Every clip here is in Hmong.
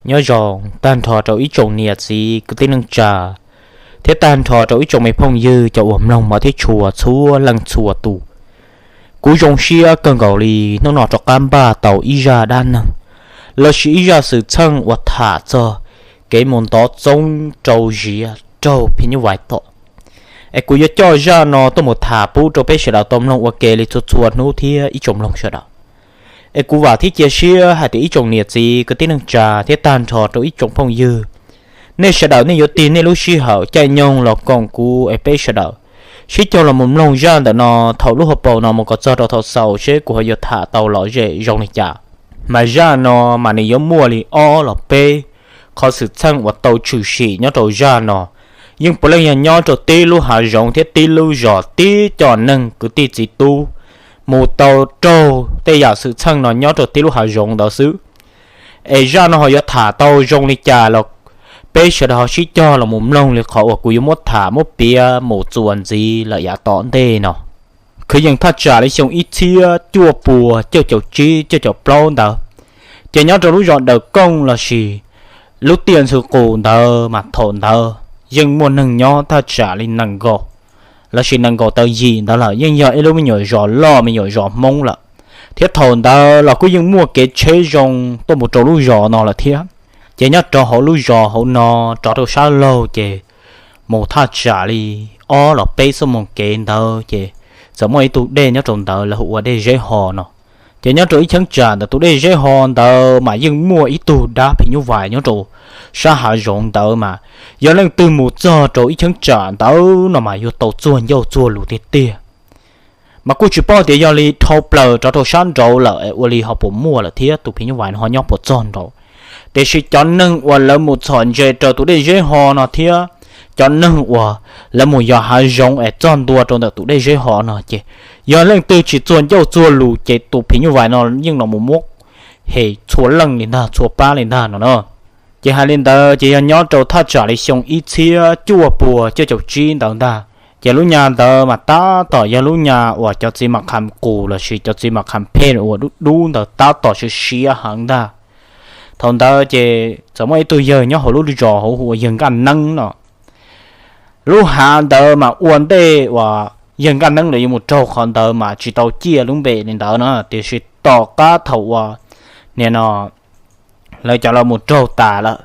Nyob zoo tag nrho rau ib tsoom niam txiv kwv tij neej tsa, thiab tag nrho rau ib tsoom me phooj ywg cov uas mloog mov thiab tshua txhua leej txhua tus. Kuv zoo siab kawg nkaus li hnub no rov qab npaj tau ib zaj dab neeg lossis ib zaj xwm txheej uas tham txog kev mus ntov txoob rau ziav raug phim nyuj vais tom. Es kuv yuav coj zaj no tuaj mus tham pub rau peb sawv daws tau mloog ua ke li txhua txhua hnub thiab ib tsoom mloog sawv daws. Es kuv vam thiab cia siab hais tias ib tsoom niam txiv kwv tij neej tsa thiab tag nrho rau ib tsoom phooj ywg, nej sawv daws nej yuav tig nej lub sij hawm caij nyoog los koom kuv es peb sawv daws sib cog los mus mloog zaj ntawm no thaum lub hauv paus no mus kom txog rau thaum xaus seb kuv ho yuav tham tau lom zem zoo li cas. Mas zaj no mas nws yuav muaj li ob los peb qhov xwm txheej uas tau tshwm sim nyob rau zaj no. Yeej puav leej yog nyob rau tib lub hav zoov thiab tib lub zos tib co neeg kwv tij txiv tub mus tau raug tej yam xwm txheej no nyob rau tib lub hav zoov ntawd xwb. Es zaj no ho yuav tham tau zoo li cas los peb sawv daws ho sib cog los mus mloog li qhov uas kuv yuav muab tham muab piav mus txuas ntxiv lawm yav tom ntej no. Kwv yees thaj tsam li xyoo ib txhiab cuaj puas cuaj caum tsib cuaj caum plaub ntawd, ces nyob rau lub zos Dawm Kooj lossis lub tiaj Ntxhw Qus ntawd mas thaum ntawd yeej muaj neeg nyob thaj tsam li nees nkaum lossis nees nkaum tawm yim ntawd lawm, yeej yog ib lub me nyuam zos loj me nyuam zos Hmoob lawm. Thiab thaum ntawd los kuj yeej muaj kev tsheb zoo tuaj mus rau lub zos no lawm thiab. Ces nyob rau hauv lub zos hauv no rov rau sab laug ces mus thaj tsam li ob los peb xuab moos kev ntawd ces txawm muaj ib tug dej nyob rau ntawd lawv hu ua dej Zeb Ho no. Ces nyob rau ib cheeb tsam ntawm tus dej Zeb Ho ntawd mas yeej muaj ib tug dab phim nyuj vais nyob rau sab hav zoov ntawd mas yog leej twg mus txog rau ib cheeb tsam ntawd no mas yuav tau txuag ncauj txuag lus tiag tiag. Mas kuj tsis paub tias yog li dhau plaws rov rau sab nraud lawm es ua li ho puas muaj lawm thiab tus phim nyuj vais no ho nyob puas txog nraud. Tiam sis cov neeg uas lawv mus txhom ntses raws tus dej Zeb Ho no thiab cov neeg uas lawv mus yos hav zoov es txog ntua rau ntawm tus dej Zeb Ho no ces yog leej twg tsis txuag ncauj txuag lus ces tus phim nyuj vais no yeej los mus muab hem txhua leej li ntag, txhua pab li ntag no na. Ces hais li ntawd ces yog nyob rau thaj tsam li xyoo ib txhiab cuaj puas cuaj caum tsib ntawd ntag, ces lub nyab ntawd mas tab tom yog lub nyab uas cov txiv Mas Kham Qus lossis cov txiv Mas Kham Phe uas dub dub ntawd tab tom siav siav heev ntag. Thaum ntawd ces txawm muaj ib tug yawg nyob hauv lub zos hauv hu ua yawg Nkaj Neeb no. Lub hav ntawd mas ua ntej uas yawg Nkaj Neeb lawv yuav mus raug qhov ntawd mas tsis tau ciaj lub npe li ntawd na, tiam sis tom qab thaum uas nim no lawv cov los mus raug tas lawm,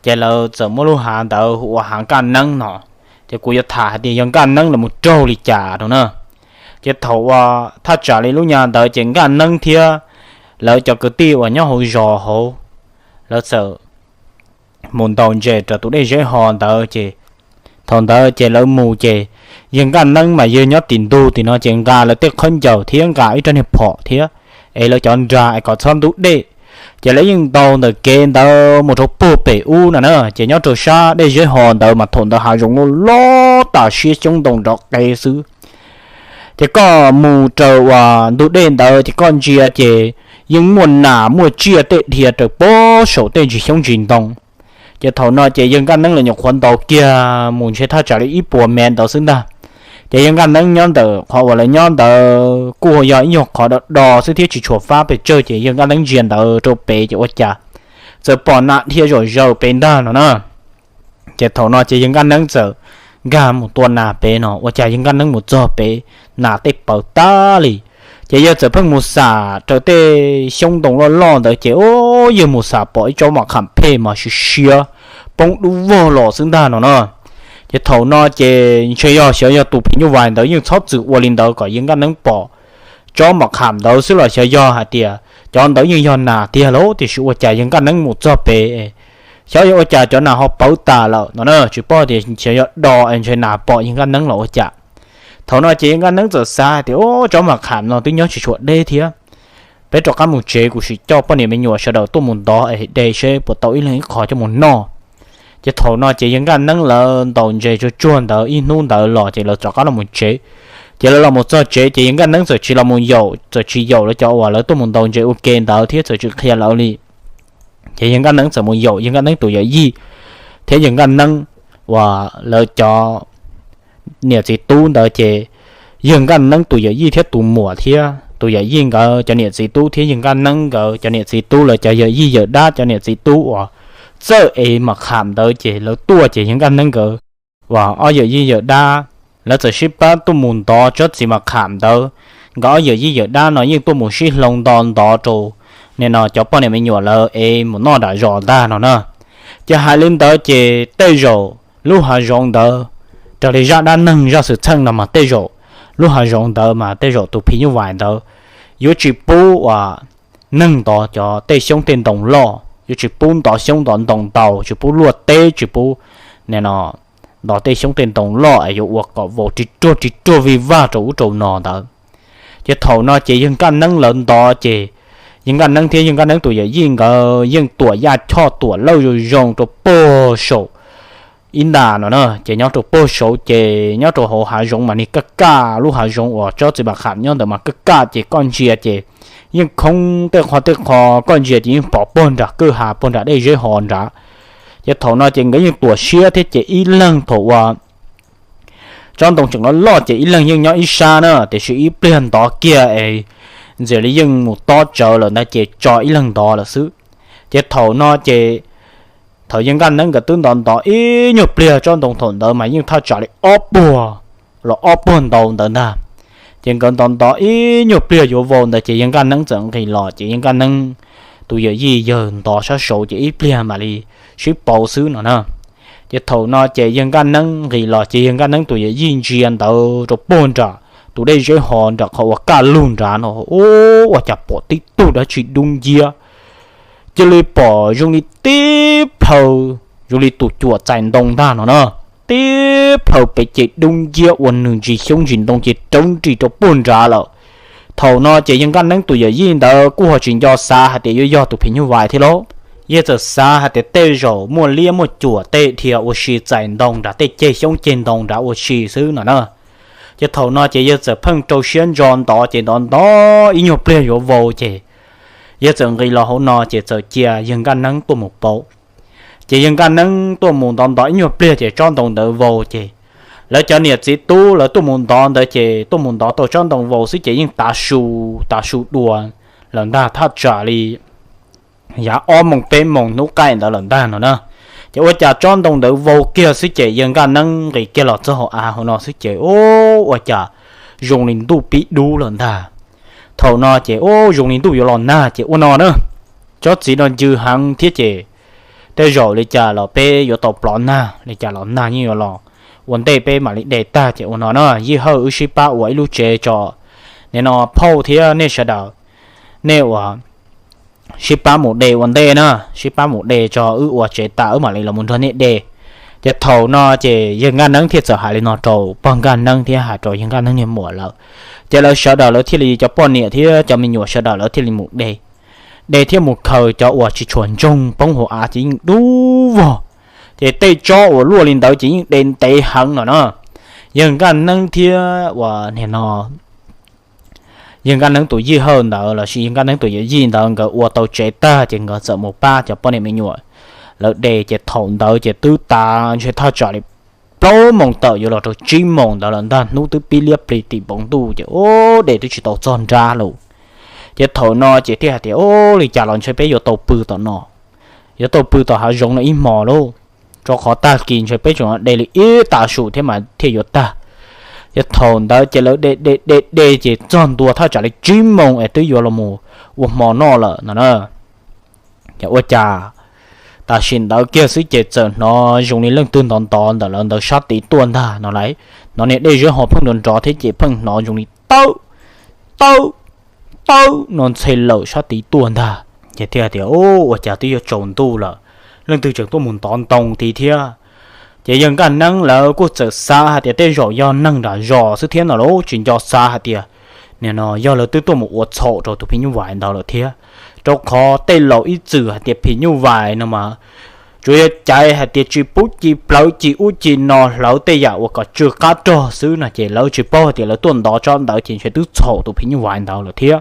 ces lawv txawm muab lub hav ntawd hu ua hav Nkaj Neeb no. Ces kuv yuav tham hais tias yawg Nkaj Neeb lawv mus raug li cas no na. Ces thaum uas thaj tsam li lub nyab ntawd ces Nkaj Neeb thiab lawv cov kwv tij uas nyob hauv zos hauv, lawv txawm mus ntaus ntses rau tus dej Zeb Ho ntawd ces thaum ntawd ces lawv mus ces yawg Nkaj Neeb mas yawg nyob tim ntug tim no ces nqa lawv tej khaub ncaws thiab nqa ib rab niag phom thiab es lawv cov nra es kom txhob ntub dej. Ces lawv yeej ntaus ntawm kev ntawd mus rau puag pem ub no na, ces nyob rau sab dej Zeb Ho ntawd mas thaum ntawd hav zoov loj loj tas siab xyoob ntoo nrov qees xwb. Ces koj mus raws uas ntug dej ntawd ces koj ntsia ces yeej muaj nas muaj tsiaj tej dhia raws pob saum tej ntsis xyoob ntsis ntoo. Ces thaum no ces yawg Nkaj Neeb lawv nyuam qhuav ntaus kiag mus ntshe thaj tsam li ib puas mev ntawd xwb ntag. Ces yawg Nkaj Neeb nyob ntawm qhov uas lawv nyob ntawd kuj yog ib nyuag qhov do do xwb thiab tsis tshua fab pes tsawg, ces yawg Nkaj Neeb ntsia ntawd rau pem ces ua cas txawm pom nas dhia zom zaws pem ntag no na. Ces thaum no ces yawg Nkaj Neeb txawm nkag mus tua nas pem no, ua cas yawg Nkaj Neeb mus txog pem nas tej pawv tag li. Ces yawg txawm pheej mus xam raws tej xyoob ntoo loj loj ntawd ces o, yawg mus xam pom ib tsob mom kham phem mas siav siav poob dub vog los xwb ntag no na. Ces thaum no ces ntshe yog xyov yog tus phim nyuj vais ntawd yeej txhob txwm ua li ntawd kom yawg Nkaj Neeb pom tsob mom kham ntawd xwb los xyov yog hais tias cov ntawd yeej yog nas tiag lauj, tiam sis ua cas yawg Nkaj Neeb mus txog pem xyov yog ua cas cov nas ho pawv tas lawm no na, tsis paub tias xyov yog do es ntshe nas pom yawg Nkaj Neeb los ua cas. Thaum no ces yawg Nkaj Neeb txawm xav hais tias o, tsob mom kham no twb nyob tsis tshua deb thiab, peb rov qab mus tsev, kuv sim coj poj niam me nyuam sawv daws tuaj mus ntov es de seb puas tau ib leeg ib qho coj mus noj. Ces thaum no ces yawg Nkaj Neeb lawv ntaus ntses tsuag tsuag ntawd ib hnub ntawd los ces lawv rov qab los mus tsev. Ces lawv los mus txog tsev ces yawg Nkaj Neeb txawm tsis los mus yaum, txawm tsis yaum lawv cov uas lawv tuaj mus ntaus ntses ua ke ntawd thiab txawm tsis qhia lawv li. Ces yawg Nkaj Neeb txawm mus yaum yawg Nkaj Neeb tus yawm yij thiab yawg Nkaj Neeb uas lawv cov niam txiv tub ntawd ces yawg Nkaj Neeb tus yawm yij thiab tus muam thiab tus yawm yij nkawd cov niam txiv tub thiab yawg Nkaj Neeb nkawd cov niam txiv tub, lawv cov yawm yij yawm dab cov niam txiv tub uas txawj ev mas kham ntawd ces lawv tuaj ces yawg Nkaj Neeb nkawd uas ob yawm yij yawm dab lawv txawm sib pab tuaj mus ntov tsob txiv mas kham ntawd. Nkawd ob yawm yij yawm dab no yeej tuaj mus sib hloov nto ntov rau nim no cov poj niam me nyuam lawv ev mus noj nram zos ntag no na. Ces hais li ntawd ces tej zaum lub hav zoov ntawd, raws li zaj dab neeg zaj xwm txheej no mas tej zaum lub hav zoov ntawd mas tej zaum tus phim nyuj vais ntawd yuav tsis pub uas neeg ntov cov tej xyoob tej ntoo loj, yuav tsis pub ntov xyoob ntov ntoo ntau, tsis pub luaj teb, tsis pub nim no ntov tej xyoob tej ntoo loj es yuav ua kom vau ris ruag ris ruag vij vag rau ub rau no ntawd. Ces thaum no ces yawg Nkaj Neeb lawv ntov ces yawg Nkaj Neeb thiab yawg Nkaj Neeb tus yawm yij nkawd yeej tuam yaj choj tuam lawj zoo zoo rau puag saum ib nta no na. Ces nyob rau puag saud ces nyob rau hauv hav zoov mas nig kaj kaj, lub hav zoov uas tsob txiv mas kham nyob ntawd mas kaj kaj ces koj ntsia ces yeej khoob tej qho tej qho, koj ntsia ces yeej pom puag nram kwj ha puag nram dej zeb ho nrad. Ces thaum no ces nkawd yeej tuam siab thiab ces ib leeg thaum uas tsob ntoo tseem loj loj ces ib leeg yeej nyob ib sab na, tiam sis ib pliag ntov kiag es ntxim li yeej mus tob tsawv lawm ntag ces tso ib leeg ntov lawm xwb. Ces thaum no ces thaum yawg Nkaj Neeb nkawd twb ntov ntov ib nyuag pliag tsob ntoo thaum ntawd mas yeej thaj tsam li ob puag los ob puag ntau ntawd ntag. Ces nkawd ntov ntov ib nyuag pliag yuav vau ntawd ces yawg Nkaj Neeb txawm nqis los ces yawg Nkaj Neeb tus yawm yij yawg ntov sab saud ces ib pliag mam li sib pauv xwb no na. Ces thaum no ces yawg Nkaj Neeb nqis los ces yawg Nkaj Neeb tus yawm yij ntsia ntawd rau puag nram tus dej zeb ho nram qhov uas kaj lug nrad no, ua cas pom tib tug dab tsi dub nciab, cia li pom zoo li tib plhaw, zoo li tus cuam txais ntoo ntag no na. Tib plhaw pem ces dub nciab ua nws ntsis xyoob ntsis ntoo ces rawv nris rau puag nrad lawm. Thaum no ces yawg Nkaj Neeb tus yawm yij ntawd kuj ho tsis nco xav hais tias yuav yog tus phim nyuj vais thiab lauj. Yawg txawm xav hais tias tej zaum muaj liab muaj cuam tej dhia ua si txais ntoo nram tej ceg xyoob ceg ntoo nrad ua si xwb no na. Ces thaum no ces yawg txawm pheej rau siab ntso ntov ces ntov ntov ib nyuag pliag yuav vau ces yawg txawm nqis los hauv no ces txawm cia yawg Nkaj Neeb tuaj mus pauv. Ces yawg Nkaj Neeb tuaj mus ntov ntov ib nyuag pliag ces tsob ntoo ntawd vau ces lawv cov niam txiv tub lawv tuaj mus ntov ntawd ces tuaj mus ntov tau tsob ntoo vau xwb ces yeej tav su, tav su dua lawm ntag, thaj tsam li yav ob moos peb moos hnub qaij ntawd lawm ntag no na. Ces ua cas tsob ntoo ntawd vau kiag xwb ces yawg Nkaj Neeb nqis kiag los txog hauv av hauv no xwb ces ua cas zoo li ntuj pib dub lawm ntag. Thaum no ces ua zoo li ntuj yuav los nag ces ua no na, tsob txiv no ncw heev thiab ces tej zaum li cas los peb yuav tau plov nag, li cas los nag yeej yuav los ua ntej peb mam li de tag ces ua no na, Yij Hawj wb sib pab ua ib lub tsev tso, nim no phauj thiab nej sawv daws, nej ua sib pab mus de ua ntej na, sib pab mus de tso wb ua tsev tas wb mam li los mus nrog nej de. Ces thaum no ces yawg Nkaj Neeb thiaj txawm hais li no rau pog Nkaj Neeb thiab hais rau yawg Nkaj Neeb niag muam lawm. Ces lawv sawv daws lawv thiaj li, cov poj niam thiab cov me nyuam sawv daws lawv thiaj li mus de, de thiab mus khaws cov uas tsis tshua ntsoog poob hauv av ces yeej dub vog. Ces tej tsob uas luaj li ntawd ces yeej de ntev heev no na. Yawg Nkaj Neeb thiab uas nim no yawg Nkaj Neeb tus Yij Hawj ntawd los sis yawg Nkaj Neeb tus yawm yij ntawd nkawd ua tau tsev tag ces nkawd txawm mus pab cov poj niam me nyuam lawv de. Ces thaum ntawd ces twb tav ntshe thaj tsam li plaub moos tawm yuav los rau tsib moos ntawd lawm ntag, hnub twb pib liab plis tim npoo ntuj ces ua de twb tsis tau txog nrab lawm. Ces thaum no ces thiaj hais tias, Ua li cas los ntshe peb yuav tau pw tom no, yuav tau pw tom hav zoov no ib hmo lauj, rau qhov tag kis ntshe peb tseem de li ib tav su thiab mas thiaj yuav tag. Ces thaum ntawd ces lawv de de de de ces txog ntua thaj tsam li tsib moos es twb yuav los mus ua hmo noj lawm no na. Ces ua cas tam sim ntawd kiag xwb ces txawm hnov zoo li leej twg ntov ntov ntawm lawv ntawd sab tid tuaj ntag no lauj. Hnov niag dej zeb ho pheej nrov nrov thiab ces pheej hnov zoo li tawb tawb tawb no ntxhe lawm sab tid tuaj ntag. Ces thiaj tias, Ua cas twb yuav tsaus ntuj lawm, leej twg tseem tuaj mus ntov ntoo tid thiab? Ces yawg Nkaj Neeb lawv kuj txawm xav hais tias tej zaum yog neeg nram zos xwb thiab no lauj, tsis nco xav hais tias nim no yog lawv twb tuaj mus ua txhaum rau tus phim nyuj vais ntawd lawm thiab. Rau qhov tej laus ib txwm hais tias phim nyuj vais no mas tsuas yog caiv hais tias tsis pub ci plawv ci ub ci no, hlawv tej yam uas kom tsw qab rog xwb no, ces lawv tsis paub hais tias lawv tuaj ntov tsob ntawd ces ntshe twb txhaum tus phim nyuj vais ntawd lawm thiab.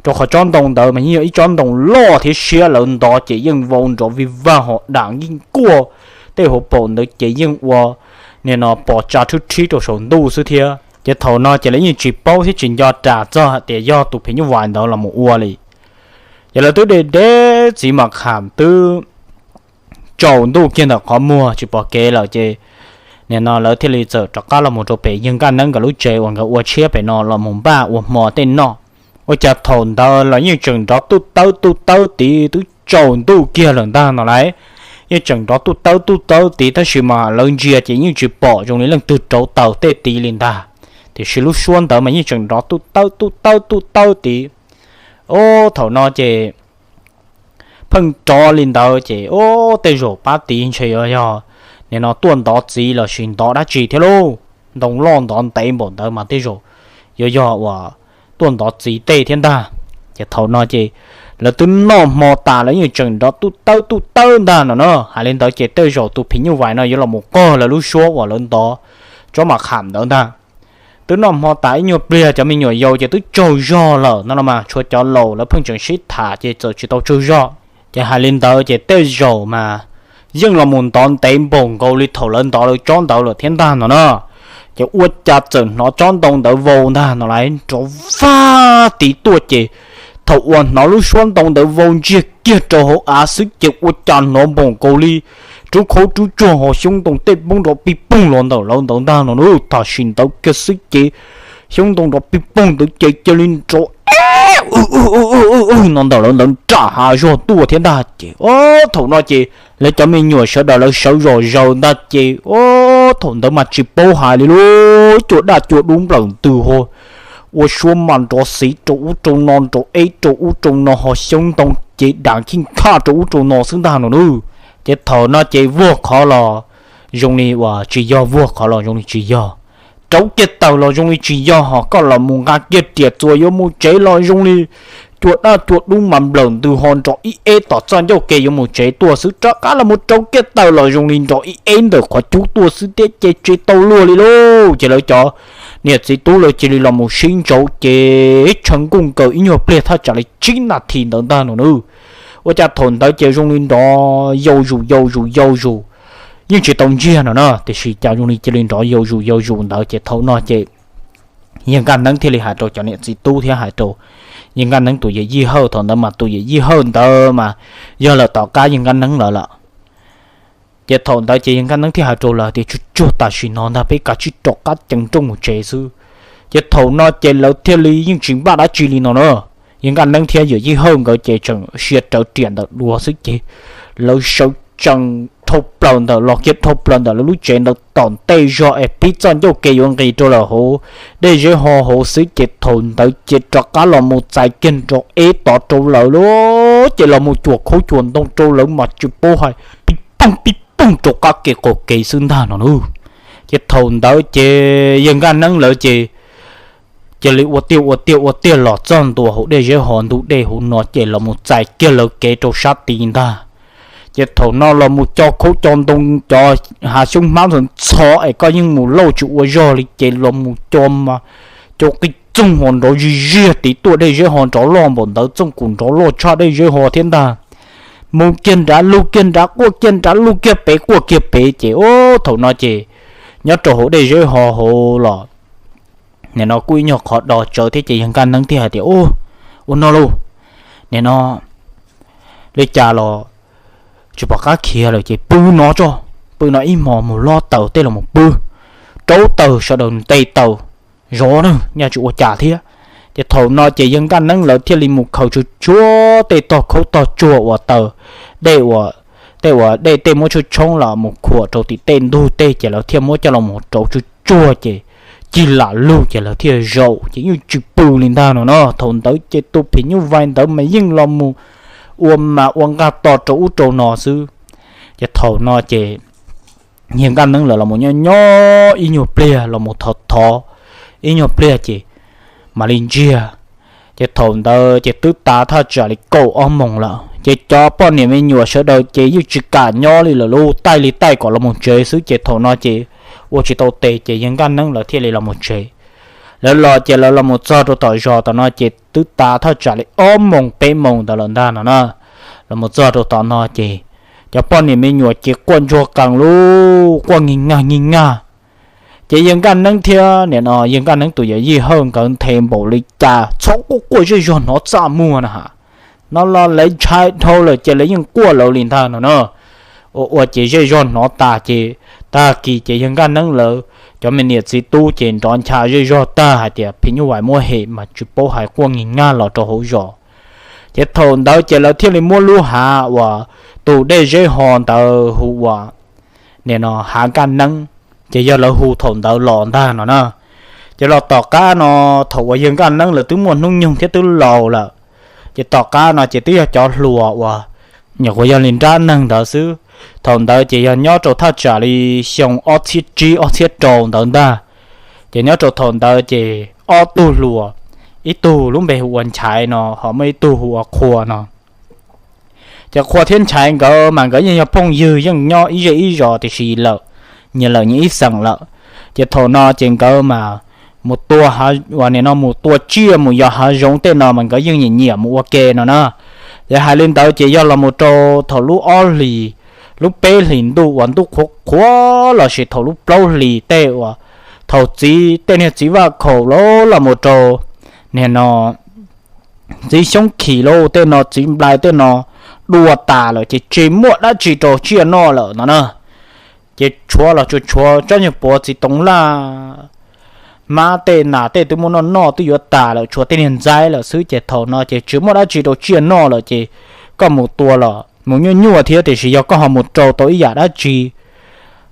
Rau qhov tsob ntoo ntawd mas yeej yog ib tsob ntoo loj thiab siab, lawv ntov ces yeej vau nrov vij vag ho dam yeej kuaj, tej hauv paus ntawd ces yeej ua nim no pos tsa rhwb rhib rau saum ntuj xwb thiab. Ces thaum no ces lawv yeej tsis paub thiab tsis nco ras txog hais tias yog tus phim nyuj vais ntawd los mus ua li. Ces lawv twb de de txiv mas kham twb tsaus ntuj kiag ntawm qhov muag tsis pom kev lawm ces nim no lawv thiaj li txawm rov qab los mus rau pem yawg Nkaj Neeb nkawd lub tsev uas nkawd ua tshiab pem no los mus npaj ua hmo tej noj. Ua cas thaum ntawd los yeej tseem nrov tuj tawb tuj tawb tid, twb tsaus ntuj kiag lawm ntag no lauj. Yeej tseem nrov tuj tawb tuj tawb tid tab sis mas lawv ntsia ces yeej tsis pom zoo li leej twg rauv taws tej tid li ntag. Tiam sis lub suab ntawd mas yeej tseem nrov tuj tawb tuj tawb tuj tawb tid. Ub, thaum no ces pheej nrov li ntawd ces ub, tej zaum pab tid ntshe yuav yog nim no tuaj ntov txiv los sis ntov dab tsi thiab lauj. Ntoo loj ntov ntev npaum ntawd mas tej zaum yuav yog uas tuaj ntov txiv tej thiab ntag. Ces thaum no ces lawv twb noj hmo tas lawv yeej tseem nrov tuj tawb tuj tawb ntag no na. Hais li ntawd ces tej zaum tus phim nyuj vais no yuav los mus qog lawv lub suab uas lawv ntov tsob mas kham ntawd ntag. Twb noj hmo tas ib nyuag pliag cov me nyuam yaus ces twb tsaug zog lawm no los mas tshuav cov laus lawv pheej tseem sib tham ces txawm tsis tau tsaug zog. Ces hais li ntawd ces tej zaum mas yeej los mus ntov ntev npaum nkaus li thaum lawv ntov lawv tsob ntawd lawm thiab ntag no na. Ces ua cas txawm hnov tsob ntoo ntawd vau ntag no lauj, nrov vag tid tuaj ces thaum uas hnov lub suab ntoo ntawd vau ntsiag kiag rau hauv av xwb ces ua cas hnov npaum nkaus li rub khaub rub tsuag ho xyoob ntoo tej poob nrov pij poog los ntawm lawv ntawd ntag no na. Tam sim ntawd kiag xwb ces xyoob ntoo nrov pij poog ntawd ces cia li nrov no ntawm lawv ntawd nram hav zog tuaj thiab ntag. Ces thaum no ces lawv cov me nyuam sawv daws lawv sawv zom zaws ntag ces thaum ntawd mas tsis paub hais li lauj, cua daj cua dub nplawm ntws ho ua suab mas nrov xiv rau ub rau no nrov eb rau ub rau no ho xyoob ntoo ces dav khij khaj rau ub rau no xwb ntag no na. Ces thaum no ces vuag qhov los zoo li uas tsis yog, vuag qhov los zoo li tsis yog, rauv kiag taws los zoo li tsis yog, ho koj los mus nqa kiag riam txuas yuav mus tsev los zoo li cua daj cua dub mas nplawm ntws ho nrov ib eb tom txoj ncauj ke yuav mus tsev tuaj xwb, rov qab los mus rauv kiag taws los zoo li nrov ib eb ntawm qhov cub tuaj xwb thiab ces tsis tau luag li lauj. Ces lawv cov niam txiv tub lawv cia li los mus sib ntsauv ces tshav nkuj nkaws ib nyuag pliag thaj tsam li tsib nas this ntawd ntag no na. Ua cas thaum ntawd ces zoo li nrov yau zus yau zus yau zus, yeej tsis tau ntsiag no na, tiam sis cas zoo li cia li nrov yau zus yau zus ntawd ces thaum no ces yawg Nkaj Neeb thiaj li hais rau cov niam txiv tub thiab hais rau yawg Nkaj Neeb tus yawm yij Hawj, thaum ntawd mas tus yawm yij Hawj ntawd mas yog lawm tom qab yawg Nkaj Neeb lawm lawm. Ces thaum ntawd ces yawg Nkaj Neeb thiaj hais rau lawv tias tsuag tsuag tam sim no ntag peb kav tsij rov qab ceev nrooj mus tsev xwb. Ces thaum no ces lawv thiaj li yeej tsis npaj dab tsi li no na. Yawg Nkaj Neeb thiab yawm yij Hawj nkawd ces tseem sia rawv riam ntawm duav xwb ces lawv sawv tsees dhau plaws ntawm los kiag dhau plaws ntawm lawv lub tsev ntawd tom ntej zog es pib txoj ncauj ke yuav nqis rau lawm hauv dej zeb ho hauv xwb ces thaum ntawd ces rov qab los mus txais kiag nrov eb tod rau lawv lauj, ces los mus cuam khaub cuam ntoo rau lawv mas tsis paub hais pib poog pib poog rau qab kev qaum kev xwb ntag no na. Ces thaum ntawd ces yawg Nkaj Neeb lawv ces cia li ua tiag ua tiag ua tiag los txog ntua hauv dej zeb ho ntug dej hauv no ces los mus txais kiag lawv kev rau sab tid ntag. Ces thaum no los mus co khaub co ntoo cov hav xyoob hmab ntxhov ntxhov es koj yeej mus lauj tsis ua zog li ces los mus co mas co qij txoog ho nrov zig ziag tid tuaj, dej zeb ho nrov loj npaum ntawd txooj kuv nrov loj tshaj dej zeb ho thiab ntag. Mus kiag nrad lug kiag nrad quaj kiag nrad lug kiag pem quaj kiag pem ces ub thaum no ces nyob rau hauv dej zeb ho hauv los nim no kuj ib nyuag qhov do tsawv thiab ces yawg Nkaj Neeb thiaj hais tias ub, ua no lauj, nim no li cas los tsis pom qab khiav lawm ces pw no tso, pw no ib hmos mus lob taws tej los mus pw, rauv taws sawv daws nte taws zov na nyaj tsis ua cas thiab. Ces thaum no ces yawg Nkaj Neeb lawv thiaj li mus khaws tsuag tsuag tej tog khaub tog tsuag uas taws dej uas tej uas dej tej muab tshoob tshoob los mus khuam rau tim tej ntug tej ces lawv thiaj muab coj los rauv tsuag tsuag ces cig lam lug ces lawv thiaj zaum ces yeej tsis pw li ntag no no. Thaum ntawd ces tus phim nyuj vais ntawd mas yeej los mus ua mas ua nqaj to rau ub rau no xwb. Ces thaum no ces yawg Nkaj Neeb lawv los mus nyob nyob ib nyuag pliag los mus thov thov ib nyuag pliag ces mam li ntsiag. Ces thaum ntawd ces twb tas thaj tsam li kaum ob moos lawm ces cov poj niam me nyuam sawv daws ces yeej tsis kam nyob li lawm lauj, taij li taij kom los mus tsev xwb ces thaum no ces ua tsis tau tes ces yawg Nkaj Neeb lawv thiaj li los mus tsev. Lawv los ces lawv los mus txog rau tom zos tom no ces twb tas thaj tsam li ob moos peb moos ntawd lawm ntag no na. Los mus txog rau tom no ces cov poj niam me nyuam ces quaj ntsuag qees lauj, quaj nyiag nyag nyiag nyag. Ces yawg Nkaj Neeb thiab nim no yawg Nkaj Neeb tus yawm yij Hawj nkawd nthe npaum li cas txhob quaj quaj zej zog hnov txaj muag na has. No los lawv ntshai dhau lawm ces lawv yeej quaj lawv li ntag no na. Ua ua ces zej zog hnov tas ces tag kis ces yawg Nkaj Neeb lawv cov me niam txiv tub ces nrov ncha zej zog tag hais tias phim nyuj vais muab hem mas tsis paub hais quaj nyiag nyag los rau hauv zos. Ces thaum ntawd ces lawv thiaj li muab lub hav uas tus dej zeb ho ntawd hu ua nim no hav Nkaj Neeb, ces yog lawv hu thaum ntawd los ntag no na. Ces los tom qab no, thaum uas yawg Nkaj Neeb lawv twb muaj hnub nyoog thiab twb laus lawm, ces tom qab no ces twb yog cov hluas uas nyuam qhuav yog li nrab neeg ntawd xwb. Thaum ntawd ces yog nyob rau thaj tsam li xyoo ob txhiab tsib ob txhiab rau ntawd ntag. Ces nyob rau thaum ntawd ces ob tug hluas, ib tug lub npe hu ua Nchaiv no ho muaj ib tug hu ua Qhua no. Ces Qhua thiab Nchaiv nkawd mas nkawd yeej yog phooj ywg yeej nyob ib zej ib zos tiam sis lawm, nyias lawm nyias ib xeem lawm. Ces thaum no ces nkawd mas mus tua, uas nim no mus tua tsiaj mus yos hav zoov tej no mas nkawd yeej nyiam nyiam mus ua ke no na. Ces hais li ntawd ces yog los mus rau thaum lub ob hlis, lub peb hlis ntuj uas ntuj qhuav qhuav los sis thaum lub plaub hlis tej uas thaum txiv tej niag txiv vaj khaum los los mus rau nim no txiv xyoob khim lauj tej no txiv nplai tej no dua tas lawm ces tsis muaj dab tsi rau tsiaj noj lawm no na. Ces tshuav los tsuas tshuav tsob nyuag puav txiv toov laj, hmab tej nas tej twb muab noj noj twb yuav tas lawm tshuav tej niag ntxaib lawm xwb ces thaum no ces tsis muaj dab tsi rau tsiaj noj lawm ces koj mus tua los mus nyuaj nyuaj thiab tiam sis yog koj ho mus rau tau ib yam dab tsi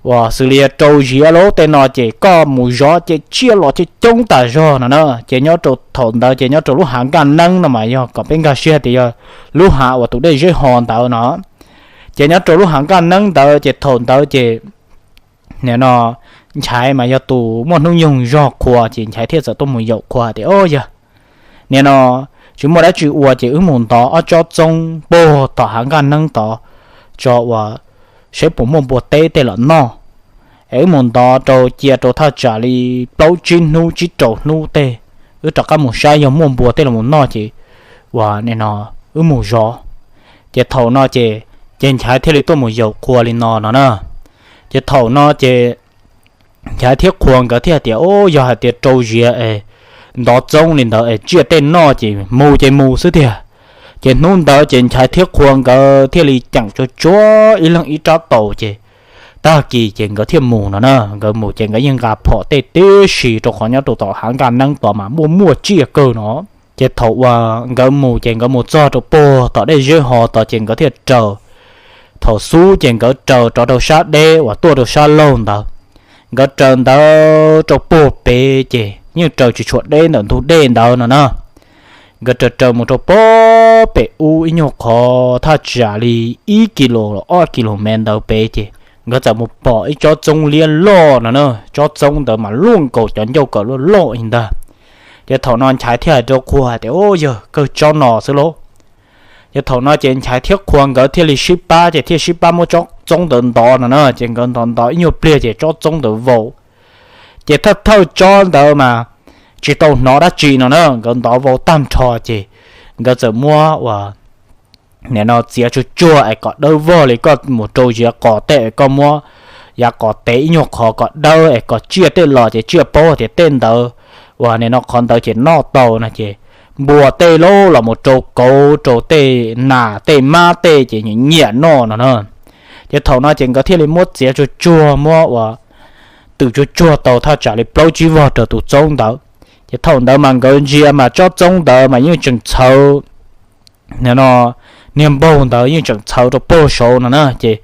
uas xws li yog rau ziav lauj tej no ces koj mus zov ces tsiaj los coob coob tas zog no na. Ces nyob rau thaum ntawd ces nyob rau lub hav Nkaj Neeb no mas yog kom peb nkag siab tias yog lub hav uas tus dej zeb ho ntawd no. Ces nyob rau lub hav Nkaj Neeb ntawd ces thaum ntawd ces nim no Nchaiv mas yog tus muaj hnub nyoog zog Qhua ces Nchaiv thiaj txawm tuaj mus yaum Qhua tias, Au yawg, nim no tsis muaj dab tsi ua ces wb mus ntov ob tsob txoob puag tom hav Nkaj Neeb tod tso uas saib puas muaj npua teb tej los noj. Es wb mus ntov rau cia rau thaj tsam li plaub tsib hnub tsib rau hnub tej, wb rov qab mus saib yog muaj npua tej los mus noj ces uas nim no wb mus zov. Ces thaum no ces, ces Nchaiv thiaj li tuaj mus yaum Qhua li no no na. Ces thaum no ces Nchaiv thiab Qhua nkawd thiaj tias, Au, yog hais tias rau ziav es ntov txoob li ntawd es tsiaj tej noj ces mus ces mus xwb tiag. Ces hnub ntawd ces Nchaiv thiab Qhua nkawd thiaj li ceem tsuag tsuag ib leeg ib rab taus ces tag kis ces nkawd thiaj mus no na. Nkawd mus ces nkawd yeej nqa phom tej tib si rau qhov nyob rau tom hav Nkaj Neeb tod mas muaj muaj tsiaj kawg no. Ces thaum uas nkawd mus ces nkawd mus txog rau puag tom dej zeb ho tod ces nkawd thiaj raws. Thaum xub ces nkawd raws rov rau sab deb uas tuaj rau sab laug ntawd. Nkawd raws ntawd rau puag pem ces yeej raws tsis tshua deb ntawm ntug dej ntawd no na. Nkawd raws raws mus rau puag pem ub ib nyuag qhov thaj tsam li ib kis lus los ob kis lus mev ntawd pem ces nkawd txawm mus pom ib tsob txoob liab loj no na. Tsob txoob ntawd mas luaj nkaus cov ncauj kawm loj loj li ntag. Ces thaum no Nchaiv thiaj hais rau Qhua hais tias, Au yawg, kawg tsob no xwb lauj. Ces thaum no ces Nchaiv thiab Qhua nkawd thiaj li sib pab ces thiaj sib pab muab tsob txoob ntawd ntov no na. Ces nkawd ntov ntov ib nyuag pliag ces tsob txoob ntawd vau. Ces thawj thawj tsob ntawd mas tsis tau hnov dab tsi no na, nkawd ntov vau tag nrho ces nkawd txawm muab uas nim no txiav tsuag tsuag es kom dawb vog li koj mus rau ziav qos tej es koj muab yav qos tev ib nyuag qhov kom dawb es kom tsiaj tej los ces tsiaj paub tias tej ntawd uas nim no qhov ntawd ces noj tau no ces npua tej lauj los mus rau kauv rau tej nas tej mab tej ces nyiam nyiam noj no na. Ces thaum no ces nkawd thiaj li muab txiav tsuag tsuag muab uas twm tsuag tsuag tau thaj tsam li plaub tsib vog rau tus txoob ntawd. Ces thaum ntawd mas nkawd ntsia mas tsob txoob ntawd mas yeej tseem txhawv, nim no niag npaug ntawd yeej tseem txhawv rau puag saud no na. Ces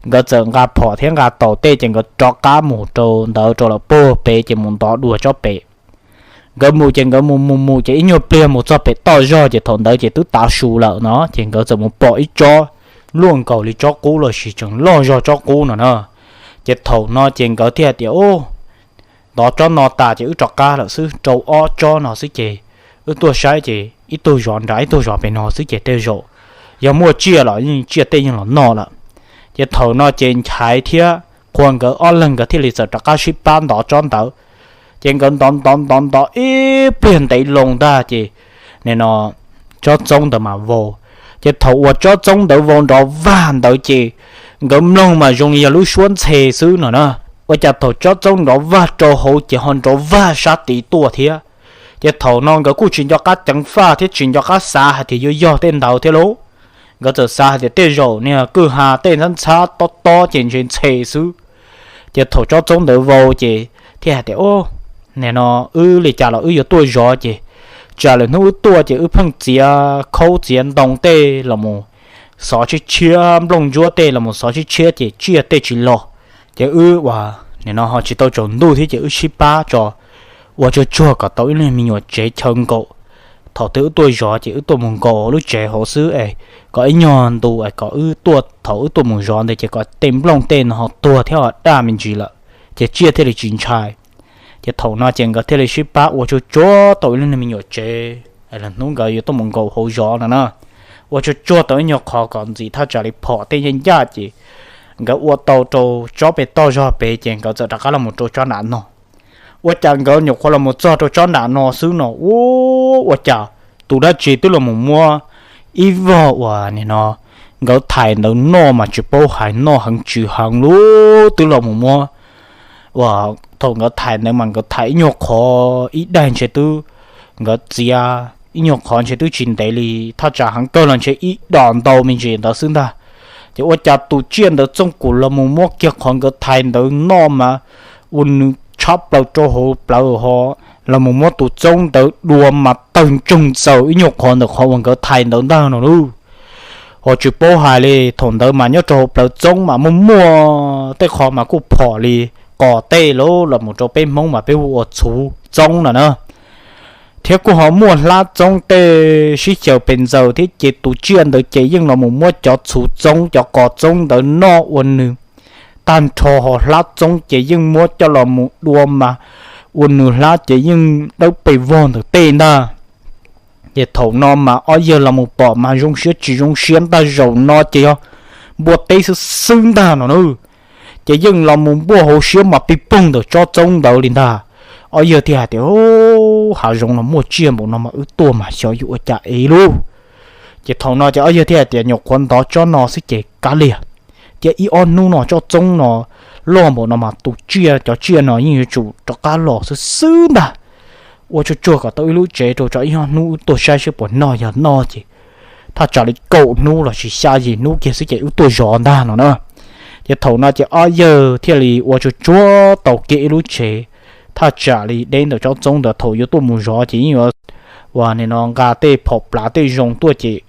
nkawd txawm nqa phom thiab nqa taus tej ces nkawd rov qab mus rau ntawd rau lawm puag pem ces mus ntov dua tsob pem. Nkawd mus ces nkawd mus mus mus ces ib nyuag pliag mus txog pem toj zog ces thaum ntawd ces twb tav su lawm no ces nkawd txawm mus pom ib tsob luaj nkaus li tsob qub los sis tseem loj zog tsob qub no na. Ces thaum no ces nkawd thiaj tias, Au, ntov tsob no tas ces wb rov qab lawm xwb, rau ob tsob no xwb ces wb tuaj saib ces ib tug zov nrad ib tug zov pem no xwb ces tej zaum yog muaj tsiaj los yeej tsiaj tej yeej los noj lawm. Ces thaum no ces Nchaiv thiab Qhua nkawd ob leeg nkawd thiaj li txawm rov qab sib pab ntov tsob ntawd. Ces nkawd ntov ntov ntov ntov ib pliag ntev loo ntag ces nim no tsob txoob ntawd mas vau. Ces thaum uas tsob txoob ntawd vau nrov vag ntawd ces nkawd mloog mas zoo li yog lub suab ntxhe xwb no na. Ua cas thaum tsob txoob nrov vag rau hauv ces ho nrov vag sab tid tuaj thiab. Ces thaum no nkawd kuj tsis nco qab ceev faj thiab tsis nco qab xav hais tias yuav yog tej ntawd thiab lauj. Nkawd txawm xav hais tias tej zaum niag kwj ha tej ntxhab ntxhab tob tob ces ntse ntxhe xwb. Ces thaum tsob txoob ntawd vau ces thiaj hais tias, nim no wb li cas los wb yuav tuaj zov ces tsam lwm hnub wb tuaj ces wb pheej txiav khaub txiav ntoo tej los mus xov tshiab tshiab, nplooj ntsuab tej los mus xov tshiab tshiab ces tsiaj tej tsis los. Ces wb ua, nim no ho tsis tau tsaus ntuj thiab ces wb sib pab tso ua tsuag tsuag kom tau ib lub me nyuam tsev chaw nkaum. Thaum twg wb tuaj zov ces wb tuaj mus nkaum lub tsev hauv xwb es kom ib nyuag ntu es kom wb tuaj, thaum wb tuaj mus zov ntawd ces kom tej nplooj tej no ho tuag thiab ho daj me ntsis lawm, ces tsiaj thiaj li tsis ntshai. Ces thaum no ces nkawd thiaj li sib pab ua tsuag tsuag tau ib lub me nyuam tsev, lwm hnub nkawd yuav tuaj mus nkaum hauv zov no na. Ua tsuag tsuag tau ib nyuag qhov kom ntxim thaj tsam li phom tej ncaj ncaj ces nkawd ua tau rau tsob pem toj zog pem ces nkawd txawm rov qab los mus rau tsob nram no. Ua cas nkawd nyuam qhuav los mus txog rau tsob nram no xwb no, ua, ua cas tus dab tsi twb los mus muab ib vog uas nim no nkawd thais ntawd noj mas tsis paub hais noj heev tsw heev lub twb los mus muab. Uas thaum nkawd thais ntawd mas nkawd thais ib nyuag qhov ib daig ntshe twb, nkawd txiav ib nyuag qhov ntshe twb tsis ntev li, thaj tsam heev kawg los ntshe ib dos ntau me ntsis ntawd xwb ntag. Ces ua cas tus tsiaj ntawd txooj kum los mus muab kiag qhov nkawd thais ntawd noj mas ua nws tshab plaws rau hauv plawv ho, los mus muab tus txoob ntawd dua mas tawg ntsoog ntxaws ib nyuag qhov ntawm qhov uas nkawd thais ntawd ntag no lauj. Ho tsis paub hais li, thaum ntawd mas nyob rau hauv plawv txoob mas muaj muaj tej qhov mas kuj phom li qos tej lauj, los mus rau peb Hmoob mas peb hu ua txhuv txoob no na. Thiab kuj ho muaj hlab txoob tej sib xyaw pes ntxaws thiab ces tus tsiaj ntawd ces yeej los mus muab cov txhuv txoob cov qos txoob ntawd noj ua nws tag nrho ho hlab txoob ces yeej muab coj los mus dua mas ua nws hlab ces yeej dawb pes vog ntawm tej ntag. Ces thaum no mas ob yawg los mus pom mas zoo siab tsis zoo siab ntag, zaum no ces yog npua teb xwb xwb ntag no na. Ces yeej los mus npuaj hauv siab mas pig poog ntawm tsob txoob ntawd li ntag. Ob yawg thiaj hais tias, hav zoov no muaj tsiaj npaum no mas wb tuaj mas xyov yuav ua cas es lauj. Ces thaum no ces ob yawg thiaj hais tias nyuam qhuav ntov tsob no xwb ces kav liam, cia ib ob hnub no tsob txoob no loj npaum no mas tus tsiaj cov tsiaj no yeej yuav tsum rov qab los xwb xwb ntag. Ua tsuag tsuag kom tau ib lub tsev rau tso ib ob hnub wb tuaj saib seb puas noj, yog noj ces thaj tsam li kaum hnub los sis xya yim hnub kiag xwb ces wb tuaj zov ntag no na. Ces thaum no ces ob yawg thiaj li ua tsuag tsuag tau kiag ib lub tsev thaj tsam li deb ntawm tsob txoob ntawd, thaum yuav tuaj mus zov ces yeej yuav ua nim no nqa tej phom plav tej zoo tuaj ces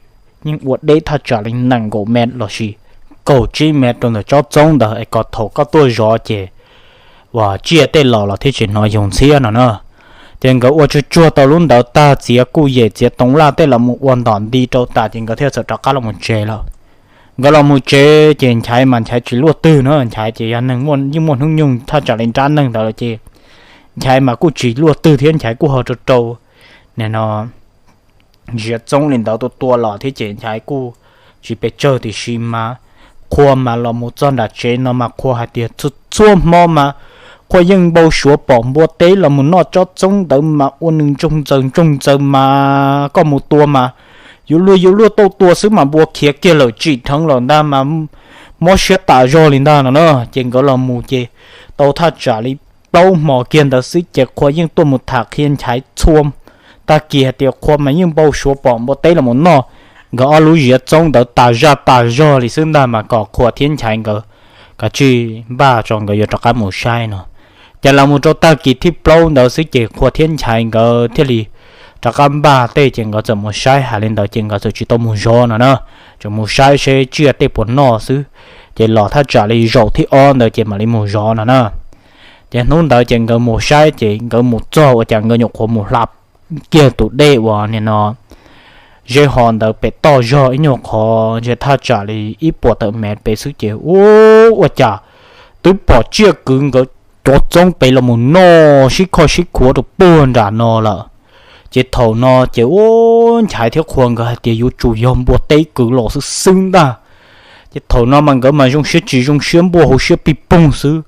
yeej ua deb thaj tsam li nees nkaum mev los sis kaum tsib mev rau ntawm tsob txoob ntawd es kom thaum koj tuaj zov ces uas tsiaj tej los los thiaj tsis hnov yaus ntxhiab no na. Ces nkawd ua tsuag tsuag tau lub ntawd tag, txiav kuj yem txiav toov laj tej los mus ua ntom nti rau tas ces nkawd thiaj txawm rov qab los mus tsev lawm. Nkawd los mus tsev ces Nchaiv mas Nchaiv tsis luaj twg na, Nchaiv ces yog neeg yeej muaj hnub nyoog thaj tsam li nrab neeg ntawd lawm ces Nchaiv mas kuj tsis luaj twg thiab, Nchaiv kuj ho rau rau nim no ziav txoob li ntawd tua tua los thiab ces Nchaiv kuj tsis pes tsawg, tiam sis mas qhua mas los mus txog nram tsev no mas qhua hais tias txhua txhua hmo mas qhua yeej npau suav pom npua teb los mus noj tsob txoob ntawd mas ua nws ntsoog ntxaws ntsoog ntxaws mas koj mus tua mas yuav luag yuav luag tau tua xwb mas npua khiav kiag lawm tsim dheev lawm ntag mas mob siab tas zog li ntag no na. Ces nkawd los mus ces tau thaj tsam li plaub hmo kiag ntawd xwb ces qhua yeej tuaj mus tham qhia Nchaiv txhua tag kis hais tias qhua mas yeej npau suav pom npua teb los mus noj nkawd ob lub ziav txoob ntawd tas zaj tas zog li xwb ntag mas kom qhua thiab Nchaiv nkawd kav tsij npaj tso nkawd yuav rov qab mus saib no. Ces los mus rau tag kis thib plaub ntawd xwb ces qhua thiab Nchaiv nkawd thiaj li rov qab npaj tej ces nkawd txawm mus saib, hais li ntawd ces nkawd txawm tsis tau mus zov no na, tseem mus saib seb tsiaj tej puas noj xwb. Ces los thaj tsam li zaum thib ob ntawd ces mam li mus zov no na. Ces hnub ntawd ces nkawd mus saib ces nkawd mus txog ua cas nkawd nyuam qhuav mus hla kiag tus dej uas nim no zeb ho ntawd pem toj zog ib nyuag qhov ntshe thaj tsam li ib puas tawm mev pem xwb ces ua, ua cas twb pom tsiaj kwv nkawd cov txoob pem los mus noj sib khoj sib khuav rau puag nram no lawm. Ces thaum no ces ua Nchaiv thiab qhua nkawd hais tias yuav tsum yog npua teb kwv los xwb xwb ntag. Ces thaum no mas nkawd mas zoo siab tsis zoo siab npuaj hauv siab pig poog xwb.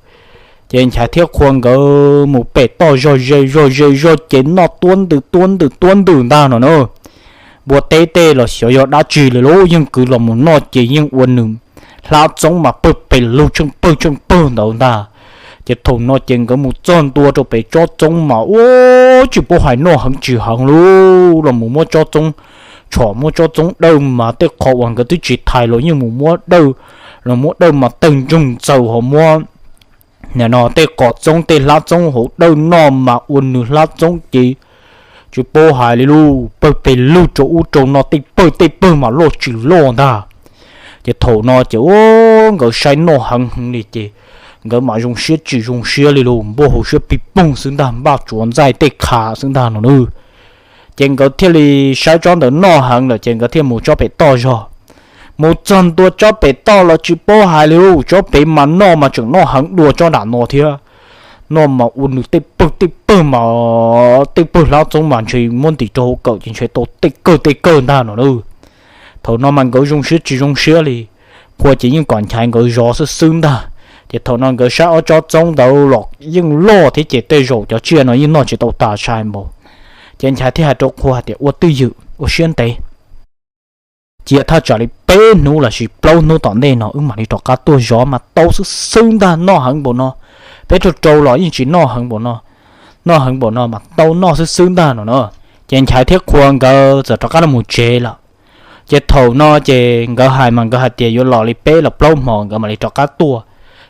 Ces Nchaiv thiab qhua nkawd mus pem toj zog ze zog ze zog ces noj tuab ntws tuab ntws tuab ntws ntag no na. Npua teb tej los xyov yog dab tsi li lauj, yeej kwv los mus noj ces yeej ua nws hlab txoob mas pawg pes lug tsheej pawg tsheej pawg ntawd ntag. Ces thaum no ces nkawd mus txog ntua rau pem tsob txoob mas ua tsis paub hais noj heev tsis heev li, los mus muab tsob txoob tshom, muab tsob txoob dawj mas tej qho uas nkawd twb tsis thais los yeej mus muab dawj, los muab dawj mas tawg ntsoog ntxaws ho muab no tej qos txoob tej hlab txoob hauv dawj noj mas ua nws hlab txoob ces tsis paub hais li lauj, pawg pes lug rau ub rau no tej pawg tej pawg mas loj tsis loj ntag. Ces thaum no ces ua nkawd saib noj heev heev li ces nkawd mam zoo siab tsis zoo siab li lauj, npuaj hauv siab pig poog xwb ntag, npaj tsuav ntxaij tej qha xwb ntag no na. Ces nkawd thiaj li saib tsob ntawd noj heev lawm ces nkawd thiaj mus tsob pem toj zog. Mus txog ntua tsob pem toj los tsis paub hais li lauj, tsob pem mas noj mas tseem noj heev dua tsob nram no thiab. Noj mas ua nws tej pawg tej pawg mas tej pawg hlab txoob mas ntshe muab ntim rau hauv kawm ces ntshe tau tej kawg tej kawg ntag no na. Thaum no mas nkawd zoo siab tsis zoo siab li, qhua ces yeej kom Nchaiv nkawd zov xwb xwb ntag. Ces thaum no nkawd saib ob tsob txoob ntawd los yeej loj thiab ces tej zaum cov tsiaj no yeej noj tsis tau tas sai npaum. Ces Nchaiv thiaj hais rau qhua hais tias ua twj ywm ua siab ntev, cia thaj tsam li peb hnub lossis plaub hnub tom ntej no wb mam li rov qab tuaj zov mas tau xwb xwb ntag, noj heev npaum no, peb rau rau los yeej tsis noj heev npaum no, noj heev npaum no mas tau noj xwb xwb ntag no na. Ces Nchaiv thiab qhua nkawd txawm rov qab los mus tsev lawm. Ces thaum no ces nkawd hais mas nkawd hais tias yuav los li peb los plaub hmo nkawd mam li rov qab tuaj.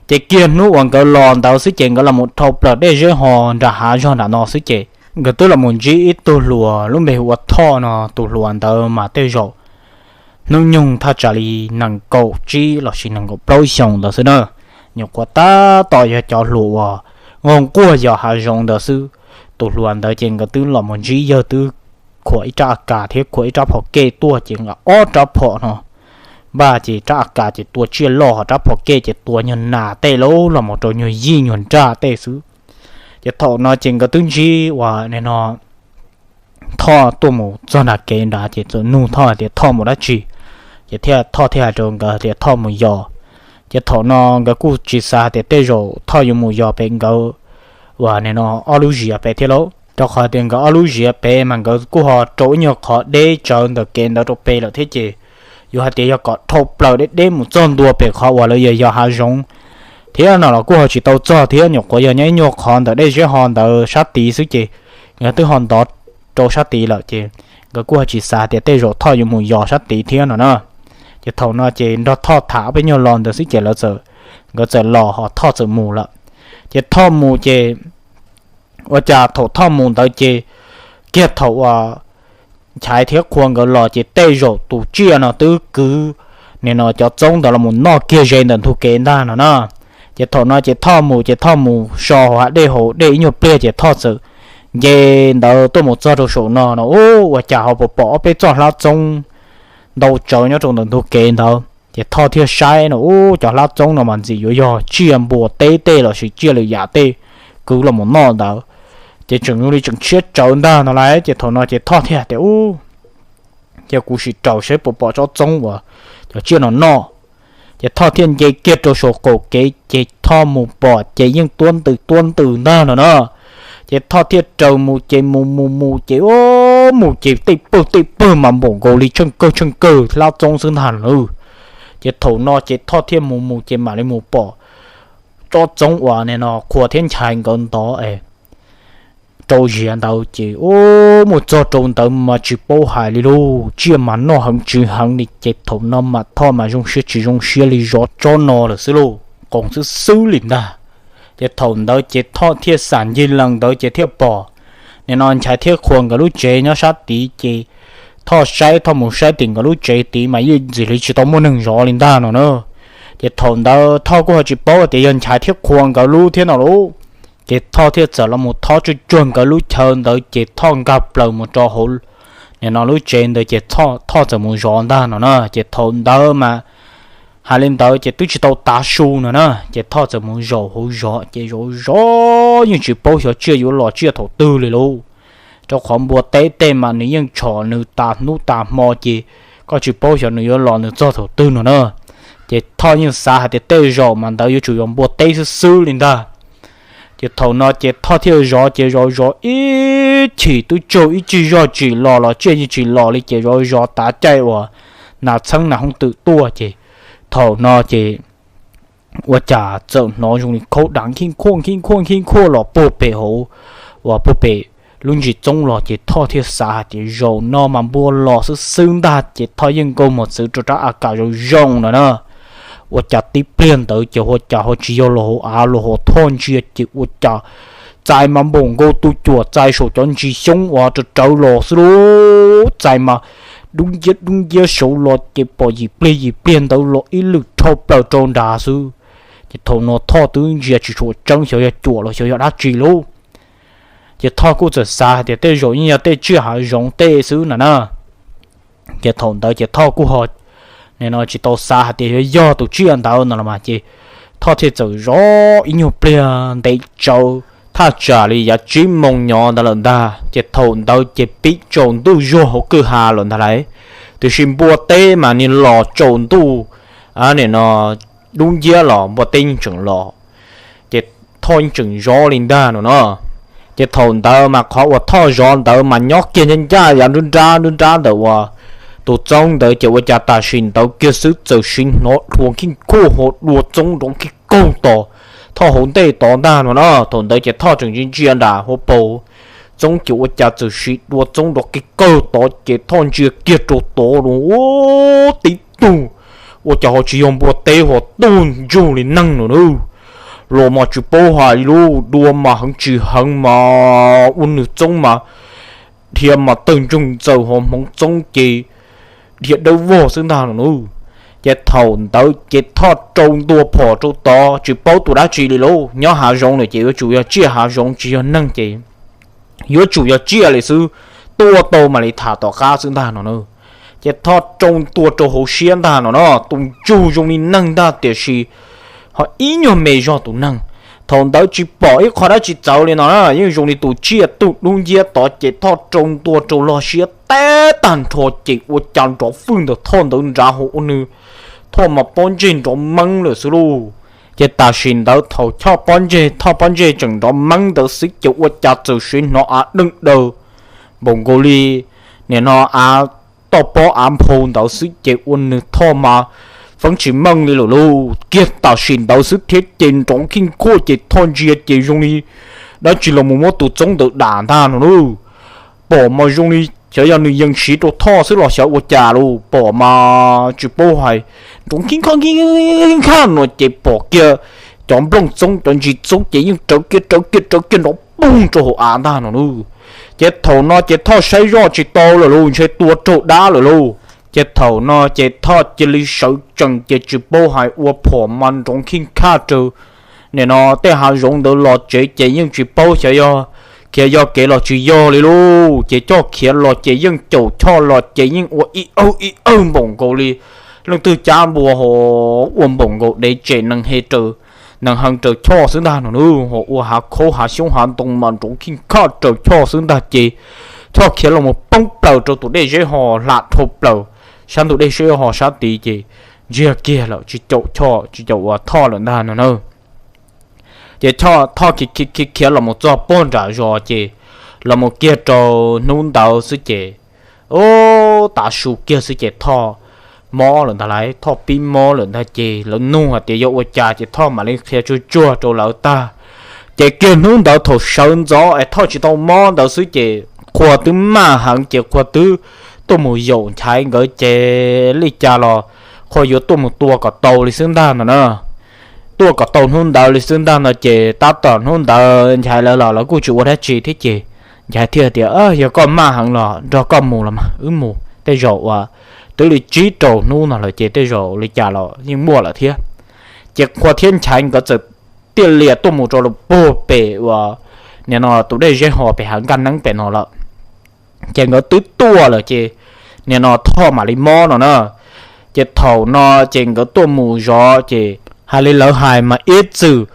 Ces kiag hnub uas nkawd los ntawd xwb ces nkawd los mus dhau plaws dej zeb ho nram hav zog nram no xwb ces nkawd twb los mus ntsib ib tug hluas lub npe hu ua Thoj no, tus hluas ntawd mas tej zaum hnub nyoog thaj tsam li nees nkaum tsib lossis nees nkaum plaub xyoos ntawd xwb na. Nyuam qhuav tab tom yog cov hluas uas nquag nquag yos hav zoov ntawd xwb. Tus hluas ntawd ces nkawd twb los mus ntsib yawg twb khuam ib rab a kas thiab khuam ib rab phom kej tuaj ces nkawd ob rab phom no npaj ces rab a kas ces tua tsiaj loj ho rab phom kej ces tua nyuag nas tej lawm los mus rau nyuag yij nyuag nraj tej xwb. Ces thaum no ces nkawd twb ntsib uas no Thoj tuaj mus txog nram kev nrad ces txawm nug Thoj hais tias Thoj mus dab tsi, ces thiaj Thoj thiaj hais rau nkawd tias Thoj mus yos. Ces thaum no nkawd kuj tsis xav hais tias tej zaum Thoj yuav mus yos pem nkawd uas no ob lub ziav pem thiab lauj, rau qhov tias nkawd ob lub ziav pem mas nkawd kuj ho rau ib nyuag qhov deb tsawv ntawm kev ntawd rau pem lawm thiab ces yuav hais tias yog kom dhau plaws deb deb mus txog ntua pem qhov uas lawv yog yos hav zoov thiab no los kuj ho tsis tau txog thiab, nyuam qhuav yog nyob ib nyuag qhov ntawm dej zeb ho ntawd sab tid xwb ces nkawd twb ho ntov rau sab tid lawm ces nkawd kuj ho tsis xav tias tej zaum Thoj yuav mus yos sab tid thiab no na. Ces thaum no ces nrog Thoj tham ob peb nyuag lo ntawd xwb ces lawv txawm, nkawd txawm los ho Thoj txawm mus lawm. Ces Thoj mus ces ua cas thaum Thoj mus ntawd ces kiag thaum uas Nchaiv thiab Qhua nkawd los ces tej zaum tus tsiaj no twb kwv nim no cov txoob ntawd los mus noj kiag ze ntawm ntug kev ntag no na. Ces thaum no ces Thoj mus ces Thoj mus so hauv hav dej haus dej ib nyuag pliag ces Thoj txawm nce ntawd tuaj mus txog rau saum no no ua cas ho pom pom ob peb txoj hlab txoob ntau tsawv nyob rau ntawm ntug kev ntawd. Ces Thoj thiaj saib no ub cov hlab txoob no mas ntxim yuav yog tsiaj npua teb tej lossis tsiaj lwm yam tej kwv los mus noj ntawd. Ces tseem zoo li tseem tshiab tsawv ntag no lauj. Ces thaum no ces Thoj thiaj hais tias ub, ces kuv sim raws saib puas pom tsob txoob uas cov tsiaj no noj. Ces Thoj thiaj nce kiag rau saum qaum kev ces Thoj mus pom ces yeej tuab ntws tuab ntws ntag no na. Ces Thoj thiaj raws mus ces mus mus mus ces ub mus ces tej pawg tej pawg mas npaum nkaus li tsheej kawg tsheej kawg hlab txoob xwb ntag no. Ces thaum no ces Thoj thiaj mus mus ces mam li mus pom tsob txoob uas nim no Qhua thiab Nchaiv nkawd ntov rau ziav ntawd ces ub mus txog rau ntawd mas tsis paub hais li lauj, tsiaj mas noj heev tsis heev li ces thaum no mas Thoj mas zoo siab tsis zoo siab li zov tsob no lawm xwb lauj, qoos xwb xwb li ntag. Ces thaum ntawd ces Thoj thiaj xam ncig lees ntawd ces thiaj pom nim no Nchaiv thiab Qhua nkawd lub tsev nyob sab tid ces Thoj saib, Thoj mus saib tim nkawd lub tsev tid mas yeej ntxim li tsis tau muaj neeg zov li ntag no na. Ces thaum ntawd Thoj kuj ho tsis paub tias yog Nchaiv thiab Qhua nkawd lub thiab no lauj. Ces Thoj thiaj txawm los mus thob tsuag tsuag nkawd lub chaw ntawd ces Thoj nkag plaws mus rau hauv nim no lub tsev ntawd ces Thoj txawm mus zov ntag no na. Ces thaum ntawd mas hais li ntawd ces twb tsis tau tav su no na, ces Thoj txawm mus zaum hauv zov ces zov zov yeej tsis paub xyov tsiaj yuav los tsiaj thaum twg li lauj. Rau qhov npua teb tej mas nws yeej tshom nws tas hnub tas hmo ces koj tsis paub xyov nws yuav los nws txog thaum twg no na. Ces Thoj yeej xav hais tias tej zaum mas ntawd yuav tsum yog npua teb xwb xwb li ntag. Ces thaum no ces Thoj thiaj zov ces zov zov ib chim twb tsaug ib tsig zog tsis los los tsiaj yeej tsis los li ces zov zov tav caij uas nas txheeb nas hooj twm tuaj ces thaum no ces ua cas txawm hnov zoo li khaub dam khib khuaj khib khuaj khib khuaj los puag pem hauv, uas puag pem lub ntsis txoob los ces Thoj thiaj xav hais tias zaum no mas npua los xwb xwb ntag ces Thoj yeej nkaug mos txwv rau rab a kam zoo zoo no na. Ua cas tib pliag ntawd ces ua cas ho tsis yog los hauv av los hauv Thoj ntsia ces ua cas txais mas npaum nkaus tus cuam txais saum cov ntsis xyoob uas rawv rawv los xwb lauj. Txais mas dub nciab dub nciab saud los ces pom yim pliag yim pliag ntawd los ib lwm dhau plaws rau nrad xwb. Ces thaum no Thoj twb ntsia tsis tshua tseeb xyov yog cuam los xyov yog dab tsi lauj. Ces Thoj kuj txawm xav hais tias tej zaum yeej yog tej tsiaj hav zoov tej xwb na na. Ces thaum ntawd ces Thoj kuj ho, nim no tsis tau xav hais tias yuav yog tus tsiaj ntawd no los mas ces Thoj thiaj txawm zov ib nyuag pliag ntev tsawv, thaj tsam li yav tsib moos nyov ntawd lawm ntag. Ces thaum ntawd ces pib tsaus ntuj zuag hauv kwj ha lawm ntag lauj. Tiam sis npua teb mas nws los tsaus ntuj, nim no dub nciab los npua teb yeej tseem los, ces Thoj yeej tseem zov li ntag no no. Ces thaum ntawd mas qhov uas Thoj zov ntawd mas nyob kiag ncaj ncaj yav nruab nrab nruab nrab ntawm uas tus txoob ntawd ces ua cas tam sim ntawd kiag xwb txawm sim hnov hlua khib khuaj ho dua txoob nrov khib kaug tom Thoj hauv ntej tod ntag no na. Thaum ntawd ces Thoj tseem ntsia ntsia nram hauv paus txoob ces ua cas txawm sim dua txoob nrov khib kawg tod ces Thoj ntsia kiag rau tod los tib tug, ua cas ho tsis yog npua teb ho tuag ntsug li neeg no na. Los mas tsis paub hais li lauj, dua mas heev tsis heev mas ua nws txoob mas dhia mas tawg ntsoog ntxaws ho hmoov txoob ces dhia dawb vog xwb ntag no na. Ces thaum ntawd ces Thoj rau ntua phom rau tod tsis paub tus dab tsi li lauj, nyob hav zoov lawm ces yuav tsum yog tsiaj hav zoov tsis yog neeg ces yuav tsum yog tsiaj li xwb, tua tau mam li tham tom qab xwb ntag no na. Ces Thoj rau ntua rau hauv siab ntag no no, tus ntsug zoo li neeg ntag tiam sis ho ib nyuag me zog tus neeg. Thaum ntawd tsis pom ib qho dab tsi txawv li no na, yeej zoo li tus tsiaj tuag dub nciab tod ces Thoj rau ntua rau log siab teb tag nrho ces ua cas nrov fwj ntawm Thoj ntawd nrad hauv ua nws Thoj mas pob ntseg nrov meeb lawm xwb lauj. Ces tam sim ntawd thaum Thoj pob ntseg, Thoj pob ntseg tseem nrov meeb ntawd xwb ces ua cas txawm sim hnov av deej daws npaum nkaus li nim no av toj pob av nphau ntawd xwb ces ua nws Thoj mas feeb tsis meej li lawm lauj. Kiag tam sim ntawd xwb thiab ces nrov khib khuaj ces Thoj ntsia ces zoo li dab tsi los mus muab tus txoob ntawd dam ntag no lauj. Pom mas zoo li xyov yog nws yees siv rau Thoj xwb los xyov ua cas lauj, pom mas tsis paub hais, nrov khib khuaj khib khuaj no ces pom kiag cov nplooj txoob cov ntsis txoob ces yeej rawv kiag rawv kiag rawv kiag nrov poog rau hauv av ntag no lauj. Ces thaum no ces Thoj saib zoj tsis tau lawm lauj, ntshe tua raug dab lawm lauj. Ces thaum no ces Thoj cia li sawv tsees ces tsis paub hais ua phom mas nrov khib khuaj raws nim no tej hav zoov ntawd los tsev ces yeej tsis paub xyov yog khiav yog kev los tsis yog li lauj. Ces coj khiav los ces yeej caum Thoj los ces yeej ua ib awg ib awg npaum nkaus li leej twg cab npua ho ua npaum nkaus dev tsem nees he raws, nees hee raws Thoj xwb ntag no na. Ho ua hav khaub hav xyoob hav ntoo mas nrov khib khuaj raws Thoj xwb ntag ces Thoj khiav los mus poob plaws rau tus dej zeb ho hla dhau plaws sab ntug dej zeb ho sab tid ces ntsiag kiag lawm tsis caum Thoj tsis caum ua Thoj lawm ntag no na. Ces Thoj khiav khiav khiav los mus txog pog nram zos ces los mus kiag rau hnub ntawd xwb ces, o, tav su kiag xwb ces Thoj mob lawm ntag lauj, Thoj pib mob lawm ntag ces lawv nug hais tias yog ua cas ces Thoj mam li qhia tsuag tsuag rau lawv tag. Ces kiag hnub ntawd thaum sawv ntxov es Thoj tsis tau mob ntawd xwb ces Qhua twb maj heev ces Qhua twb tuaj mus yaum Nchaiv nkawd ces li cas los Qhua yuav tuaj mus tua kom tau li xwb ntag no na. Tuaj kom tau hnub ntawd li xwb ntag no ces tab tom hnub ntawd Nchaiv lawv los lawv kuj tsis ua dab tsi thiab ces Nchaiv thiaj tias, yog koj maj heev los nrog koj mus los mas wb mus, tej zaum uas twb li tsib rau hnub no lawm ces tej zaum li cas los yeej muaj lawm thiab. Ces Qhua thiab Nchaiv nkawd txawm tiaj lias tuaj mus rau lawm puag pem uas nim no tus dej zeb ho pem hav nkaj neeb pem no lawm. Ces nkawd twb tuaj lawm ces nim no Thoj mam li mob no na. Ces thaum no ces nkawd tuaj mus zov ces hais li lawv hais mas ib txwm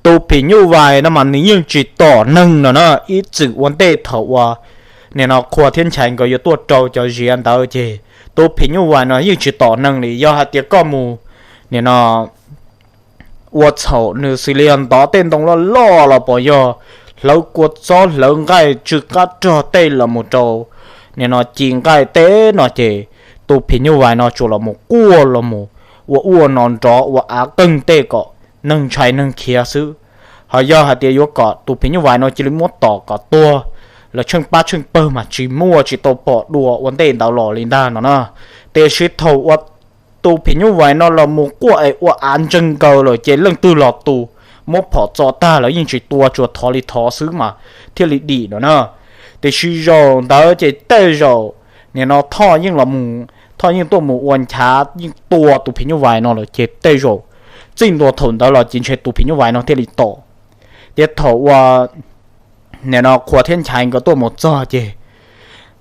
tus phim nyuj vais no mas nws yeej tsis tom neeg no na. Ib txwm ua ntej thaum uas nim no Qhua thiab Nchaiv nkawd yuav tuaj rau cov ziav ntawd ces tus phim nyuj vais no yeej tsis tom neeg li. Yog hais tias koj mus nim no ua txhaum nws xws li yog ntov tej ntoo loj loj los pom yog hlawv kua txob hlawv nqaij tsw qab rog tej los mus rau nim no ci nqaij tej no ces tus phim nyuj vais no tsuas los mus quaj los mus ua ua no nrov ua av qeeg tej kom neeg ntshai neeg khiav xwb. Ho yog hais tias yuav kom tus phim nyuj vais no cia li muab tom kom tuag, lawv tsheej pab tsheej pawg mas tsis muaj, tsis tau pom dua ua ntej ntawd los li ntag no na. Tiam sis thaum uas tus phim nyuj vais no los mus quaj es ua av ntseeg nkaus lawm ces leej twg los tus muab phom txo tag lawv yeej tsis tua, tsuas thov li thov xwb mas thiaj li dim no na. Tiam sis zaum ntawd ces tej zaum nim no Thoj yeej los, Thoj yeej tuaj mus ua nchav yeej tua tus phim nyuj vais no lawm ces tej zaum txij ntua thaum ntawd los ces ntshe tus phim nyuj vais no thiaj li tom. Ces thaum uas nim no Qhua thiab Nchaiv nkawd tuaj mus txog ces,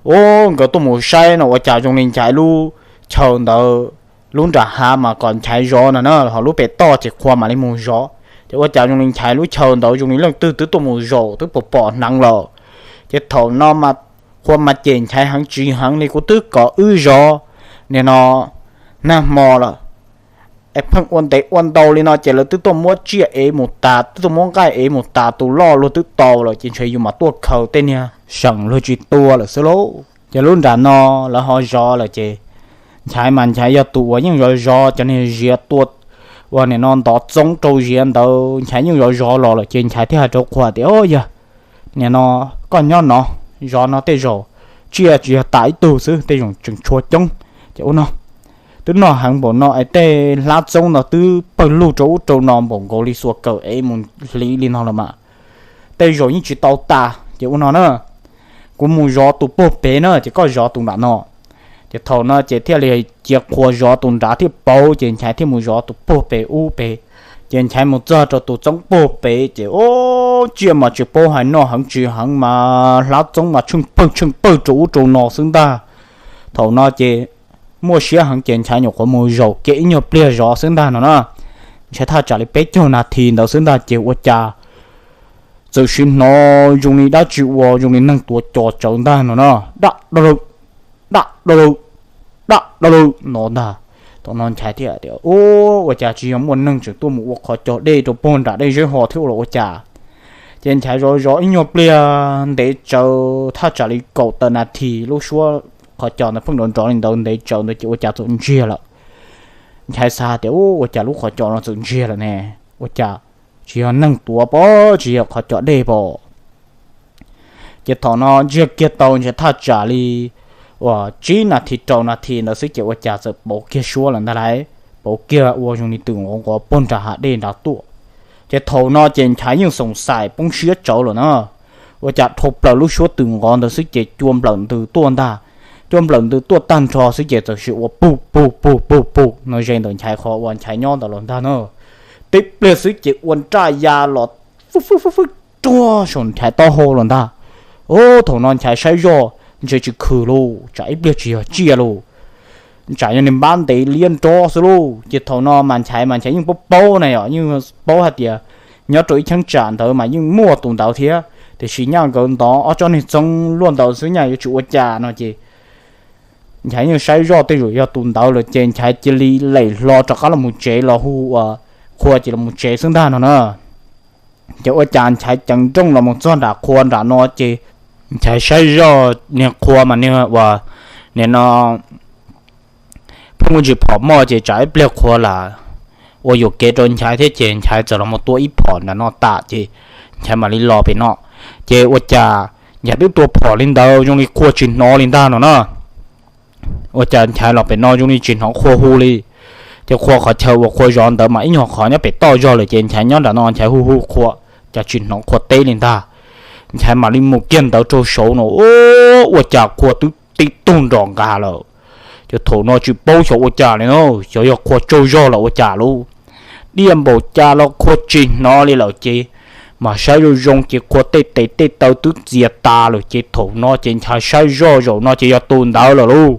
u, nkawd tuaj mus saib no ua cas zoo li Nchaiv lub chaw ntawd, lub nram hav mas kom Nchaiv zov no na, ho lub pem toj ces Qhua mam li mus zov. Ces ua cas zoo li Nchaiv lub chaw ntawd zoo li leej twg twb tuaj mus zaum twb pom pom hneev lawm. Ces thaum no mas Qhua mas cem Nchaiv heev tsis heev li, kuv twb kom wb zov nim no nag hmo lawm es pheej ua ntev ua ntau li no ces lawv twb tuaj muab tsiaj ev mus tas, twb tuaj muab nqaij ev mus tas, tus loj luag twb tau lawm ces ntshe yus mam tuaj khaws tej niag seem luag tsis tua lawm xwb lauj. Ces lub nram no lawv ho zov lawm ces Nchaiv mas Nchaiv yog tus uas yeej zov zov cov niag ziav tua, uas nim no ntov txoob rau ziav ntawd Nchaiv yeej zov zov los lawm ces Nchaiv thiaj hais rau Qhua tias, o, yog nim no koj nyob no zov no tej zaum tsiaj tsis yog tas ib tug xwb, tej zaum tseem tshuav coob. Ces ua no twb noj heev npaum no es tej hlab txoob no twb pawg lug rau ub rau no npaum nkaus li xuas kawm ev mus hliv li no los mas tej zaum yeej tsis tau tas. Ces ua no na, kuv mus zov tus puag pem na, ces koj zov tus nram no. Ces thaum no ces thiaj li cia Qhua zov tus nrad thiaj pauv, ces Nchaiv thiaj mus zov tus puag pem ub pem. Ces Nchaiv mus txog rau tus txoob puag pem ces, o, tsiaj mas tsis paub hais, noj heev tsis heev mas hlab txoob mas tsheej pawg tsheej pawg rau ub rau no xwb ntag. Thaum no ces muaj siab heev ces Nchaiv nyuam qhuav mus zaum kiag ib nyuag pliag zov xwb ntag no na. Nchaiv thaj tsam li peb caug nas this ntawd xwb ntag ces ua cas txawm sim hnov zoo li dab tsi ua zoo li neeg tuav cos tsawv ntag no na, dab dab lawm, dab dab lawm, dab dab lawm no ntag. Thaum no Nchaiv thiaj tias, u, ua cas tsis yog muaj neeg tseem tuaj mus ua qhov cos dej rau puag nram dej zeb ho thiab los ua cas? Ces Nchaiv zov zov ib nyuag pliag ntev tsawv thaj tsam li kaum tawm nas this lub suab qhov cos ntawd pheej nrov nrov li ntawd ntev tsawv ntawd ces ua cas txawm ntsiag lawm. Nchaiv xav tias, u, ua cas lub qhov cos no txawm ntsiag lawm ne? Ua cas tsis yog neeg tuav pob, tsis yog qhov cos dej pob? Ces thaum no ntsiag kiag tau Nchaiv thaj tsam li uas tsib nas this rau nas this ntawd xwb ces ua cas txawm pauv kiag suab lawm ntag lauj, pauv kiag ua zoo li twm nqov nqov puag nram hav dej nrad tuaj. Ces thaum no ces Nchaiv yeej xoom xaim poob siab tsawv lawm na, ua cas dhau plaws lub suab twm nqov ntawd xwb ces cua nplawm ntws tuaj ntag. Cua nplawm ntws tuaj tag nrho xwb ces txawm sim ua pug pug pug pug pug no ze ntawm Nchaiv qhov uas Nchaiv nyob ntawd los ntag na. Tib pliag xwb ces ua nraj ya los fwb fwb fwb fwb ruag saum Nchaiv taub hau los ntag. Thaum no Nchaiv saib zoj ntshe tsis khwm lauj, tsam ib pliag tsis yog tsiaj lauj, tsam yog niag npab ntev liab nrob xwb lauj. Ces thaum no mas Nchaiv mas Nchaiv yeej paub paub na yom, yeej paub hais tias nyob rau ib cheeb tsam ntawd mas yeej muaj tus ntawd thiab, tiam sis nyaj nkawd ntov ob tsob niag txoob luaj ntawd xwb nyaj yuav tsis ua cas no ces Nchaiv yeej saib zoj tej zaum yog tus ntawd lawm ces Nchaiv cia li lem hlo rov qab los mus tsev los hu ua Qhua ces los mus tsev xwb ntag no na. Ces ua cas Nchaiv ceev nrooj los mus txog nram Qhua nram no ces Nchaiv saib zoj niag Qhua mas niag uas nim no pheej muaj ntsis phom moj ces tsam ib pliag Qhua lam ua yuam kev rau Nchaiv thiab ces Nchaiv txawm los mus tua ib phom nram no tas ces Nchaiv mam li los pem no. Ces ua cas Nchaiv twb tua phom li ntawd zoo li Qhua tsis hnov li ntag no na. Ua cas Nchaiv los pem no zoo li tsis hnov Qhua hu li. Ces Qhua qhov chaw uas Qhua zov ntawd mas ib nyuag qhov nyob pem toj zog lawm ces Nchaiv nyob nram no Nchaiv hu hu Qhua, cas tsis hnov Qhua teb li ntag. Nchaiv mam li mus kiag ntawd rau saud no, ua cas Qhua twb tib tug nrom nqa lawm. Ces thaum no tsis paub xyov ua cas li no, xyov yog Qhua tsaug zog los ua cas lauj. Diaj npaum cas los Qhua tsis hnov li lawm ces mam saib zoo zoo ces Qhua tej tes tej taw twb txias tas lawm ces thaum no ces Nchaiv saib zoj zaum no ces yog tus ntawd lawm lauj.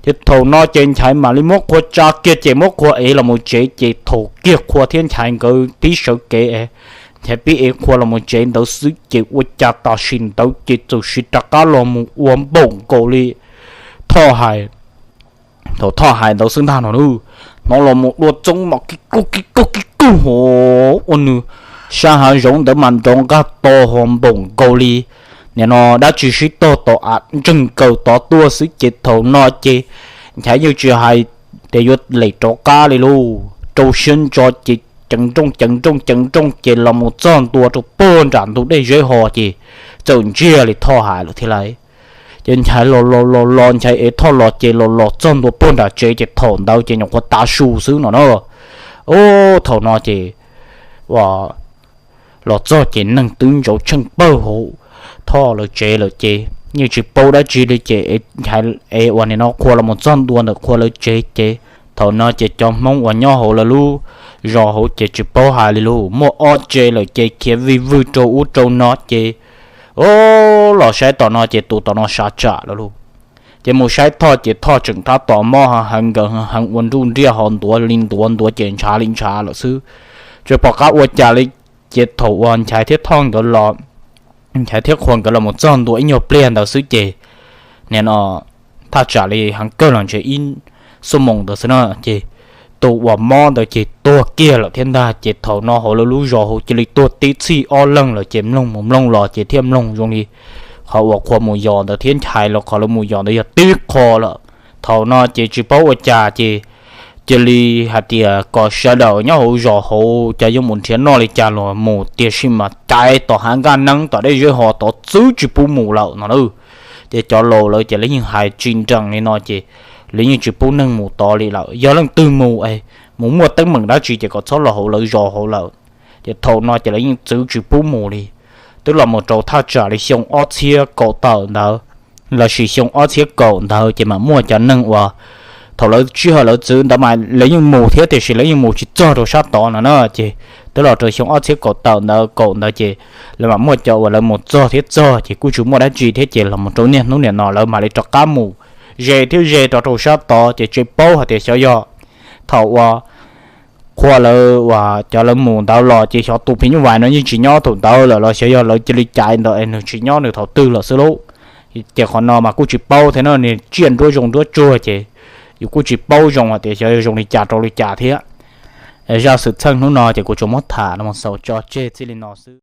Ces thaum no ces Nchaiv mam li muab Qhua tsa kiag ces muab Qhua ev los mus tsev ces thaum kiag Qhua thiab Nchaiv nkawd tib sawv kev, Nchaiv pib ev Qhua los mus tsev ntawd xwb ces ua cas tam sim ntawd ces txawm sim rov qab los mus ua npaum nkaus li Thoj hais. Thaum Thoj hais ntawd xwb ntag no, hnov los mus dua txoob mas kib kug kib kug kib kug hov ua nws sab hav zoov ntawd mas nrov nqaj to ho npaum nkaus li nim no dab tsi sib tog tom av ntseeg nkaws tod tuaj xwb ces thaum no ces Nchaiv yeej tsis hais tias yuav lem rov qab li lauj, rau siab ntso ces ceev nrooj ceev nrooj ceev nrooj ces los mus txog ntua rau puag nram ntug dej Zeb Ho ces txawm ntsiag li Thoj hais lawm thiab lauj. Ces Nchaiv los los los los, Nchaiv ev Thoj los ces los los txog ntua puag nram tsev ces thaum ntawd ces nyuam qhuav tav su xwb no na. Ub, thaum no ces los txog ces neeg twb ntsauv tsheej pawg hauv Thoj lawv tsev lawm ces yeej tsis paub dab tsi li ces Nchaiv ev uas nim no qhua los mus txog ntua ntawm qhua lawv tsev ces thaum no ces cov Hmoob uas nyob hauv lawv lub zos hauv ces tsis paub hais li lauj, muaj ob tsev lawm ces khiav vij vwg rau ub rau no ces, o, los saib tom no ces tus tom no sav tsam lawm lauj. Ces mus saib Thoj ces Thoj tseem tab tom mob heev, nkawd heev ua nruj nriaj ho ntuav li ntuav ntuav ces ntshav li ntshav lawm xwb, tsis pom qab ua cas li. Ces thaum uas Nchaiv thiab Thoj nkawd los, Nchaiv thiab qhua nkawd los mus txog ntua ib nyuag pliag ntawd xwb ces nim no thaj tsam li heev kawg los ntshe ib xuab moos ntawd xwb na ces tus uas mob ntawd ces tuag kiag lawm thiab ntag. Ces thaum no hauv lawv lub zos hauv cia li tuag tib txhij ob leeg lawm ces mloog mus mloog los ces thiaj mloog zoo li qhov uas qhua mus yos ntawd thiab Nchaiv los qhov lawv mus yos ntawd yog tib qho lawm. Thaum no ces tsis paub ua cas ces cia li hais tias kom sawv daws nyob hauv zos hauv cov yuav mus nrhiav noj li cas los mus, tiam sis mas caiv tom hav nkaj neeb tom dej Zeb Ho tod txwb tsis pub mus lawm no na. Ces cov laus lawv ces lawv yeej hais tsis nrees li no ces lawv yeej tsis pub neeg mus tod li lawm. Yog leej twg mus es mus muaj teeb meem dab tsi ces kom txhob los hauv lawv zos hauv lawm. Ces thaum no ces lawv yeej txwv tsis pub mus li. Twb los mus rau thaj tsam li xyoo ob txhiab kaum tawm ntawd lossis xyoo ob txhiab kaum ntawd ces mam muaj cov neeg uas thaum lawv sij hawm lawv txwv ntawd mas lawv yeej mus thiab tiam sis lawv yeej mus tsis txog rau sab tod no na. Ces twb los rau xyoo ob txhiab kaum tawm ntawd kaum ntawd ces lawv mam muaj cov uas lawv mus txog thiab txog ces kuj tsis muaj dab tsi thiab ces los mus rau niaj hnub nim no lawv mam li rov qab mus ze thiab ze rov rau sab tod ces tsis paub hais tias xyov yog thaum uas qhua lawv uas cov lawv mus ntawd los ces xyov tus phim nyuj vais no yeej tsis nyob thaum ntawd lawm los xyov yog lawv cia li caiv ntawd es nws tsis nyob nws thaum twg lawm xwb lauj. Ces qhov no mas kuj tsis paub thiab no, nws tsiaj nruab zoo nruab tsuag ces yus kuj tsis paub zoo hais tias xyov yog zoo li cas rau li cas thiab. Zaj xwm txheej hnub no ces kuv tsuas muab tham los xaus tso tseg txij li no xwb.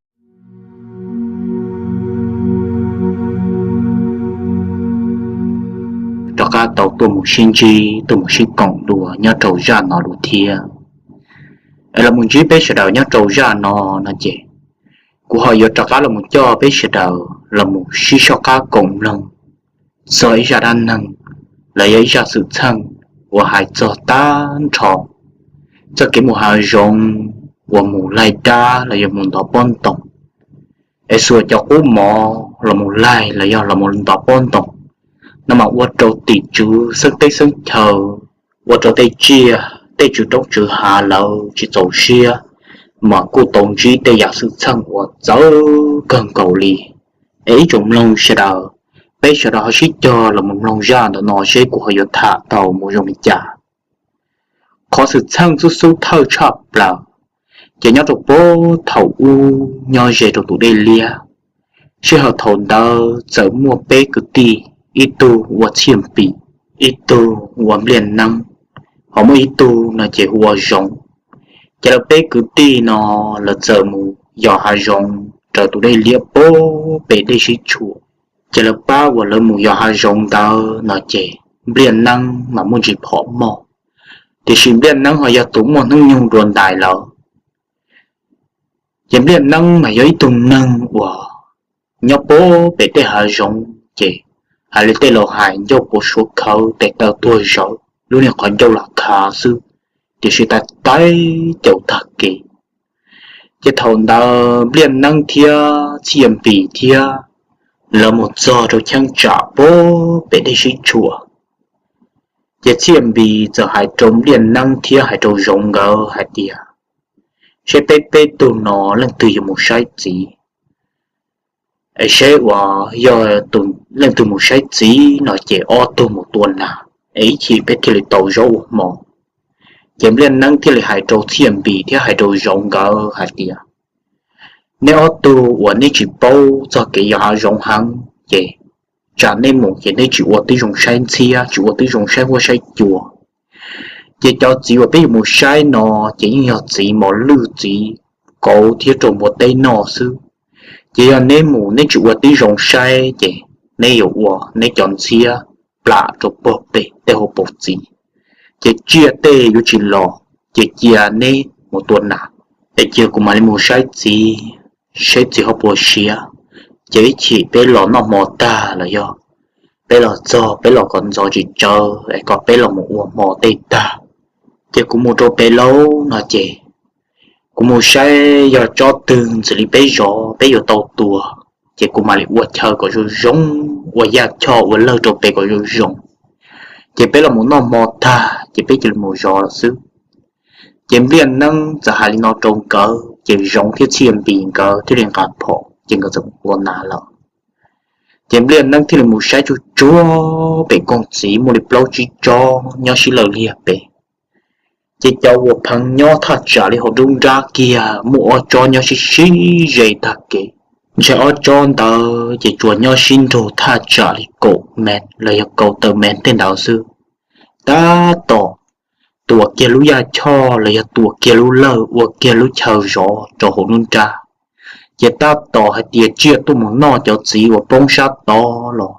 Rov qab tau tuaj mus sib ntsib tuaj mus sib koom dua nyob rau zaj no dua thiab. Es los mus ntsib peb sawv daws nyob rau zaj no no ces kuv ho yuav rov qab los mus coj peb sawv daws los mus sib soj qab koom mloog txog ib zaj dab neeg los yog ib zaj xwm txheej uas hais txog tag nrho txoj kev mus hav zoov uas mus laig dab los yog mus ntov pob ntoo, es xuas cov qub mov los mus laig los yog los mus ntov pob ntoo no mas ua rau tim tswv xeeb teb xeeb chaw, ua rau tej tsiaj tej tswv roob tswv hav lawv tsis txaus siab, mas kuj tau ntsib tej yam xwm txheej uas txawv kawg nkaus li. Es ib tsoom mloog sawv daws, peb sawv daws ho sib cog los mus mloog zaj ntawm no seb kuv ho yuav tham tau mus zoo li cas. Qhov xwm txheej xub xub thawj tshaj plaws ces nyob rau puag thaum ub nyob ze rau tus dej liab, sij hawm thaum ntawd txawm muaj peb kwv tij, ib tug ua Txhiaj Npis, ib tug ua Npliaj Neeb, ho muaj ib tug no ces hu ua Zoov. Ces lawv peb kwv tij no lawv txawm mus yos hav zoov raws tus dej liab puag pem dej sib tshuam. Ces lawv pab uas lawv mus yos hav zoov ntawd no ces Npliaj Neeb mas muaj ntsis phom mog, tiam sis Npliaj Neeb ho yog tus muaj hnub nyoog dua ntais lawm. Ces Npliaj Neeb mas yog ib tug neeg uas nyob puag pem tej hav zoov ces hais li tej laus hais ncauj puav suav khawv tes taw tuag zawv, lub niag qhov ncauj los khav xwb, tiam sis tais taib caus tag kev. Ces thaum ntawd Npliaj Neeb thiab Txhiaj Npis thiab lawv mus txog rau cheeb tsam puag pem dej sib tshuam. Ces Txhiaj Npis txawm hais rau Npliaj Neeb thiab hais rau Zoov nkawd hais tias, seb peb peb tug no leej twg yuav mus saib txiv, es seb uas yog leej twg mus saib txiv no ces ob tug mus tua nas, es ib chim peb thiaj li tau zaub ua hmo. Ces Npliaj Neeb thiaj li hais rau Txhiaj Npis thiab hais rau Zoov nkawd hais tias, neb ob tug uas neb tsis paub txog kev yos hav zoov heev ces tsam neb mus ces neb tsis ua tib zoo saib ntxhiab, tsis ua tib zoo saib huab saib cua. Ces cov txiv uas peb yuav mus saib no ces yeej yog txiv mos lwj, txiv kauv thiab rau npua teb noj xwb. Ces yog neb mus neb tsis ua tib zoo saib ces neb yuav ua neb cov ntxhiab plam rau puag pem tej hauv paus txiv, ces tsiaj tej yuav tsis los, ces cia neb mus tua nas. Es cia kuv mam li mus saib txiv, saib txiv ho puas siav, ces ib chim peb los noj hmo tag los yog peb los txog peb los kom ntxov tsis tsawv es kom peb los mus ua hmo tej tag, ces kuv mus rau pem lauj no ces kuv mus saib yog tsob twg ntxim li peb zov peb yuav tau tua, ces kuv mam li ua chaw kom zoo zoo, ua yaj choj ua lawg rau pem kom zoo zoo, ces peb los mus noj hmo tag ces peb cia li mus zov lawm xwb. Ces Npliaj Neeb txawm hais li no rau nkawd ces Zoov thiab Txhiaj Npis nkawd thiaj li nqa phom ces nkawd txawm mus tua nas lawm. Ces Npliaj Neeb thiaj li mus saib tsuag tsuag pem koog txiv muaj li plaub tsib tsob nyob sib lawj liag pem. Ces cov uas pheev nyob thaj tsam li hauv nruab nrab kiag muaj ob tsob nyob sib sib ze tag kev. Ntshe ob tsob ntawd ces tsuas nyob sib nrug thaj tsam li kaum mev los yog kaum tawm mev tej ntawd xwb. Tab tom tua kiag lub yaj choj los yog tua kiag lub lawj ua kiag lub chaw zov rau hauv nruab nrab, ces tab tom hais tias tsiaj tuaj mus noj cov txiv uas poob sab tod los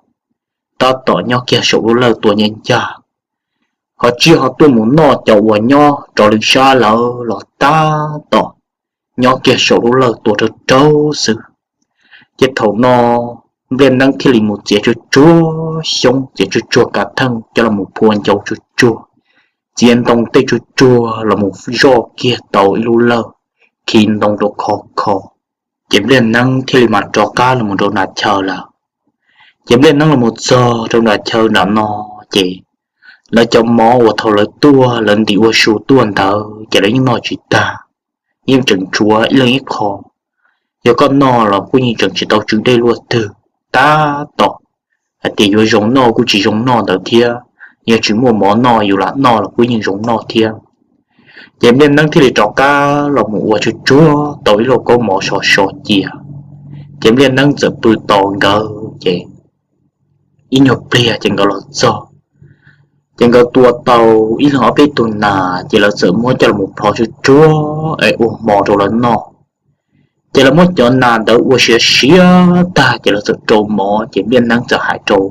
tab tom nyob kiag saum lub lawj tua ncaj ncaj, ho tsiaj ho tuaj mus noj cov uas nyob rov lwm sab lawm los tab tom nyob kiag saum lub lawj tua raug raug xwb. Ces thaum no Npliaj Neeb thiaj li mus txiav tsuag tsuag xyoob, txiav tsuag tsuag kav theej coj los mus phua ncau tsuag tsuag, txiav ntoo tej tsuag tsuag los mus zoj kiag tau ib lub lawj, khi ntoo rau khov kho. Ces Npliaj Neeb thiaj li mam rov qab los mus rau nram chaw lawm. Ces Npliaj Neeb los mus txog rau nram chaw nram no, ces lawv cov mov uas thaum lawv tuaj lawv ntim ua su tuaj ntawd ces lawv yeej noj tsis tag, yeej tseem tshuav ib leeg ib qho. Yog koj noj los kuj yeej tseem tsis tau tsw dej luaj twg, tab tom hais tias yuav zoo noj kuj tsis zoo noj ntawd thiab, yog tsis muaj mov noj yus lam noj los kuj yeej zoo noj thiab. Ces Npliaj Neeb thiaj li rov qab los mus ua tsuag tsuag tau ib lauj kaub mov so so cia. Ces Npliaj Neeb txawm pw tos nkawd ces ib nyuag pliag ces nkawd los txog. Ces nkawd tua tau ib leeg ob peb tug nas ces lawv txawm muab coj los phov tsuag tsuag es ua hmo rau lawv noj. Ces lawv muab cov nas ntawd ua siav siav tag ces lawv txawm rau mov ces Npliaj Neeb txawm hais rau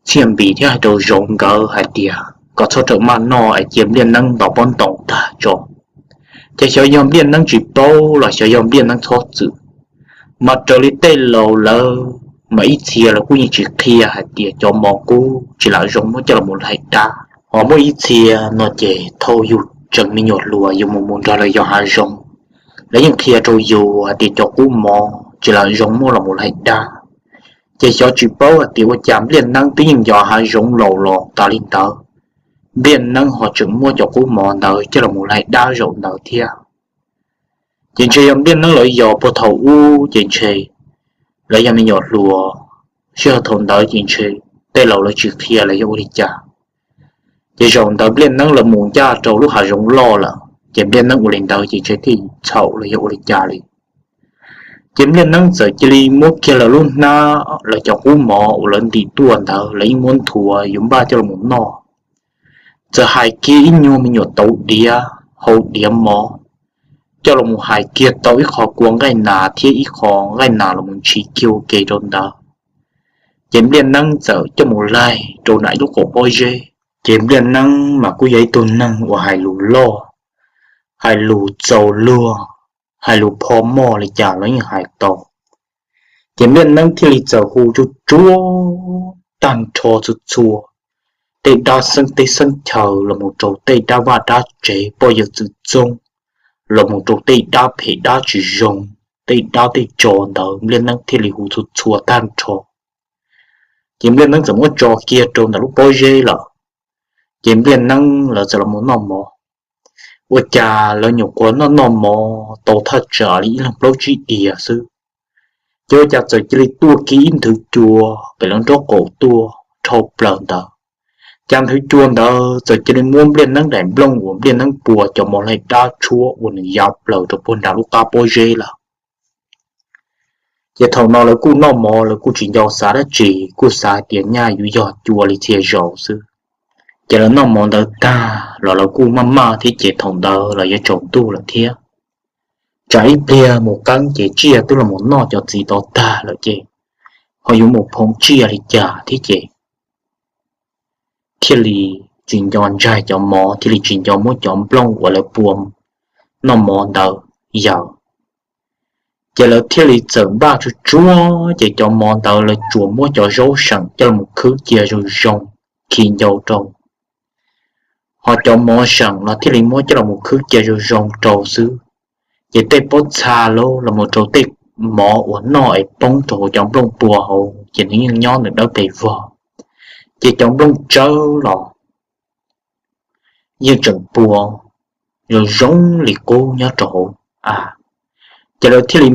Txhiaj Npis thiab hais rau Zoov nkawd hais tias kom txhob rawm maj noj es cia Npliaj Neeb ntos pob ntoos tag tso. Ces xyov yog Npliaj Neeb tsis paub los xyov yog Npliaj Neeb txhob txwm, mas raws li tej laus lawv mas ib txhia lawv kuj yeej tsis qhia hais tias cov mov qub tsis lam zoo muab coj los laig dab. Ho muaj ib txhia no ces thaum yus tseem me nyuam hluas yus mus mus nrog lawv yos hav zoov, lawv yeej qhia rau yus hais tias cov qub mov tsis lam zoo muab los mus laig dab. Ces xyov tsis paub hais tias ua cas Npliaj Neeb twb yeej yos hav zoov laus los tas li ntawd, Npliaj Neeb ho tseem muab cov qub mov ntawd coj los mus laig dab zaum ntawd thiab. Ces ntshe yog Npliaj Neeb lawv yos puag thaum ub ces ntshe lawv yog me nyuam hluas, sij hawm thaum ntawd ces ntshe tej laus lawv tsis qhia los yog ua li cas. Ces zaum ntawd Npliaj Neeb lawv mus ncaj rau lub hav zoov loj lawm ces Npliaj Neeb ua li ntawd ces ntshe thiaj txhaum los yog ua li cas li. Ces Npliaj Neeb txawm cia li muab kiag lawv lub hnab, lawv cov qub mov uas lawv ntim tuaj ntawd lawv yeej muab nthuav yuav npaj coj los noj. Txawm hais kiag ib nyuag me nyuam tauv diav hau diav mov coj los mus hais kiag tau ib qho kua nqaij nas thiab ib qho nqaij nas los mus ntshis kiag ua ke rau ntawd. Ces Npliaj Neeb txawm coj mus laig rau nram ib lub qaum pob zeb. Ces Npliaj Neeb mas kuj yog ib tug neeg uas hais lus loj, hais lus txaus luag, hais lus pho moj li cas los yeej hais tau. Ces Npliaj Neeb thiaj li txawm hu tsuag tsuag tag nrho txhua txhua tej dab xeeb teb xeeb chaw los mus rau tej dab vaj dab tsev poj yawg txwv txoob, los mus rau tej dab phem dab tsis zoo, tej dab tej tsov ntawd Npliaj Neeb thiaj li hu txhua txhua tag nrho. Ces Npliaj Neeb txawm muab tso kiag rau ntawm lub pob zeb lawm. Ces Npliaj Neeb lawv txawm los mus noj mov. Ua cas lawv nyuam qhuav noj noj mov tau thaj tsam li ib leeg plaub tsib diav xwb, ces ua cas txawm cia li tuaj kiag ib nthwv cua pem lawv nraub qaum tuaj dhau plaws ntawd. Cas nthwv cua ntawd txawm cia li muab Npliaj Neeb daim nplooj uas Npliaj Neeb pua cov mov laig dab tshuab ua nws yav plaws rau puag nram lub qab pob zeb lawm. Ces thaum no lawv kuj noj mov lawv kuj tsis nco xav dab tsi, kuj xav tias nyaj yuav yog cua li txhia zaus xwb. Ces lawv noj mov ntawd tag los lawv kuj maj maj thiab ces thaum ntawd los yuav tsaus ntuj lawm thiab. Tsam ib pliag mus qeeb ces tsiaj twb los mus noj cov txiv tod tag lawm ces ho yuav mus phoov tsiaj li cas thiab ces thiaj li tsis nco ntsaig cov mov, thiaj li tsis nco muab cov nplooj uas lawv pua noj mov ntawd yawm. Ces lawv thiaj li txawm npaj tsuag tsuag, ces cov mov ntawd lawv tsuas muab cov zaub seem coj los khwb cia zoo zoo, khi ncau rau. Ho cov mov seem los thiaj li muab coj los khwb cia zoo zoo rau xwb. Ces tej pob txha los mus rau tej mov uas noj es poob rau hauv cov nplooj pua hauv ces nws yeej nyob nws dawb pes vog. Ces cov nplooj tsawb los yeej tseem pua zoo zoo li qub nyob rau hauv av. Ces lawv thiaj li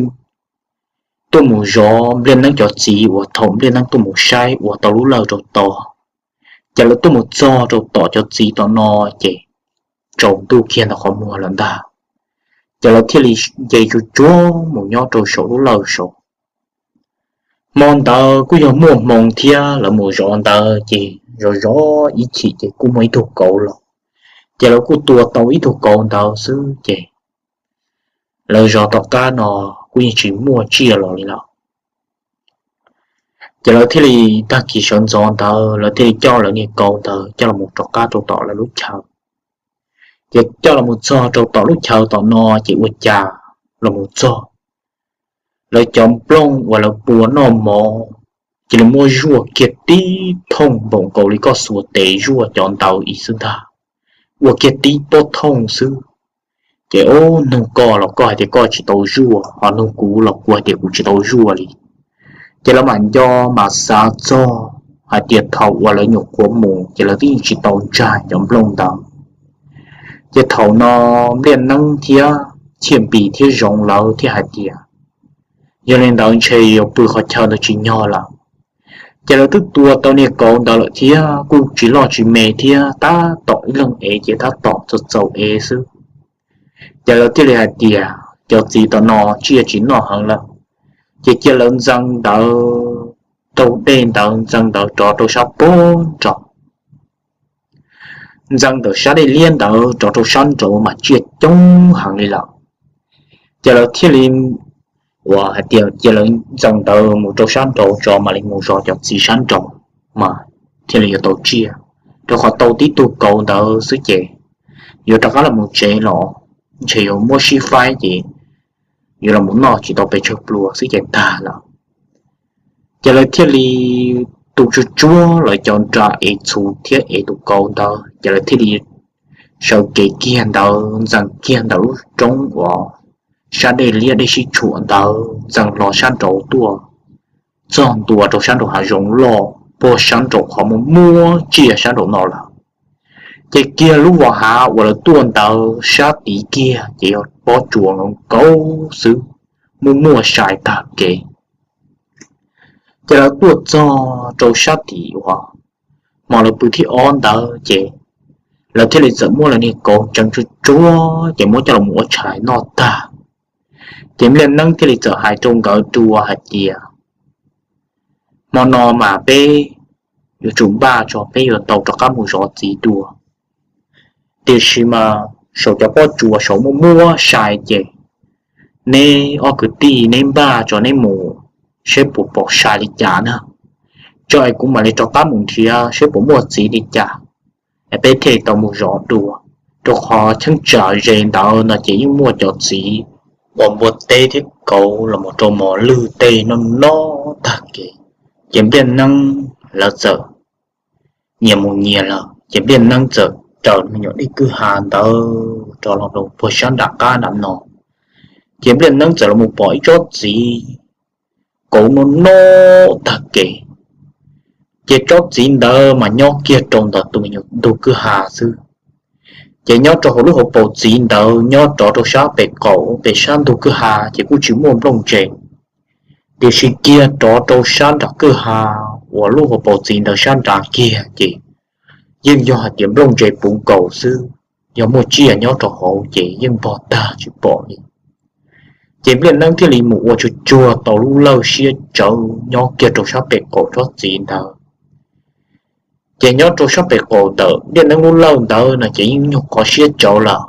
tuaj mus zov Npliaj Neeb cov txiv uas thaum Npliaj Neeb tuaj mus saib ua tau lub lawj rau tod. Ces lawv tuaj mus txog rau tom cov txiv tom no ces tsaus ntuj kiag ntawm qhov muag lawm ntag. Ces lawv thiaj li nce tsuag tsuag mus nyob rau saum lub lawj saud. Hmo ntawd kuj yog muaj hmoo thiab, lawv mus zov ntawd ces zov zov ib chim ces kuj muaj ib tug kauv los. Ces lawv kuj tua tau ib tug kauv ntawd xwb ces lawv zov tom qab no kuj yeej tsis muaj tsiaj los li lawm. Ces lawv thiaj li tag kis sawv ntxov ntawd lawv thiaj li coj lawv niag kauv ntawd coj los rov qab rau tom lawv lub chaw. Ces coj los txog rau tom lub chaw tom no ces ua cas los mus txog, lawv cov nplooj uas lawv pua noj mov cia li muab zuaj kiag tib thooj npaum nkaus li koj xuas tes zuaj cov ntawd ib xwb ntag. Ua kiag tib pob thooj xwb. Ces ub, nug koj los koj hais tias koj tsis tau zuaj, ho nug kuv los kuv hais tias kuv tsis tau zuaj li. Ces lawv mam nco mam xav txog hais tias thaum uas lawv nyuam qhuav mus ces lawv twb yeej tsis tau ntsaig cov nplooj ntawd. Ces thaum no Npliaj Neeb thiab Chiaj Npis thiab Zoov lawv thiaj hais tias, yog li ntawd ntshe yuav pw qhov chaw ntawd tsis nyog lawm. Ces lawv twb tua tau niag kauv ntawd lawm thiab kuj tsis loj tsis me thiab, tab tom ib leeg ev ces tab tom txaus txaus ev xwb. Ces lawv thiaj li hais tias cov txiv tom no tsiaj tsis noj heev lawm, ces cia lawv ntxeev ntawd, raug dej ntawd ntxeev ntawd rov rau sab pem nraud, ntxeev ntawm sab dej liab ntawd rov rau sab nraud mas tsiaj coob heev li lawm. Ces lawv thiaj li uas hais tias cia lawv ntxeev ntawd mus rau sab nraud tso mam li mus zov cov txiv sab nraud mas thiaj li yuav tau tsiaj, rau qhov tau tib tug kauv ntawd xwb ces yuav rov qab los mus tsev los ntshe yuav muab sib faib ces yuav los mus noj tsis tau pes tsawg pluas xwb ces tag lawm. Ces lawv thiaj li tu tsuag tsuag lawv cov nra ev txhuv thiab ev tus kauv ntawd ces lawv thiaj li sawv kev kiag ntawd ntxeev kiag ntawm lub roob uas sab dej liab dej sib tshuam ntawd ntxeev hlo sab nraud tuaj txog ntua rau sab nraum hav zoov loj puag sab nraum qhov muaj muaj tsiaj sab nraum no lawm. Ces kiag lub vos hav uas lawv tuaj ntawd sab tid kiag ces yog pob tsuas nkaus nkaus xwb, muaj muaj sai tag kev. Ces lawv tuaj txog rau sab tim uas hmo lawv pw thib ob ntawd ces lawv thiaj li txawm muab lawv niag kauv ntxeev tsuag tsuag ces muab coj los ua tshais noj tag. Ces Npliaj Neeb thiaj li txawm hais rau nkawd dua hais tias, hmo no mas peb yuav tsum npaj tso peb yuav tau rov qab mus zov txiv dua. Tiam sis mas saum cov pob tsuas saud muaj muaj sai ces neb ob kwv tij neb npaj tso neb mus seb puas pom sai li cas na. Tso es kuv mam li rov qab mus nrhiav seb puas muaj txiv li cas, peb thiaj li tau mus zov dua. Rau qhov cheeb tsam ze ntawd no ces yeej muaj cov txiv uas npua teb thiab kauv los mus rau mos lwj tej noj noj tag kev. Ces Npliaj Neeb lawv txawm nyias mus nyias lawm ces Npliaj Neeb txawm raws me nyuam dej kwj ha ntawd rov los rau puag sab nram qab nram no. Ces Npliaj Neeb txawm los mus pom ib tsob txiv kauv noj noj tag kev. Ces tsob txiv ntawd mas nyob kiag rau ntawm tus me nyuam ntug kwj ha xwb. Ces nyob rau hauv lub hauv paus txiv ntawd nyob rov rau sab pem qaum pem sab ntug kwj ha ces kuj tsis muaj nplooj ntse. Tiam sis kiag rov rau sab nram kwj ha uas lub hauv paus txiv ntawd sab nrad kiag ces yeej yog hais tias nplooj ntse puv nkaus xwb, yog muaj tsiaj nyob rau hauv ces yeej npog tag tsis pom li. Ces Npliaj Neeb thiaj li mus ua tsuag tsuag tau lub lawj siab tsawv nyob kiag rau sab pem qaum tsob txiv ntawd. Ces nyob rau sab pem qaum ntawm Npliaj Neeb lub lawj ntawd no ces yeej nyuag qhov siab tsawv lawm.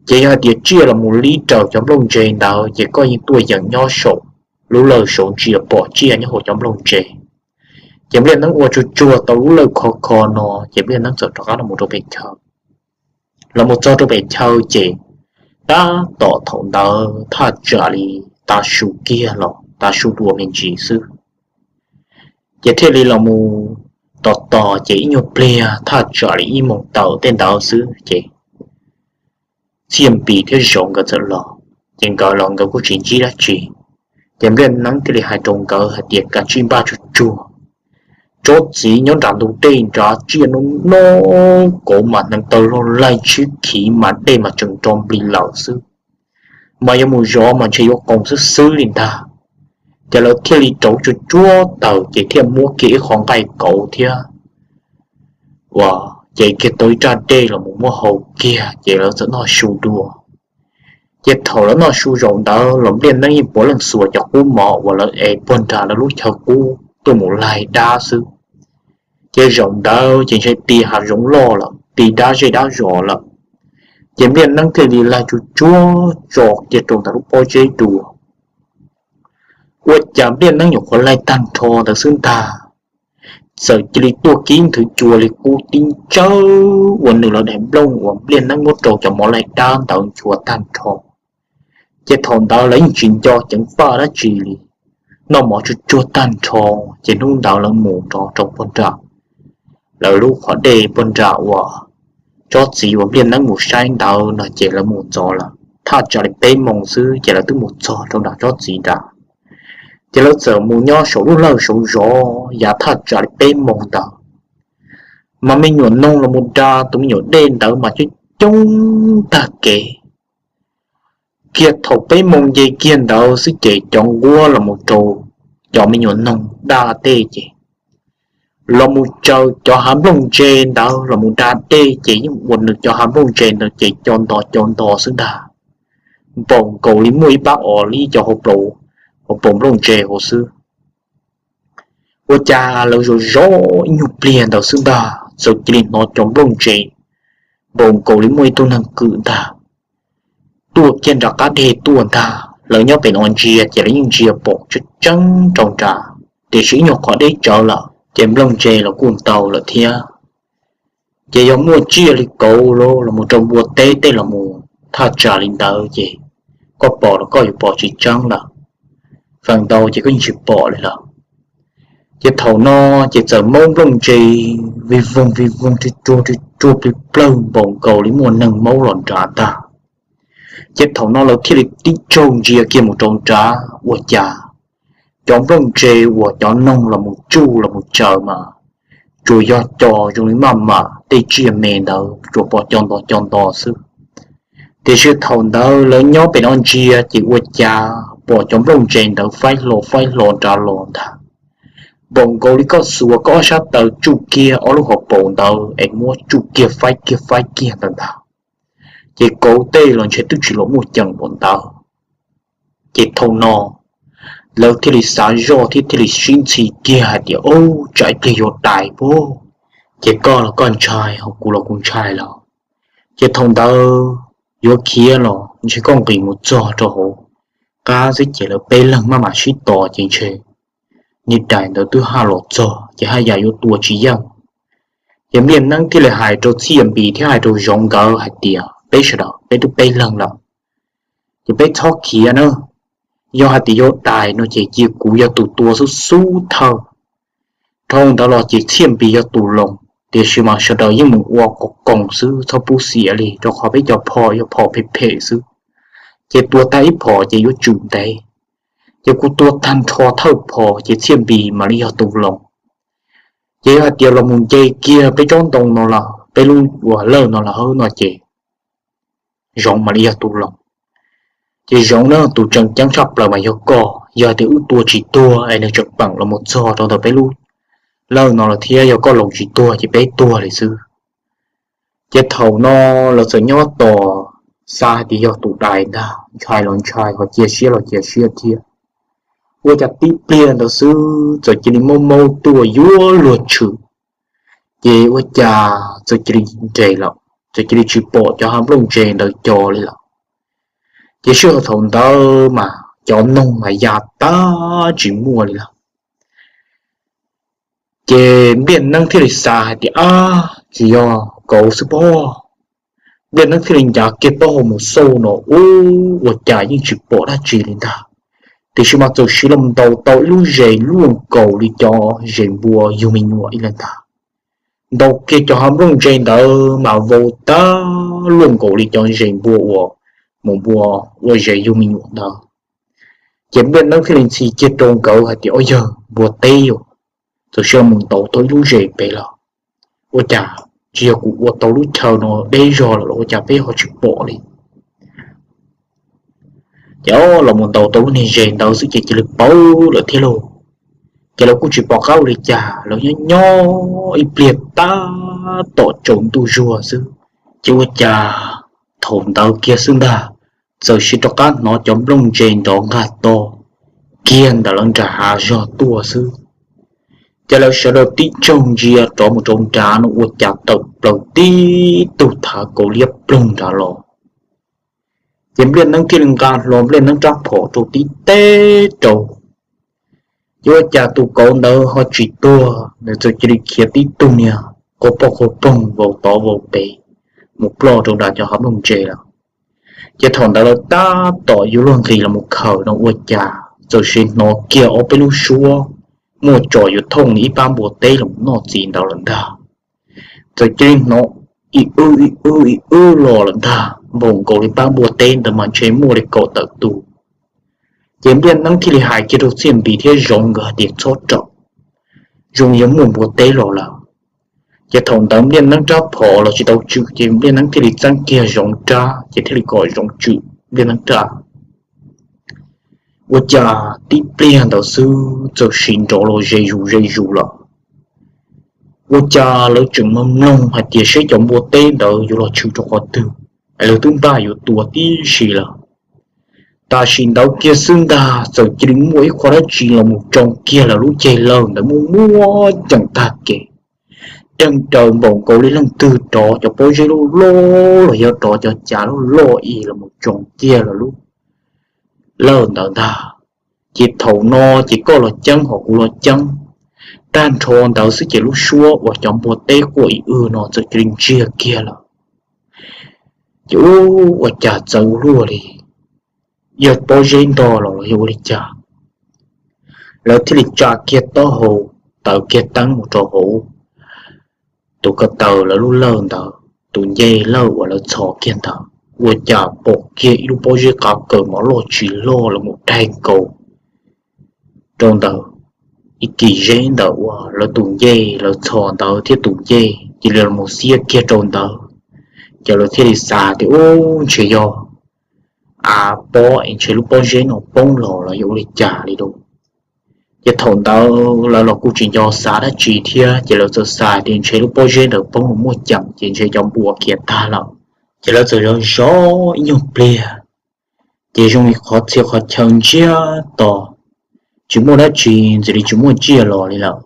Ces yog hais tias tsiaj los mus li raws cov nplooj ntse ntawd ces koj yeej tuaj yeem nyob saum lub lawj saud ntsia pom tsiaj nyob hauv cov nplooj ntse. Ces Npliaj Neeb ua tsuag tsuag tau lub lawj khov kho no ces Npliaj Neeb txawm rov qab los mus rau pem chaw. Los mus txog rau pem chaw ces tab tom thaum ntawd thaj tsam li tav su kiag los tav su dua me ntsis xwb. Ces thiaj li los mus tos tos ces ib nyuag pliag thaj tsam li ib moos tawm tej ntawd xwb ces Txiaj Npis thiab Zoov nkawd txawm los. Ces nkawd los nkawd kuj tsis ntsib dab tsi. Ces Npliaj Neeb thiaj li hais rau nkawd hais tias, Kav tsij npaj tsuag tsuag, tsob txiv nyob nram ntug dej nrad tsiaj noj noj, kauv mas hneev taw log laig tshiab khiv mas dej mas tseem nro nplig lawm xwb, mas yog mus zov mas ntshe yuav qoos xwb xwb li ntag. Ces lawv thiaj li rauv tsuag tsuag taws ces thiaj muab kiag ib qho nqaij kauv thiab uas ces kiag tau ib raj dej los mus muab hau kiag ces lawv txawm noj su dua. Ces thaum lawv noj su zaum ntawd los Npliaj Neeb yeej puav leej xuas cov qub mov uas lawv ev puag nram lawv lub chaw qub tuaj mus laig dab xwb. Ces zaum ntawd ces ntshe ti hav zoov loj lawm, ti dab zej dab zos lawm. Ces Npliaj Neeb thiaj li laig tsuag tsuag tso kiag rau ntawm lub pob zeb dua. Ua cas Npliaj Neeb nyuam qhuav laig tag nrho ntawd xwb ntag, txawm cia li tuaj kib nthwv cua li qub tib ntsawj uas nws los daim nplooj uas Npliaj Neeb muab rau cov mov laig dab ntawd nchuav tag nrho. Ces thaum ntawd lawv yeej tsis nco ceev faj dab tsi li, noj mov tsuag tsuag tag nrho. Ces hnub ntawd lawv mus rau rau puag nram lawv lub qhov dej puag nram uas tsob txiv uas Npliaj Neeb mus saib ntawd no ces lawv mus ntxov lawm thaj tsam li peb moos xwb ces lawv twb mus txog rau nram tsob txiv nrad. Ces lawv txawm mus nyob saum lub lawj saum zov yav thaj tsam li peb moos ntawd, mas me nyuam noog los mus da tus me nyuam dej ntawd mas coob coob tag kev. Kiag thaum peb moos nce kiag ntawd xwb ces cov nquab los mus rau cov me nyuam noog da dej ces los mus tsaws cov hav nplooj ntse ntawd los mus da dej ces yeej ua nws cov hav nplooj ntse ntawd ces co nto co nto xwb ntag, npaum nkaus li muaj ib pab os li cov hauv paus nplooj ntse hauv xwb. Ua cas lawv zov zov ib nyuag pliag ntawd xwb ntag txawm cia li hnov cov nplooj ntse npaum nkaus li muaj ib tug neeg kwm ntag tuaj kiag nram qab deg tuaj ntag. Lawv nyob pem no ntsia ces lawv yeej ntsia pom tseeb tseeb rau nrad, tiam sis ib nyuag qhov deb tsawv lawm ces nplooj ntse los kuj ntau lawm thiab. Ces yog muaj tsiaj li kauv los los mus rau npua teb tej los mus thaj tsam li ntawd ces koj pom los koj yuav pom tsis tseeb lawm, feem ntau ces koj yeej tsis pom li lawm. Ces thaum no ces txawm maub nplooj ntse vij voog vij voog rua rua rua rua plig plawg npaum nkaus li muaj neeg maub los nrad ntag. Ces thaum no lawv thiaj li tib tsaug ntsia kiag mus rau nrad ua cas cov nplooj ntse uas cov noog los mus tsuj los mus tsaws mas tsuas yog co zoo li maj mam tej tsiaj me ntawd tsuas pom co nto co nto xwb. Tiam sis thaum ntawd lawv nyob pem no ntsia ces ua cas pom cov nplooj ntse ntawd faib hlo faib hlo nrad los ntag, npaum nkaus li koj xuas koj ob sab taw tsuj kiag ob lub hauv paus ntawd es muab tsuj kiag faib kiag faib kiag ntawd ntag. Ces kauv tej los ntshe twb tsis los muaj ceem npaum ntawd. Ces thaum no lawv thiaj li xav zoj thiab thiaj li sib ntxhi kiag hais tias, Ub, tsam ib pliag yuav dais puag. Ces koj los koj ntshai ho kuv los kuv ntshai lawm. Ces thaum ntawd yuav khiav los ntshe koj nqis mus txog rau hauv qab xwb ces lawv peb leeg maj mam sib tos ces ntshe niag dais ntawd twb haj los txog ces haj yam yuav tua tsis yeej. Ces Npliaj Neeb thiaj li hais rau Txhiaj Npis thiab hais rau Zoov nkawd hais tias, Peb sawv daws peb twb peb leeg lawm, ces peb txhob khiav na. Yog hais tias yuav dais no ces cia kuv yog tus tua xub xub thawj. Dhau ntawd los ces Txhiaj Npis yog tus loos, tiam sis mas sawv daws yeej mus ua qo qoos xwb txhob pub xiam li rau qhov peb cov phom yog phom phem phem xwb, ces tua tag ib phom ces yuav tsum ntev. Ces kuv tua tag nrho thawj phom ces Txhiaj Npis mam li yog tus loos. Ces yog hais tias los mus nce kiag peb tsob ntoo no los peb lub uas lawj no los hawb no ces Zoov mam li yog tus loos. Ces Zoov na, tus tseem ceeb tshaj plaws mas yog koj. Yog hais tias wb tua tsis tuag es nws tseem peem los mus txog rau ntawm peb lub lawj no los thiab yog koj loos tsis tuag ces peb tuag li xwb. Ces thaum no lawv txawm nyob tos, xav hais tias yog tus dais ntag, ntshai los ntshai ho cia siab los cia siab thiab. Ua cas tib pliag ntawd xwb txawm cia li maub maub tuaj yuav luag tshwm. Ces ua cas txawm cia li nres lawm, txawm cia li tsis pom cov hav nplooj ntse ntawd co li lawm. Ces sij hawm thaum ntawd mas cov noog mas ya tag tsis muaj li lawm. Ces Npliaj Neeb thiaj li xav hais tias, Ab, tsis yog kauv xwb pob. Npliaj Neeb thiaj li ncav kiag taub hau mus xauj no, ub, ua cas yeej tsis pom dab tsi li ntag. Tiam sis mas txawm siv los ntaus tau ib lub zes luaj nkaus li cov zes npua yug me nyuam ib leeg ntag. Ntaus kiag cov hav nplooj ntse ntawd mas vau tag luaj nkaus li cov zes npua uas mus npua ua zes yug me nyuam ntawd. Ces Npliaj Neeb thiaj li ntxhi kiag rau nkawd hais tias, Ob yawg, npua teb yom, txawm siv los ntaus tau ib lub zes pem lawm. Ua cas tsis yog kuv ua tau lub chaw no deb zog lawm los ua cas peb ho tsis pom li? Ces los mus ntaus tau lub niag zes ntawd xwb ces cia li pawv lawm thiab lauj. Ces lawv kuj tsis pom qab ua li cas, lawv nyob nyob ib pliag tab tom tsaus ntuj zuag xwb, ces ua cas thaum ntawd kiag xwb ntag, txawm siv rov qab hnov cov nplooj ntse nrov nqag to kiag ntawm lawv nram hav zog tuaj xwb. Ces lawv sawv daws tib tsaug ntsia rov mus rau nrad no ua cas tawm plaws tib tug thav kauv liab ploog nrad los. Ces Npliaj Neeb thiaj li nqa hlo Npliaj Neeb rab phom rau tib teb rau. Ces ua cas tus kauv ntawd ho tsis tuag, nws txawm cia li khiav tib tug niag quaj poj quaj poog vau tov vau pes mus ploj rau nram cov hav nplooj ntse lawm. Ces thaum ntawd lawv tab tom yuav luag nqis los mus khawm no ua cas txawm sim hnov kiag ob peb lub suab muaj tsom yuav thooj li ib pab npua teb los noj txiv ntawd lawm ntag. Txawm cia li hnov ib wb ib wb ib wb los lawm ntag, npaum nkaus li pab npua teb ntawd mas ntshe muaj li kaum tawm tus. Ces Npliaj Neeb thiaj li hais kiag rau Txiaj Npis thiab Zoov nkawd hais tias, Txhob rawm, zoo yog muaj npua teb los lawm. Ces thaum ntawd Npliaj Neeb rab phom los tsis tau tswm, ces Npliaj Neeb thiaj li txeeb kiag Zoov rab, ces thiaj li kom Zoov tswm Npliaj Neeb rab. Ua cas tib pliag ntawd xwb txawm sim nrov los ze zus ze zus lawm. Ua cas lawv tseem mloog mloog hais tias seb cov npua teb ntawd yuav los tshwm rau qhov twg, es lawv twb npaj yuav tua tib si lawm. Tam sim ntawd kiag xwb ntag txawm cia li muaj ib qho dab tsi los mus tsoo kiag lawv lub ceg lawj ntawd muaj muaj ceem tag kev, deeg raws npaum nkaus li leej twg rov cov pob zeb loj loj los yog rov cov cav loj loj ib los mus tsoo kiag lawv lub lawj ntawd ntag. Ces thaum no ces koj los ceeb ho kuv los ceeb, tag nrho ntawd xwb ces lub suab uas cov npua teb quaj ib wb no txawm cia li ntsiag kiag lawm. Ces ub, ua cas txawv ua luaj li, yog pob zeb ntog los los yog ua li cas? Lawv thiaj li tsa kiag taub hau, taws kiag teeb mus rau hauv tus ko taw lawv lub lawj ntawd, tus ncej lawj uas lawv txhos kiag ntawd, ua cas pom kiag ib lub pob zeb qav kaws mov loj tsis loj los mus daig nkaus rau ntawd. Ib kis zeb ntawm uas lawv tus ncej lawv txhos ntawd thiab tus ncej cia li los xiab kiag rau ntawd, ces lawv thiaj li xav tias, Ub, ntshe yog av pob es ntshe lub pob zeb no poob los los yog ua li cas li lauj. Ces thaum ntawd lawv los kuj tsis nco xav dab tsi thiab, ces lawv txawm xav tias ntshe lub pob zeb ntawd poob los muaj ceem ces ntshe cov npua khiav tag lawm. Ces lawv txawm zov zov ib nyuag pliag, ces zoo li qhov txhia qhov chaw ntsiag to, tsis muaj dab tsi, ntxim li tsis muaj tsiaj los li lawm.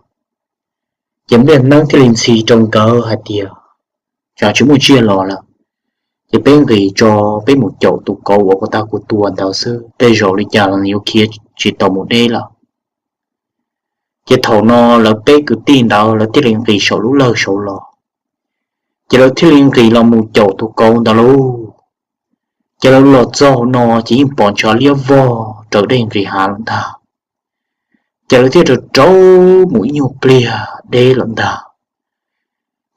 Ces Npliaj Neeb thiaj li ntxhi rau nkawd hais tias, Tsam tsis muaj tsiaj los lawm, ces peb nqis tso, peb mus caum tus kauv uas kuv tag kuv tua ntawd xwb, tej zaum li cas los yuav khiav tsis tau mus deb lawm. Ces thaum no lawv peb kwv tij ntawd lawv thiaj li nqis saum lub lawj saud los. Ces lawv thiaj li nqis los mus caum tus kauv ntawd lauj. Ces lawv los txog no ces yeej pom ntshav liab vog raws dej nqis hav lawm ntag. Ces lawv thiaj raws raws mus ib nyuag pliag deb lawm ntag.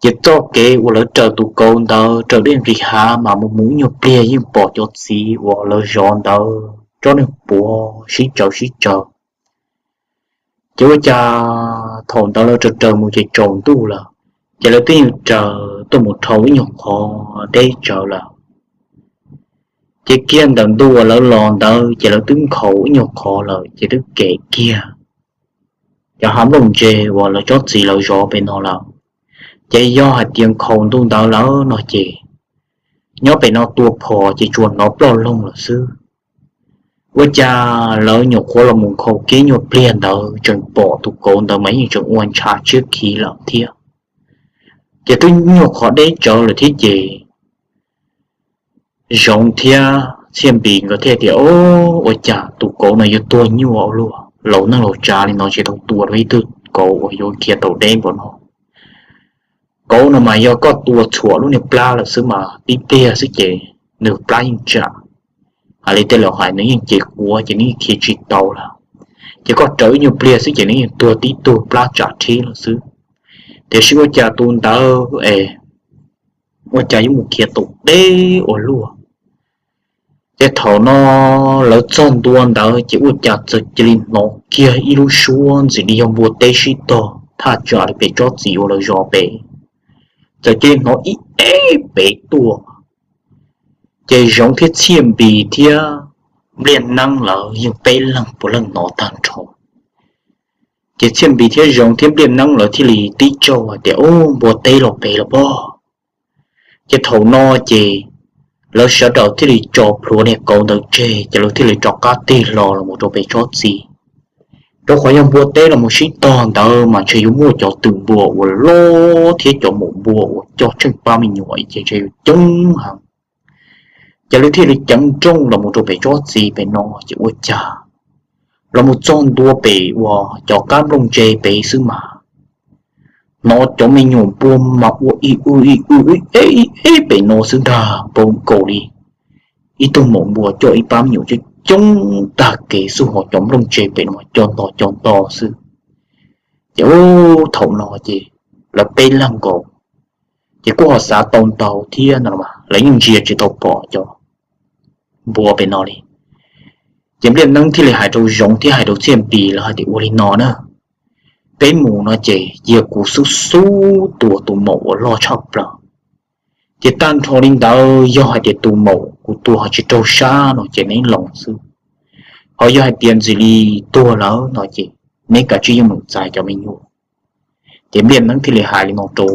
Ces txoj kev uas lawv raws tus kauv ntawd raws dej nqis hav mas mus mus ib nyuag pliag yeej pom cov txiv uas lawv zov ntawd tsob neeg puav sib tsawv sib tsawv. Ces ua cas thaum ntawd lawv raws raws mus ces tsaus ntuj lawm, ces lawv twb yeej raws tuaj mus dhau ib nyuag qhov deb tsawv lawm. Ces kiag ntawm ntu uas lawv los ntawd ces lawv twb nkhaus ib nyuag qhov lawm ces twb kem kiag cov hav nplooj ntse uas lawv tsob txiv lawv zov pem no lawm. Ces yog hais tias nkhaus ntu ntawd lawm no ces nyob pem no tua phom ces tsuas hnov ploj loog lawm xwb. Ua cas lawv nyuam qhuav los mus nkhaus kiag nyuag pliag ntawd tseem pom tus kauv ntawd mas yeej tseem ua ntshav tshiab khiv lawm thiab. Ces twb nyuag qhov deb tsawv lawm thiab ces Zoov thiab Txhiaj Npis nkawd thiaj tias, Ua cas tus kauv no yuav tuag nyuaj ua luaj, laus neej laus tsav li no tsis tau tua dua ib tug kauv uas yuav khiav tau deb npaum no. Kauv no mas yog koj tua txhuam lub niag plab lawm xwb mas tib pliag xwb ces nws plab yeej tsam. Hais li tej laus hais nws yeej ces quav ces nws yeej khiav tsis tau lawm. Ces koj raws ib nyuag pliag xwb ces nws yeej tuag tib tug plab tsam rhib lawm xwb. Tiam sis ua cas tus ntawd es ua cas yuav mus khiav tau deb ua luaj. Ces thaum no lawv txog ntua ntawd ces ua cas txawm cia li hnov kiag ib lub suab ntxim li yog npua teb sib tog thaj tsam li pem tsob txiv uas lawv zov pem. Txawm cia li hnov ib eb pem tuaj. Ces Zoov thiab Txhiaj Npis thiab Npliaj Neeb lawv yeej peb leeg puav leej hnov tag nrho. Ces Txhiaj Npis thiab Zoov thiab Npliaj Neeb lawv thiaj li tib tsaug hais tias, Ub, npua teb los pem lawm pob. Ces thaum no ces lawv sawv daws thiaj li tso plhuav niag kauv ntawd tseg ces lawv thiaj li rov qab tig hlo los mus rau pem tsob txiv. Rau qhov yog npua teb los mus sib tog ntawd mas ntshe yuav muaj cov twm npua uas loj thiab cov maum npua uas coj tsheej pab me nyuam ces ntshe yuav coob heev. Ces lawv thiaj li ceev nrooj los mus rau pem tsob txiv pem no ces ua cas los mus txog ntua pem uas cov qab nplooj ntse pem xwb mas hnov cov me nyuam npua mas ua ib w ib w ib eb ib eb pem no xwb ntag, npau nkaus li ib tug maum npua coj ib pab me nyuam coob coob tag kev xwb, ho cov nplooj ntse pem no mas co nto co nto xwb. Ces ub, thaum no ces lawv peb leeg nkaus ces kuj ho xav tau ntau thiab no mas lawv yeej ntsia tsis tau pom cov npua pem no li. Ces Npliaj Neeb thiaj li hais rau Zoov thiab hais rau Txhiaj Npis lawv hais tias, Ua li no na, peb mus no ces cia kuv xub xub tua tus maum uas loj tshaj plaws. Ces tag nrho li ntawd yog hais tias tus maum kuv tua ho tsis raug sab no ces neb los xwb, ho yog hais tias ntxim li tuag lawm no ces neb kav tsij yeej meem txais cov me nyuam. Ces Npliaj Neeb thiaj li hais li no rau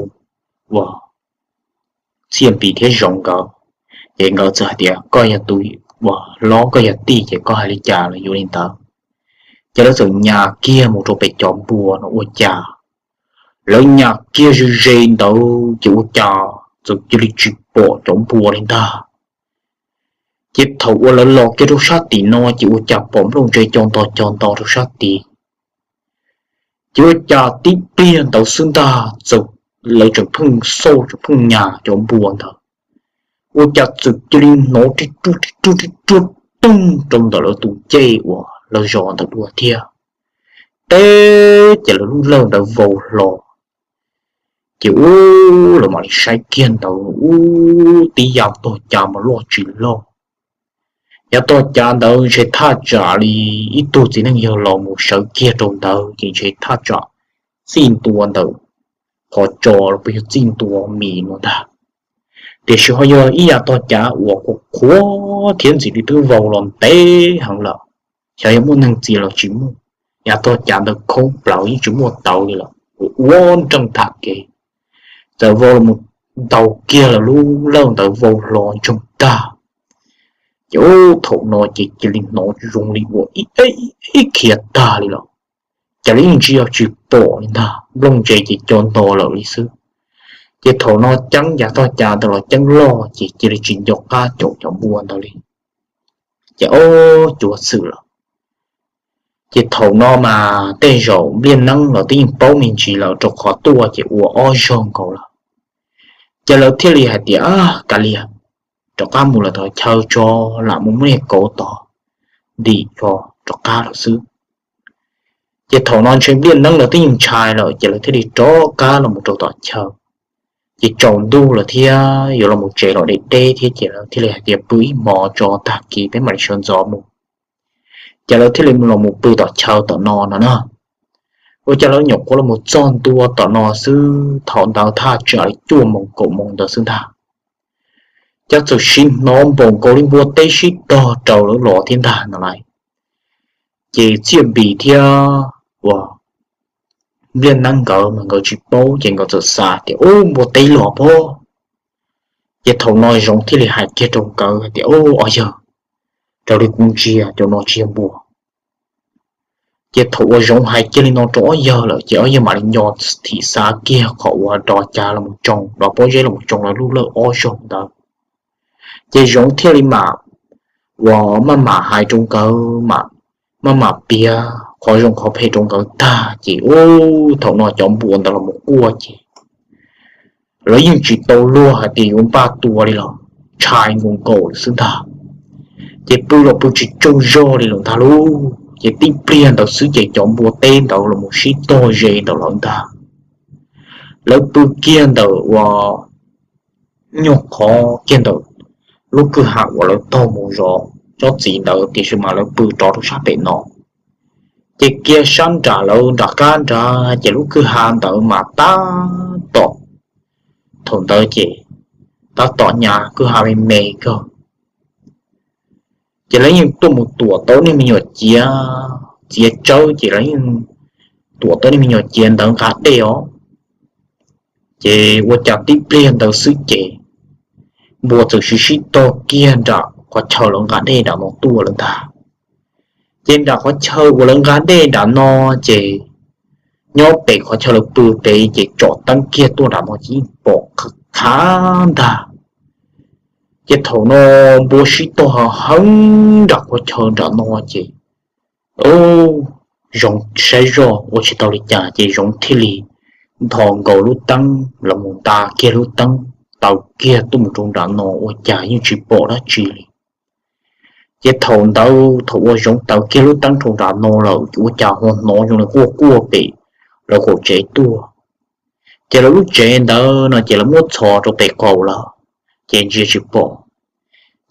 uas Txhiaj Npis thiab Zoov nkawd. Ces nkawd txawm hais tias, Koj yog tus uas hlob, koj yog tij ces koj hais li cas los yuav li ntawd. Ces lawv txawm nyas kiag mus rau pem cov npua no ua cas lawv nyas kiag ze ze ntawd ces ua cas txawm cia li tsis pom cov npua li ntag. Ces thaum uas lawv los kiag rau sab tim no ces ua cas pom nplooj ntse co nto co nto rau sab tid. Ces ua cas tib pliag ntawd xwb ntag txawm, lawv tseem pheej xauj tseem pheej nyas cov npua ntawd, ua cas txawm cia li hnov rib ruj rib ruj rib ruj toog rau ntawm lawv tus ncej uas lawv zov ntawd dua thiab. Teb ces lawv lub lawj ntawd vau hlo. Ces ub, lawv mam li saib kiag ntawd ub, tib yav tog cav mas loj tsis loj. Yav tog cav ntawd ntshe thaj tsam li ib tug txiv neej yawg los mus sawv kiag rau ntawd ces ntshe thaj tsam txij ntua ntawm qhov tso los puas yog txij ntua mis no ntag. Tiam sis ho yog ib yav tog cav uas qhuav qhuav thiab ntxim li twb vau los ntev heev lawm, xyov yog muaj neeg txia los tsis muaj. Yav tog cav ntawd khoob plaws yeej tsis muaj tawv li lawm, ua nreej tag kev, txawm vau los mus ntaus kiag lawv lub lawj ntawd vau hlo ntsoog tag. Ces ub, thaum no ces cia li hnov zoo li ua ib khiav tag li lawm. Ces lawv yeej ntsia tsis pom li ntag, nplooj ntse ces co nto lawm li xwb. Ces thaum no ceeb yav tog cav ntawd los ceeb loj ces cia li tsis nco qab caum cov npua ntawd li. Ces ob cuav xwm lawm. Ces thaum no mas tej zaum Npliaj Neeb los twb yeej paub me ntsis lawm rau qhov tuaj ces ua ob zaug nkaus lawm. Ces lawv thiaj li hais tias, Kav liam, rov qab mus lawm tom chaw tso, lam mus muab niag kauv tod ntim tso rov qab lawm xwb. Ces thaum no ntshe Npliaj Neeb lawv twb yeej ntshai lawm ces lawv thiaj li rov qab los mus rau tom chaw. Ces tsaus ntuj lawm thiab yuav los mus tsev los deb deb thiab ces lawv thiaj li hais tias, Pw ib hmos tso, tag kis peb mam li sawv ntxov mus. Ces lawv thiaj li los mus pw tom chaw tom no no na. Ua cas lawv nyuam qhuav los mus txog ntua tom no xwb, thaum ntawd thaj tsam li cuaj moos kaum moos ntawd xwb ntag, cas txawm sim hnov npaum nkaus li npua teb sib tog raws lawv los thiab ntag no lauj. Ces Txhiaj Npis thiab uas Npliaj Neeb nkawd mas nkawd tsis paub ces nkawd txawm xav tias, Ub, npua teb los pob. Ces thaum no Zoov thiaj li hais kiag rau nkawd hais tias, Ub, ob yawg, raws li kuv ntsia cov no tsis yog npua. Ces thaum uas Zoov hais kiag li no rau ob yawg lawm ces ob yawg mam li nco thim xav kiag qhov uas dov cav los mus tsoo, dov pob zeb los mus tsoo lawv lub lawj ob zaug ntawd. Ces Zoov thiaj li mam uas maj mam hais rau nkawd, maj mam piav qhov zoo qhov phem rau nkawd tag ces ub, thaum no cov npua ntawd los mus quaj ces lawv yeej tsis tau luag hais tias yuav npaj tua li los ntshai nkaus nkaus lawm xwb ntag. Ces pw los pw tsis tsaug zog li lawm ntag lauj. Ces tib pliag ntawd xwb ces cov npua teb ntawd los mus sib tog ze ntawm lawv ntag. Lawv pw kiag ntawm uas nyuag qhov kiag ntawm lub kwj ha uas lawv taug mus zov tsob txiv ntawd tiam sis mas lawv pw rov rau sab pem no. Ces kiag sab nram lawv nram qab nrad ces lub kwj ha ntawd mas tab tom, thaum ntawd ces tab tom nyas kwj ha me me kawg. Ces lawv yeej tuaj mus tuam tau niag me nyuam ciav, ciav tsawb ces lawv yeej tuam tau niag me nyuam ciav ntawd nqa dej os. Ces ua cas tib pliag ntawd xwb ces npua txawm sib sib tog kiag nram qhov chaw lawv nqa dej nram no tuaj lawm ntag. Ces nram qhov chaw uas lawv nqa dej nram no ces nyob pem qhov chaw lawv pw pem ces tsom teeb kiag tuaj nram no ces yeej pom qhab ntag. Ces thaum no npua sib tog heev nram qhov chaw nram no ces Zoov saib zoj ua tsis tau li cas ces Zoov thiaj li nthos nkaus lub teeb los mus nta kiag lub teeb taws kiag tuaj mus rau nram no ua cas yeej tsis pom dab tsi li. Ces thaum ntawd thaum uas Zoov taws kiag lub teeb rau nram no lawm ua cas ho hnov zoo li quaj quaj pem lawv qaum tsev tuaj. Ces lawv lub tsev ntawd no ces lawv muab txhos rau pem qaum lawm, ces ntsia tsis pom.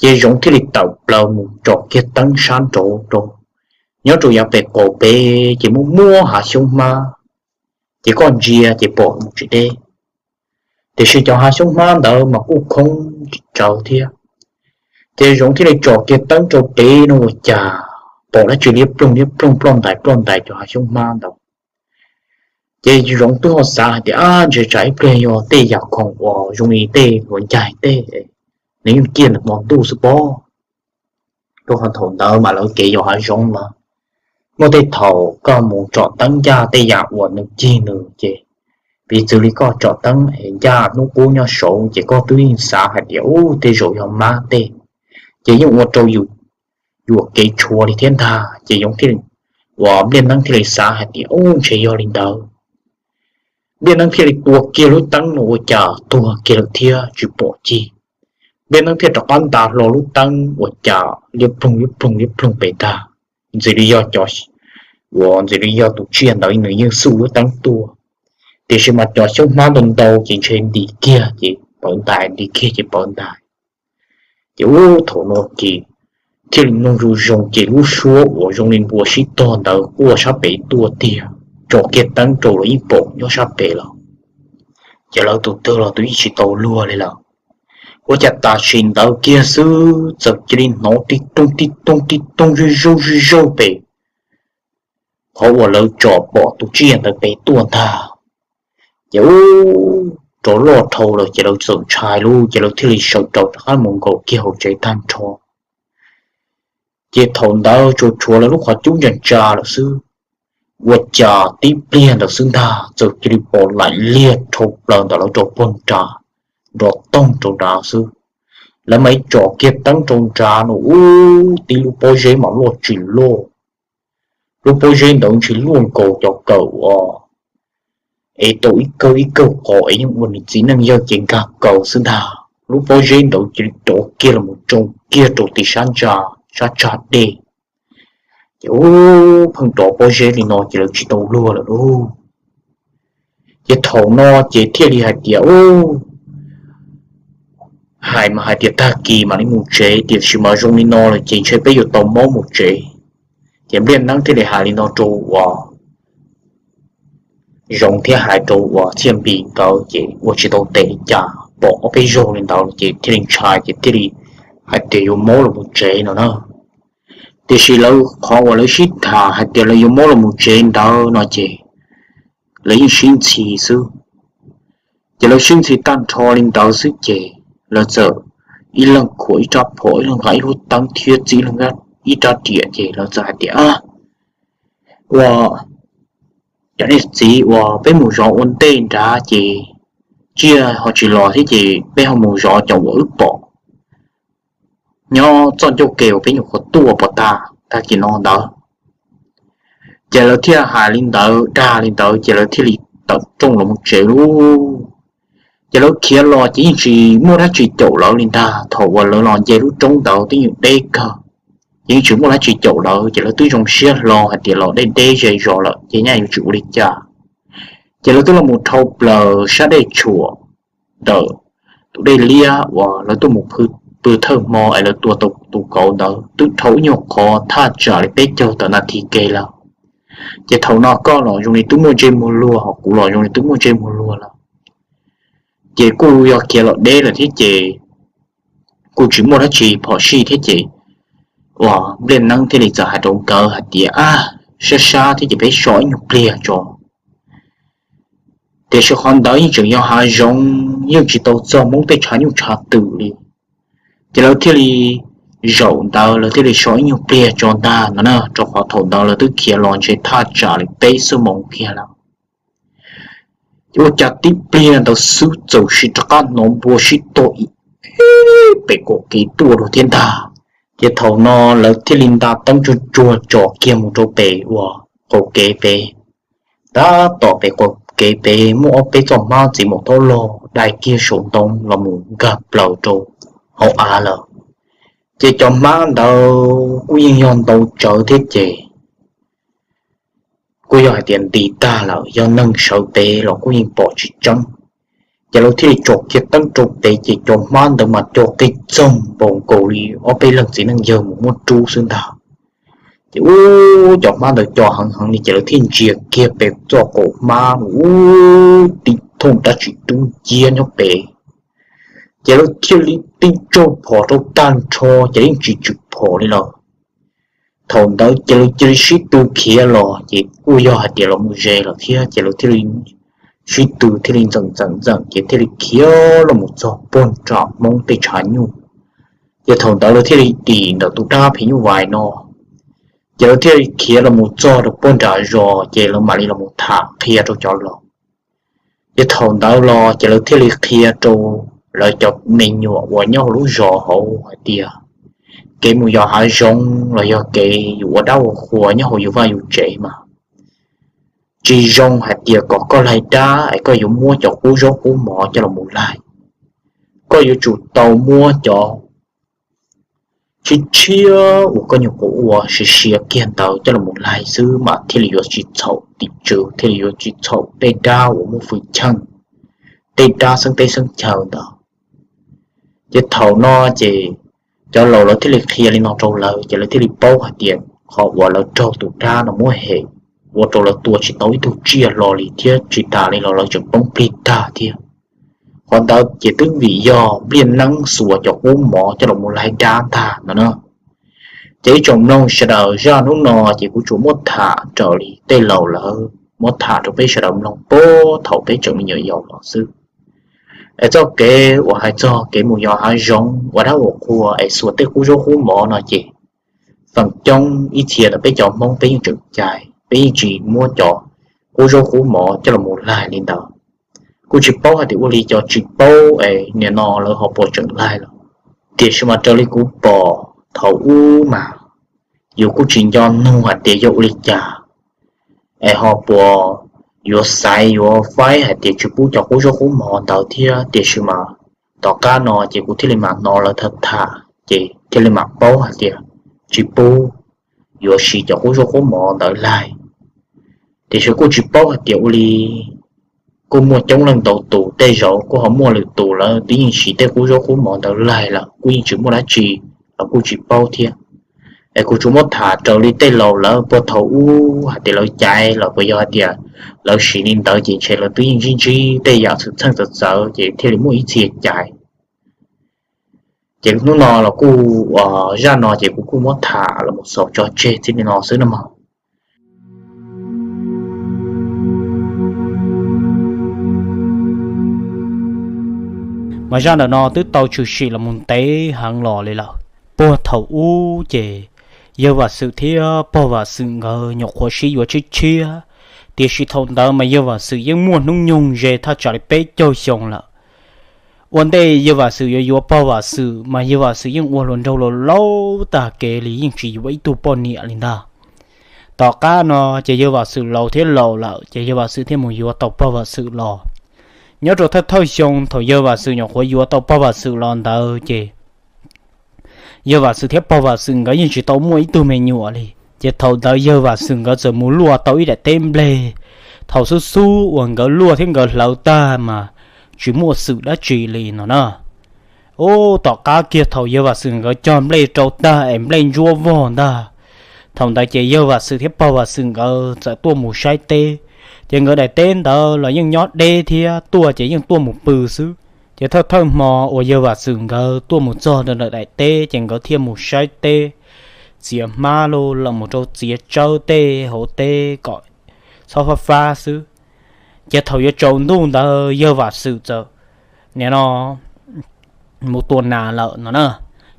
Ces Zoov thiaj li tawm plaws mus tsom kiag teeb sab nraud rau, nyob rau yav pem qaum pem ces muaj muaj hav xyoob hmab, ces koj ntsia ces pom mus tsis deb, tiam sis cov hav xyoob hmab ntawd mas kuj khoob tsawv thiab. Ces Zoov thiaj li tsom kiag teeb rau pem no ua cas pom dab tsi liab ploog liab ploog ploj ntais ploj ntais cov hav xyoob hmab ntawd. Ces Zoov twb ho xav hais tias ab ntshe tsam ib pliag yog tej yam khoom uas zoo li tej hluas ncaig tej, nws yeej ciaj ntawm hmo ntuj xwb pob. Rau qhov thaum ntawd mas lawv kev yos hav zoov mas muaj tej thaum koj mus tsom teeb ncaj tej yam uas nws cig nws ces piv txwv li koj tsom teeb es ncaj hnub qub nyob saud ces koj twb yeej xav hais tias ub tej zaum yog mab tej, ces yeej ua rau yus yuam kev tshuav li thiab ntag. Ces Zoov thiaj, uas Npliaj Neeb thiaj li xav hais tias ub ntshe yog li ntawd. Npliaj Neeb thiaj li tua kiag lub teeb no ua cas tuag kiag lawm thiab tsis pom cig. Npliaj Neeb thiaj rov qab nta hlo lub teeb ua cas liab ploog liab ploog liab ploog pem ntag. Ntxim li yog cov, uas ntxim li yog tus tsiaj ntawd nws yeej xuj lub teeb tuaj, tiam sis mas cov xyoob hmab ntau ntau ces ntshe ntim kiag ces pawv ntais, ntim kiag ces pawv ntais. Ces ub thaum no ces thiaj li mloog zoo zoo ces lub suab uas zoo li npua sib tog ntawd quaj sab pem tuaj tiag, tsom kiag teeb rau los yeej pom nyob sab pem lawm. Ces lawv tus twg los twb yeej tsis tau luag li lawm. Ua cas tam sim ntawd kiag xwb txawm cia li hnov tib toog tib toog tib toog zuj zuj zuj zuj pem qhov uas lawv tsom pom tus tsiaj ntawd pem tuaj ntag. Ces ub rov loj dhau lawm ces lawv txawm ntshai lauj, ces lawv thiaj li sawv rov rov qab mus nkaum kiag hauv tsev tag nrho. Ces thaum ntawd tsuas tshuav lawv lub qhov cub ntsa ntsa lawm xwb. Ua cas tib pliag ntawd xwb ntag txawm cia li pom laim liag dhau plaws ntawm lawv rau puag nrad, nrov toog rau nrad xwb. Lawv mam li tsom kiag teeb rau nrad no ub tib lub pob zeb mas luaj tsis luaj. Lub pob zeb ntawd ntshe luaj nkaus cov kawm uas ev tau ib kawm ib kawm qos es yeej ua nws txiv neej yawg ces nkag kaus xwb ntag. Lub pob zeb ntawd cia li rov kiag los tsoo kiag rau tim sab ntsa, sab tsag dej. Ces ub pheej rov pob zeb li no ces lawv tsis tau luag lawm lauj. Ces thaum no ces thiaj li hais tias ub, hais mas hais tias tag kis mam li mus tsev tiam sis mas zoo li no lawm ces ntshe peb yuav tau maub mus tsev. Ces Npliaj Neeb thiaj li hais li no rau uas Zoov thiab hais rau uas Txhiaj Npis nkawd ces ua tsis tau tes li cas, pom ob peb zaug li ntawd ces thiaj li ntshai ces thiaj li hais tias yuav maub los mus tsev no na. Tiam sis lawv qhov uas lawv sib tham hais tias lawv yuav maub los mus tsev ntawd no ces lawv yeej sib ntxhi xwb. Ces lawv sib ntxhi tag nrho li ntawd xwb ces lawv txawm ib leeg khuam ib rab phom, ib leeg nqa ib lub teeb thiab txib ib leeg ib rab riam ces lawv txawm hais tias ua cov niag txiv uas peb mus zov ua ntej nrad ces tsiaj ho tsis los thiab ces peb ho mus zov cov uas wb pom nyob txoj ncauj ke uas peb nyuam qhuav tuaj pov tag tag kis no ntawd. Ces lawv thiaj hais li ntawd dag li ntawd ces lawv thiaj li tawm rooj los mus tsev lauj. Ces lawv khiav los ces yeej tsis muaj dab tsi caum lawv li ntag. Thaum uas lawv los nce lub roob ntawd twb yeej deb kawg, ces yeej tsis muaj dab tsi caum lawv, ces lawv twb zoo siab hlo hais tias los deb deb ze zos lawm ces nyaj yuav tsis ua li cas. Ces lawv twb los mus dhau plaws sab dej tshuam ntawm tus dej liab uas lawv tuaj mus pw thawj hmo es lawv tua tus kauv ntawd twb dhau ib nyuag qhov thaj tsam li peb caug tawm nas this ke lawm. Ces thaum no koj los zoo li twb muaj ntsej muag luag, ho kuv los zoo li twb muaj ntsej muag luag lawm. Ces kuj yog khiav los deb lawm thiab ces kuj tsis muaj dab tsi phom sij thiab ces uas Npliaj Neeb thiaj li txawm hais rau nkawd hais tias, Ab, sab sab thiab ces peb so ib nyuag pliag tso. Tiam sis qhov ntawd yeej tseem yog hav zoov, yeej tsis tau txog Hmoob tej tshav nyuj tshav twm li. Ces lawv thiaj li zaum ntawd lawv thiaj li so ib nyuag pliag tso ntag no na, rau qhov thaum ntawd lawv twb khiav los ntshe thaj tsam li peb xuab moos kiag lawm. Ces ua cas tib pliag ntawd xwb txawm sis rov qab hnov npua sib tuag ib pem qaum kev tuaj dua thiab ntag. Ces thaum no lawv thiaj li nta teeb tsuag tsuag tsom kiag mus rau pem uas qaum kev pem. Tab tom pem qaum kev pem muaj ob peb txoj hmab txiv maum taub log dai kiag saum ntoo los mus nkag plaws rau hauv av lawm. Ces cov hmab ntawd kuj yeej yog ntau tsawv thiab ces kuj yog hais tias nti tag lawm, yog neeg sawv pem los kuj yeej pom tsis tseeb. Ces lawv thiaj li tsom kiag teeb rau pem ces cov hmab ntawd mas co qig txoog npaum nkaus li ob peb leeg txiv neej yawg mus muab rub xwb ntag. Ces ub, cov hmab ntawd co heev heev li ces lawv thiaj ntsia kiag pem txoj qaum hmab ub, tib thooj dab tsi dub nciab nyob pem. Ces lawv thiaj li tib tsaug phom rau tag nrho ces yeej tsis tswm phom li lawm. Thaum ntawd ces lawv cia li sib tw khiav los ces kuj yog hais tias los mus ze lawm thiab ces lawv thiaj li sib tw thiaj li ntxeem ntxeem ntxeem ces thiaj li khiav los mus txog puag nram Hmoob tej tshav nyuj. Ces thaum ntawd lawv thiaj li dim ntawm tus dab phim nyuj vais no. Ces lawv thiaj li khiav los mus txog rau puag nram zos ces lawv mam li los mus tham qhia rau cov laus. Ces thaum ntawd los ces lawv thiaj li qhia rau lawv cov me nyuam uas nyob hauv lub zos hauv hais tias kev mus yos hav zoov los yog kev yus ua dab ua qhua nyob hauv yus vaj yus tsev mas tsis zoo hais tias kom koj laig dab es koj yuav muab cov qub zaub qub mov coj los mus laig. Koj yuav tsum tau muab cov tshiab tshiab uas koj nyuam qhuav ua siav siav kiag ntawd coj los mus laig xwb mas thiaj li yuav tsis txhaum tim tswv, thiaj li yuav tsis txhaum tej dab uas muaj fwm cheej, tej dab xeeb teb xeeb chaw ntawd. Ces thaum no ces cov laus lawv thiaj li qhia li no rau lawv ces lawv thiaj li paub hais tias qhov uas lawv raug tus dab no muab hem ua rau lawv tua tsis tau ib tug tsiaj hlo li thiab tsis tas li los lawv tseem poob plig tag thiab. Qhov ntawd ces twb vim yog Npliaj Neeb xuas cov qub mov coj los mus laig dab ntag no na. Ces ib tsoom mloog sawv daws, zaj hnub no ces kuv tsuas muab tham raws li tej laus lawv muab tham rau peb sawv daws mloog puag thaum peb tseem me nyuam yaus los xwb. Es txoj kev uas hais txog kev mus yos hav zoov ua dab ua qhua es xuas tej qub zaub qub mov no ces feem coob ib txhia ntawm peb cov Hmoob peb yeej tseem cai, peb yeej tsis muab cov qub zaub qub mov coj los mus laig li ntawd. Kuj tsis paub hais tias ua li cov tsis paub es nim no lawv ho puas tseem laig lawm. Tiam sis mas raws li kuv pom thaum ub mas yus kuj tsis nco nug hais tias yog ua li cas es ho puas yuav xaiv yuav faib hais tias tsis pub cov qub zaub qub mov ntawd thiab. Tiam sis mas tom qab no ces kuv thiaj li mam hnov lawv tham tham ces thiaj li mam paub hais tias tsis pub, yuav siv cov qub zaub qub mov ntawd laig. Tiam sis kuj tsis paub hais tias ua li, kuj muaj coob leej ntau tus, tej zaum kuj ho muaj lwm tus lawv twb yeej siv tej qub zaub qub mov ntawd laig lawm kuj yeej tsis muaj dab tsi, los kuj tsis paub thiab. Es kuv tsuas muab tham raws li tej laus lawv puag thaum ub hais tias lawv caiv los puas yog hais tias lawv siv li ntawd ces ntshe lawv twb yeej ntsib ntsib tej yam xwm txheej txawv txawv ces thiaj li muaj ib txhia caiv. Ces hnub no los kuj, zaj no ces kuv kuj muab tham los mus xaus tso tseg txij li no xwb no mog. Mas zaj ntawm no twb tau tshwm sim los mus ntev heev los li lawm. Puag thaum ub ces yawg Vam Xwm thiab pog Vam Xwm nkawd nyuam qhuav sib yuav tshiab tshiab, tiam sis thaum ntawd mas yawg Vam Xwm yeej muaj hnub nyoog ze thaj tsam li peb caug xyoo lawm. Ua ntej yawg Vam Xwm yuav yuav pog Vam Xwm mas yawg Vam Xwm yeej ua hluas nraug laus laus tag kev li, yeej tsis yuav ib tug poj niam li ntag. Tom qab no ces yawg Vam Xwm laus thiab laus lawm ces yawg Vam Xwm thiaj mus yuav tau pog Vam Xwm los. Nyob rau thawj thawj xyoo thaum yawg Vam Xwm nyuam qhuav yuav tau pog Vam Xwm los ntawd ces yawg Vam Xwm thiab pog Vam Xwm nkawd yeej tsis tau muaj ib tug me nyuam li. Ces thaum ntawd yawg Vam Xwm nkawd txawm mus luaj tau ib daim teb nplej. Thaum xub xub uas nkawd luaj thiab nkawd hlawv tag mas tsis muaj xwm dab tsi li no na. Ub, tom qab kiag thaum yawg Vam Xwm nkawd cog nplej rau tag es nplej ntsuab vog ntag, thaum ntawd ces yawg Vam Xwm thiab pog Vam Xwm nkawd txawm tuaj mus saib teb. Ces nkawd daim teb ntawd los yeej nyob deb thiab tuaj ces yeej tuaj mus pw xwb. Ces thawj thawj hmo uas yawg Vam Xwm nkawd tuaj mus txog rau ntawm daim teb ces nkawd thiaj mus saib teb, txiav hmab los mus rau txiav tsawb tej hauv teb kom txhob fab fab xwb. Ces thaum yuav tsaus ntuj ntawd yawg Vam Xwm txawm nim no mus tua nas lawm no na.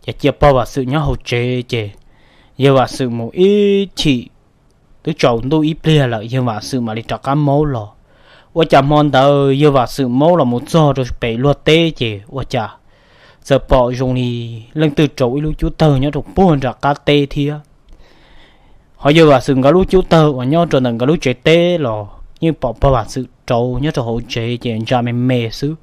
Ces cia pog Vam Xwm nyob hauv tsev ces yawg Vam Xwm mus ib chim, twb tsaus ntuj ib pliag lawm yawg Vam Xwm mam li rov qab maub los. Ua cas hmo ntawd yawg Vam Xwm maub los mus txog rau pem luag teb ces ua cas txawm pom zoo li leej twg rauv ib lub cub tawg nyob rau puag nram qab teb thiab. Ho yawg Vam Xwm nkawd lub cub tawg uas nyob rau ntawm nkawd lub tsev teb los yeej pom pog Vam Xwm rauv nyob rau hauv tsev ces ntsa me me xwb.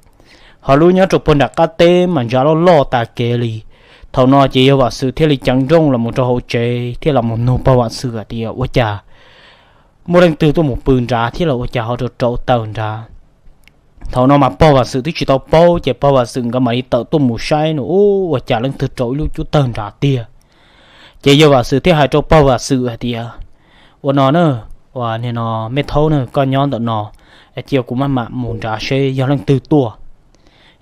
Ho lub nyob rau puag nram qab teb mas ntsa loj loj tas kev li. Thaum no ces yawg Vam Xwm thiaj li ceev nrooj los mus rau hauv tsev thiaj los mus nug pog Vam Xwm hais tias ua cas muaj leej twg tuaj mus pw nrad thiab los ua cas ho rauv rauv taws nrad. Thaum no mas pog Vam Xwm twb tsis tau paub ces pog Vam Xwm nkawd mam li tawm tuaj mus saib no, ub, ua cas leej twg rauv ib lub cub tawg nrad tiag. Ces yawg Vam Xwm thiaj hais rau pog Vam Xwm hais tias ua no na, ua nim no me thaub na, koj nyob ntawm no, cia kuv maj mam mus nrad seb yog leej twg tuaj.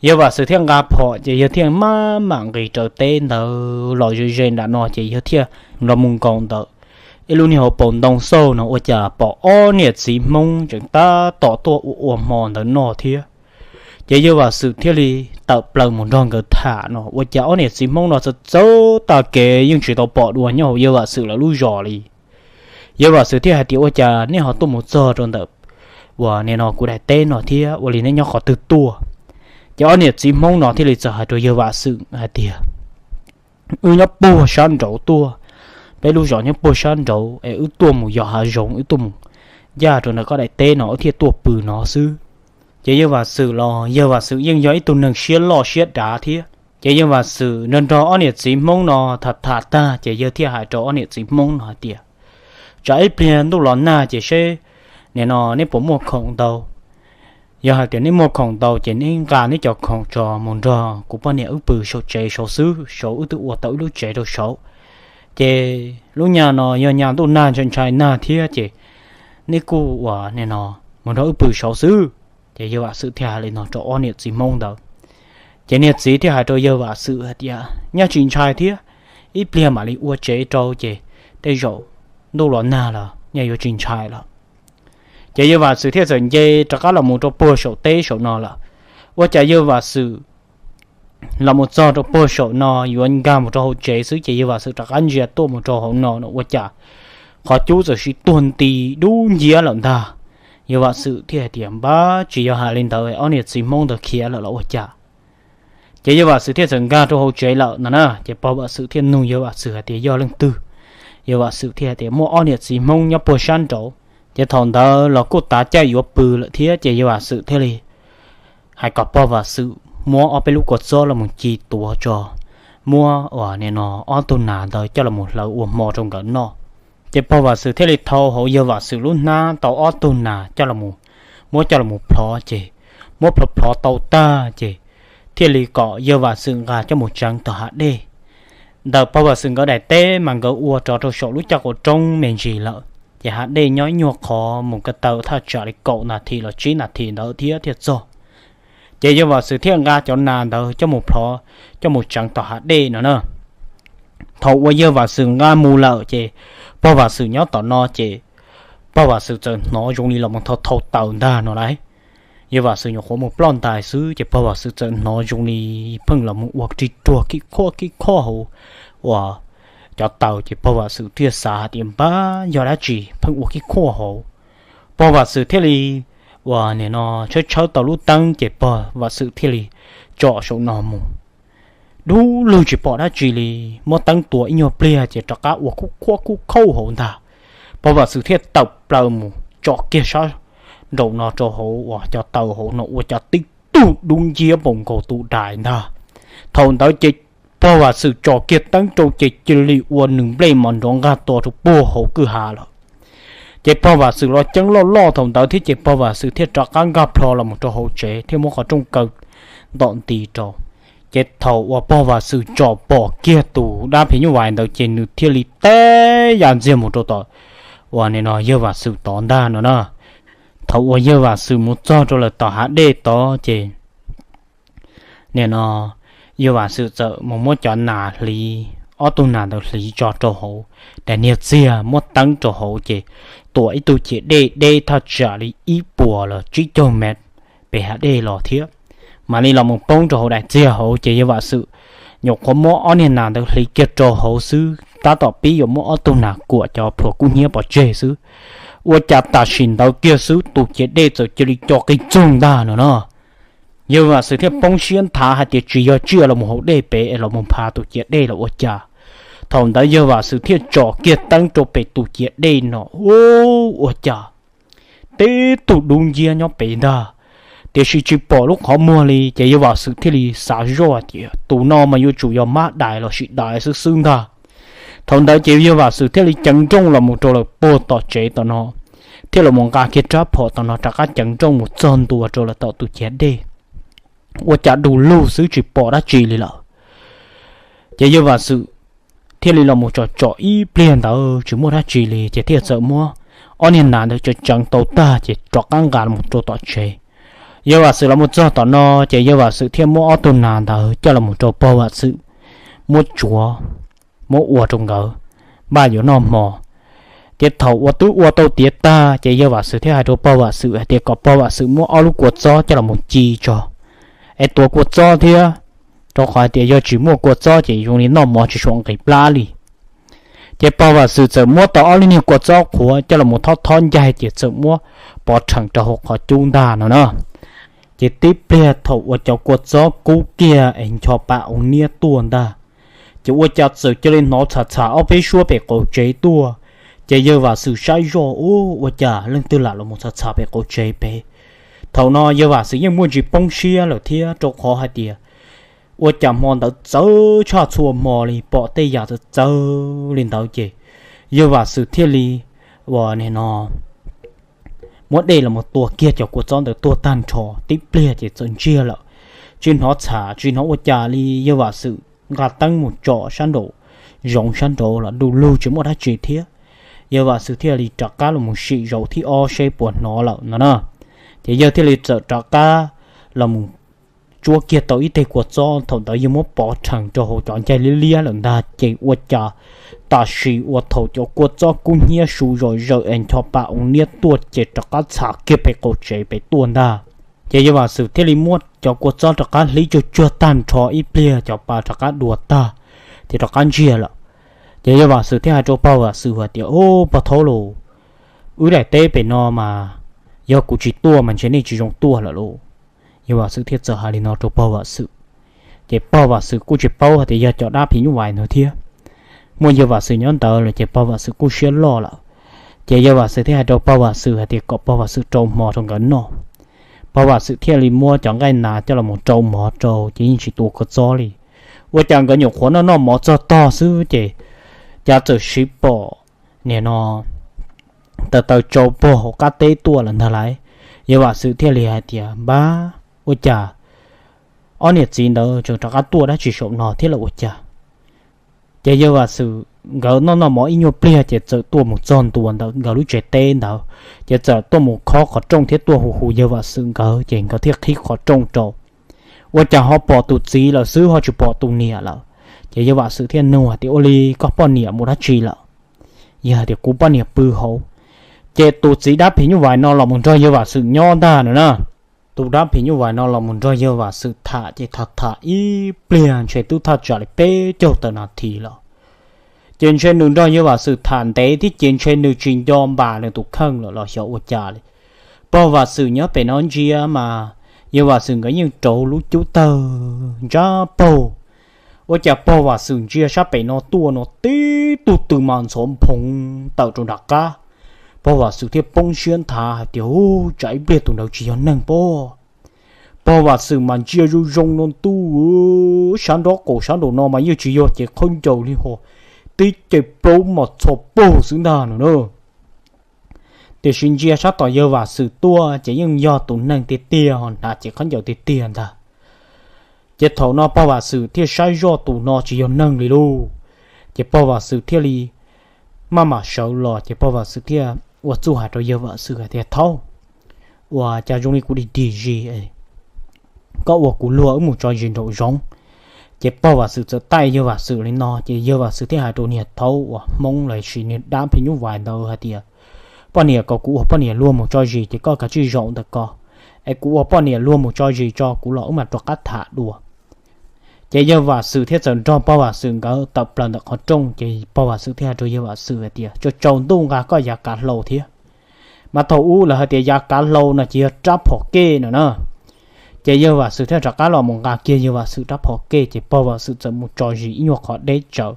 Yawg Vam Xwm thiaj nqa phom ces yawg thiaj maj mam nqis raws teb ntawd los ze ze nram no ces yawg thiaj los mus nkaus ntawm ib lub niag hauv paus ntoo xauj no ua cas pom ob niam txiv Hmoob tseem tab tom tuaj ua ua hmo ntawd noj thiab. Ces yawg Vam Xwm thiaj li tawm plaws mus nrog nkawd tham no ua cas ob niam txiv Hmoob no txawv txawv tag kev yeej tsis tau pom dua nyob hauv yawg Vam Xwm lawv lub zos li. Yawg Vam Xwm thiaj hais tias ua cas nej ho tuaj mus txog rau ntawm uas nim no kuv daim teb no thiab ua li nej nyob qhov twg tuaj. Ces ob niam txiv Hmoob no thiaj li txawm hais rau yawg Vam Xwm hais tias wb nyob puag sab nraud tuaj, peb lub zos nyob puag sab nraud es wb tuaj mus yos hav zoov wb tuaj mus ncaj rau ntawm koj daim teb no wb thiaj tuaj pw no xwb. Ces yawg Vam Xwm los yawg Vam Xwm yeej yog ib tug neeg siab loj siab dav thiab ces yawg Vam Xwm nrog nrog ob niam txiv Hmoob no tham tham tag ces yawg thiaj hais rau ob niam txiv Hmoob no hais tias tsam ib pliag ntuj los nag ces seb nim no neb puas muaj khoom ntau. Yog hais tias neb muaj khoom ntau ces neb nqa neb cov khoom tso mus nrog kuv poj niam wb pw saum tsev saud xwb, saud wb twb ua tau ib lub tsev rau saud. Ces lub nyaj no yog nyaj ntuj nag ntshai ntshai nag thiab ces neb kuj uas nim no mus nrog wb pw saud xwb. Ces yawg Vam Xwm thiaj hais li no rau ob niam txiv Hmoob ntawd. Ces niag txiv thiaj hais rau yawg Vam Xwm hais tias nyaj tsis ntshai thiab, ib pliag mam li ua tsev rau ces tej zaum ntuj los nag los nyaj yuav tsis ntshai lawm. Ces yawg Vam Xwm thiaj txawm nce rov qab los mus rau puag saum teb saum no lawm. Ua cas yawg Vam Xwm los mus txog rau puag saum no yuav nkag mus rau hauv tsev xwb ces yawg Vam Xwm rov qab ntsia tuaj mus rau hauv no no ua cas qhov cub txawm sib tuag nti dub nciab lawm ntag. Yawg Vam Xwm thiaj hais tias npab tsis yog hais li ntawd ob niam txiv Hmoob ntawd khiav lawm los ua cas. Ces yawg Vam Xwm thiaj txawm nkag rau hauv tsev lawm no na ces pog Vam Xwm thiaj nug yawg Vam Xwm hais tias yog leej twg. Yawg Vam Xwm thiaj hais tias muaj ob niam txiv Hmoob nyob puag sab nraud. Ces thaum ntawd los kuj tav caij yuav pw lawm thiab ces yawg Vam Xwm thiaj li hais kom pog Vam Xwm muab ob peb lub kua txob los mus ci tuav tso, muab uas nim no ob tug nas ntawd coj los mus hlawv ua hmo rau nkawd noj. Ces pog Vam Xwm thiaj li thau hauv yawg Vam Xwm lub hnab tau ob tug nas coj los, muab coj los mus plhov ces muab plhov plhov tau tag ces thiaj li kom yawg Vam Xwm nqa coj mus tseev tom hav dej. Ntawm pog Vam Xwm nkawd daim teb mas nkawd ua rov rau saum lub caj qwb roob me ntsis lawm ces hav dej nyob ib nyuag qhov mus ko taw thaj tsam li kaum nas this los tsib nas this ntawd thiab thiaj txog. Ces yawg Vam Xwm thiaj nqa cov nas ntawd coj mus plhov, coj mus tseev tom hav dej no na. Thaum uas yawg Vam Xwm nqa mus lawm ces pog Vam Xwm nyob tom no ces pog Vam Xwm txawm hnov zoo li los mus thau thau taws ntag no lauj. Yawg Vam Xwm nyuam qhuav mus ploj ntais xwb ces pog Vam Xwm txawm hnov zoo li pheej los mus ua ri ruag kib khob kib khob hauv uas cov taws ces pog Vam Xwm thiaj xav hais tias npab yog dab tsi pheej ua kib khob hauv. Pog Vam Xwm thiaj li uas nim no tshawb tshawb tau lub teeb ces pog Vam Xwm thiaj li tsom saum no mus. Dub lug tsis pom dab tsi li, muab teeb tua ib nyuag pliag ces rov qab ua kub khuab kub khauj hauv ntag. Pog Vam Xwm thiaj tawm plaws mus tsom kiag sab nraum no rau hauv uas cov taw hauv no ua cas tib tug dub nciab npaum nkaus tus dais ntag. Thaum ntawd ces pog Vam Xwm tsom kiag teeb rau ces cia li ua nws nplej mos nrov nqaj to rau puag hauv kwj ha lawm. Ces pog Vam Xwm los ceeb loj loj thaum ntawd thiab ces pog Vam Xwm thiaj rov qab nkag plho los mus rau hauv tsev thiab muab qhov rooj kaw ntom nti rau. Ces thaum uas pog Vam Xwm tsom pom kiag tus dab phim nyuj vais ntawd ces nws thiaj li teb ya ntxiag mus rau tom uas nim no yawg Vam Xwm tod ntag no na. Thaum uas yawg Vam Xwm mus txog rau lawm tom hav dej tod ces nim no yawg Vam Xwm txawm mus muab cov nas hliv, ob tug nas ntawd hliv tso rau hauv daim niag txiag, muab teeb rau hauv ces tuam ib tug ciav dej deb thaj tsam li ib puas los tsib caug mev pem hav dej los thiab, mam li los mus poob rau hauv daim txiag hauv. Ces yawg Vam Xwm nyuam qhuav muab ob niag nas ntawd hliv kiag rau hauv xwb, tab tom pib yuav muab ob tug nas kuam cov plhuav kub hnyiab pov tseg xwb, ua cas tam sim ntawd kiag xwb tus ciav dej txawm cia li co qig txoog ntag no no. Yawg Vam Xwm thiaj poob siab nthav hais tias tsis yog tsiaj los mus haus dej pem es los mus phav tus ciav dej los ua cas. Thaum ntawd yawg Vam Xwm thiaj tsom kiag teeb rau pem tus ciav dej no, ua cas tib tug dub nciab nyob pem ntag, tiam sis tsis pom lub qhov muag li. Ces yawg Vam Xwm thiaj li xav zoj tias tus no mas yuav tsum yog mab dais los sis dais xwb xwb ntag. Thaum ntawd ces yawg Vam Xwm thiaj li ceev nrooj los mus rau lawm puag tom tsev tom no, thiaj los mus nqa kiag rab phom tom no rov qab ceev nrooj mus txog ntua rau lawm tom tus ciav dej. Ua cas du lug xwb tsis pom dab tsi li lawm. Ces yawg Vam Xwm thiaj li los mus tsom tsom ib pliag ntawd tsis muaj dab tsi li ces thiaj txawm muab ob niag nas ntawd tseev tseev tau tag ces rov qab nqa los mus rau tom tsev. Yawg Vam Xwm los mus txog tom no ces yawg Vam Xwm thiaj muab ob tug nas ntawd coj los mus rau pog Vam Xwm muab tsuav, muab ua rau nkawd npaj yuav noj hmo. Ces thaum uas twb ua tau tiav tag ces yawg Vam Xwm thiaj hais rau pog Vam Xwm hais tias kom pog Vam Xwm muab ob lub kua txob coj los mus ci tso es tuav kua txob thiab, rau qhov hais tias yog tsis muaj kua txob ces zoo li noj mov tsis suam nqis plab li. Ces pog Vam Xwm txawm muab tau ob lub niag kua txob qhuav coj los mus thob thob ncaig ces txawm muab pov rhees rau hauv qhov cub ntag no na. Ces tib pliag thaum uas cov kua txob kub kiag es ncho pa ua niab tuaj ntag, ces ua cas txawm cia li hnov txham txham ob peb suab pem qaum tsev tuaj. Ces yawg Vam Xwm saib zoj, ua cas leej twg lam los mus txham txham pem qaum tsev pem. Thaum no yawg Vam Xwm yeej muaj ntsis poob siab lawm thiab, rau qhov hais tias ua cas hmo ntawd txawv tshaj txhua hmo li, pom tej yam txawv txawv li ntawd ces yawg Vam Xwm thiaj li ua nim no muab dej los mus tua kiag cov kua txob ntawd tuag tag nrho, tib pliag ces txawm ntsiag lawm. Tsis hnov txham tsis hnov ua cas li, yawg Vam Xwm nqa teeb mus tsom sab nraum zoov sab nraud los du lug tsis muaj dab tsi thiab. Yawg Vam Xwm thiaj li rov qab los mus sim zaum thib ob seb puas hnov lawm no na. Ces yawg thiaj li txawm rov qab los mus tsuab kiag tau ib teg kua txob, thaum ntawd yawg muab pov rhees rau hauv cov ncaig liab liab lawm ntag, ces ua cas tam sim uas thaum cov kua txob kub hnyiab su zom zaws es ncho pa ua niab tuaj ces rov qab txham kiag pem qaum tsev pem tuaj ntag. Ces yawg Vam Xwm thiaj li muab cov kua txob rov qab hlib tsuag tsuag tag nrho ib pliag cov pa rov qab dua tag, ces rov qab ntsiag lawm. Ces yawg Vam Xwm thiaj hais rau pog Vam Xwm hais tias, Ub, pog thaub lauj, wb daim teb pem no mas yog kuv tsis tuaj mas ntshe nej tsis zoo tuaj lawm lauj. Yawg Vam Xwm thiaj txawm hais li no rau pog Vam Xwm. Ces pog Vam Xwm kuj tsis paub hais tias yog cov dab phim nyuj vais ntawd thiab. Muaj yawg Vam Xwm nyob ntawd lawm ces pog Vam Xwm kuj siab loj lawm. Ces yawg Vam Xwm thiaj hais rau pog Vam Xwm hais tias kom pog Vam Xwm rau mov rau nkawd noj. Pog Vam Xwm thiaj li muab cov nqaij nas coj los mus rau mov rau ces yeej tsis tua kua txob li. Ua cas nkawd nyuam qhuav noj noj mov txog tog xwb ces cas txawm siv pom nim no taws taws tsau puag hauv qab teb tuaj lawm ntag lauj. Yawg Vam Xwm thiaj li hais tias, Npab, ua cas ob niam txiv ntawd tseem rov qab tuaj dab tsi saum no thiab lawm ua cas? Ces yawg Vam Xwm nkawd noj noj mov ib nyuag pliag ces txawm tuaj mus txog ntua ntawm nkawd lub tsev teb ntawd, ces txawm tuaj mus khob qhov rooj thiab tuaj hu hu yawg Vam Xwm nkawd, ces nkawd thiaj qhib qhov rooj rau. Ua cas ho pom tus txiv lawm xwb ho tsis pom tus niam lawm. Ces yawg Vam Xwm thiaj nug hais tias, Ua li koj poj niam mus dab tsi lawm? Yawg hais tias, Kuv poj niam pw hauv. Ces tus txiv dab phim nyuj vais no los mus nrog yawg Vam Xwm nyob ntag no na. Tus dab phim nyuj vais no los mus nrog yawg Vam Xwm tham ces tham tham ib pliag ntshe twb thaj tsam li peb caug tawm nas this lawm. Ces ntshe nws nrog yawg Vam Xwm tham ntev thiab ces ntshe nws tsis nco npam nws tus kheej lawm los xyov ua cas li. Pog Vam Xwm nyob pem no ntsia mas yawg Vam Xwm nkawd yeej rauv lub cub tawg ntsab paug. Ua cas pog Vam Xwm ntsia sab pem no tuaj no tib tug tw mas ntxhov nphoov tawm rau nram qab. Pog Vam Xwm thiaj poob siab nthav hais tias, Ub, tsam ib pliag tus ntawd tsis yog neeg pob. Pog Vam Xwm mas ntsia zoo zoo no ntuj, sab nraub qaum sab nraum no mas yeej tsis yog cev khaub ncaws li ho, tib ce plaub mas txhos paug xwb ntag no na. Tiam sis ntsia sab tom yawg Vam Xwm tuaj ces yeej yog tus neeg tiag tiag ho, hnav cev khaub ncaws tiag tiag ntag. Ces thaum no pog Vam Xwm thiaj saib zoj tus no tsis yog neeg li lauj. Ces pog Vam Xwm thiaj li maj mam sawv los, ces pog Vam Xwm thiaj ua txuj hais rau yawg Vam Xwm hais tias, Thaub, ua cas zoo li kuv dim dim zis, koj ua kuv luag wb mus tso zis nraum zoov. Ces pog Vam Xwm txawm taij yawg Vam Xwm li no, ces yawg Vam Xwm thiaj hais rau niag thaub uas Hmoob los sis niag dab phim nyuj vais ntawd hais tias, Poj niam, kom kuv ua poj niam luag mus tso zis ces koj kav tsij zaum ntawm ko, es kuv ua poj niam luag mus tso zis tso, kuv los wb mam rov qab tham dua. Ces yawg Vam Xwm thiaj txawm nrog pog Vam Xwm nkawd tawm plaws ntawm qhov rooj, ces pog Vam Xwm thiaj hais rau yawg Vam Xwm hais tias, Tsaus tsaus ntuj nqa koj yav kav hlau thiab. Mas thaum ub lawv hais tias yav kav hlau no ces yog rab phom kej no na. Ces yawg Vam Xwm thiaj rov qab los mus nqa kiag yawg Vam Xwm rab phom kej, ces pog Vam Xwm txawm mus tso zis ib nyuag qhov deb tsawv.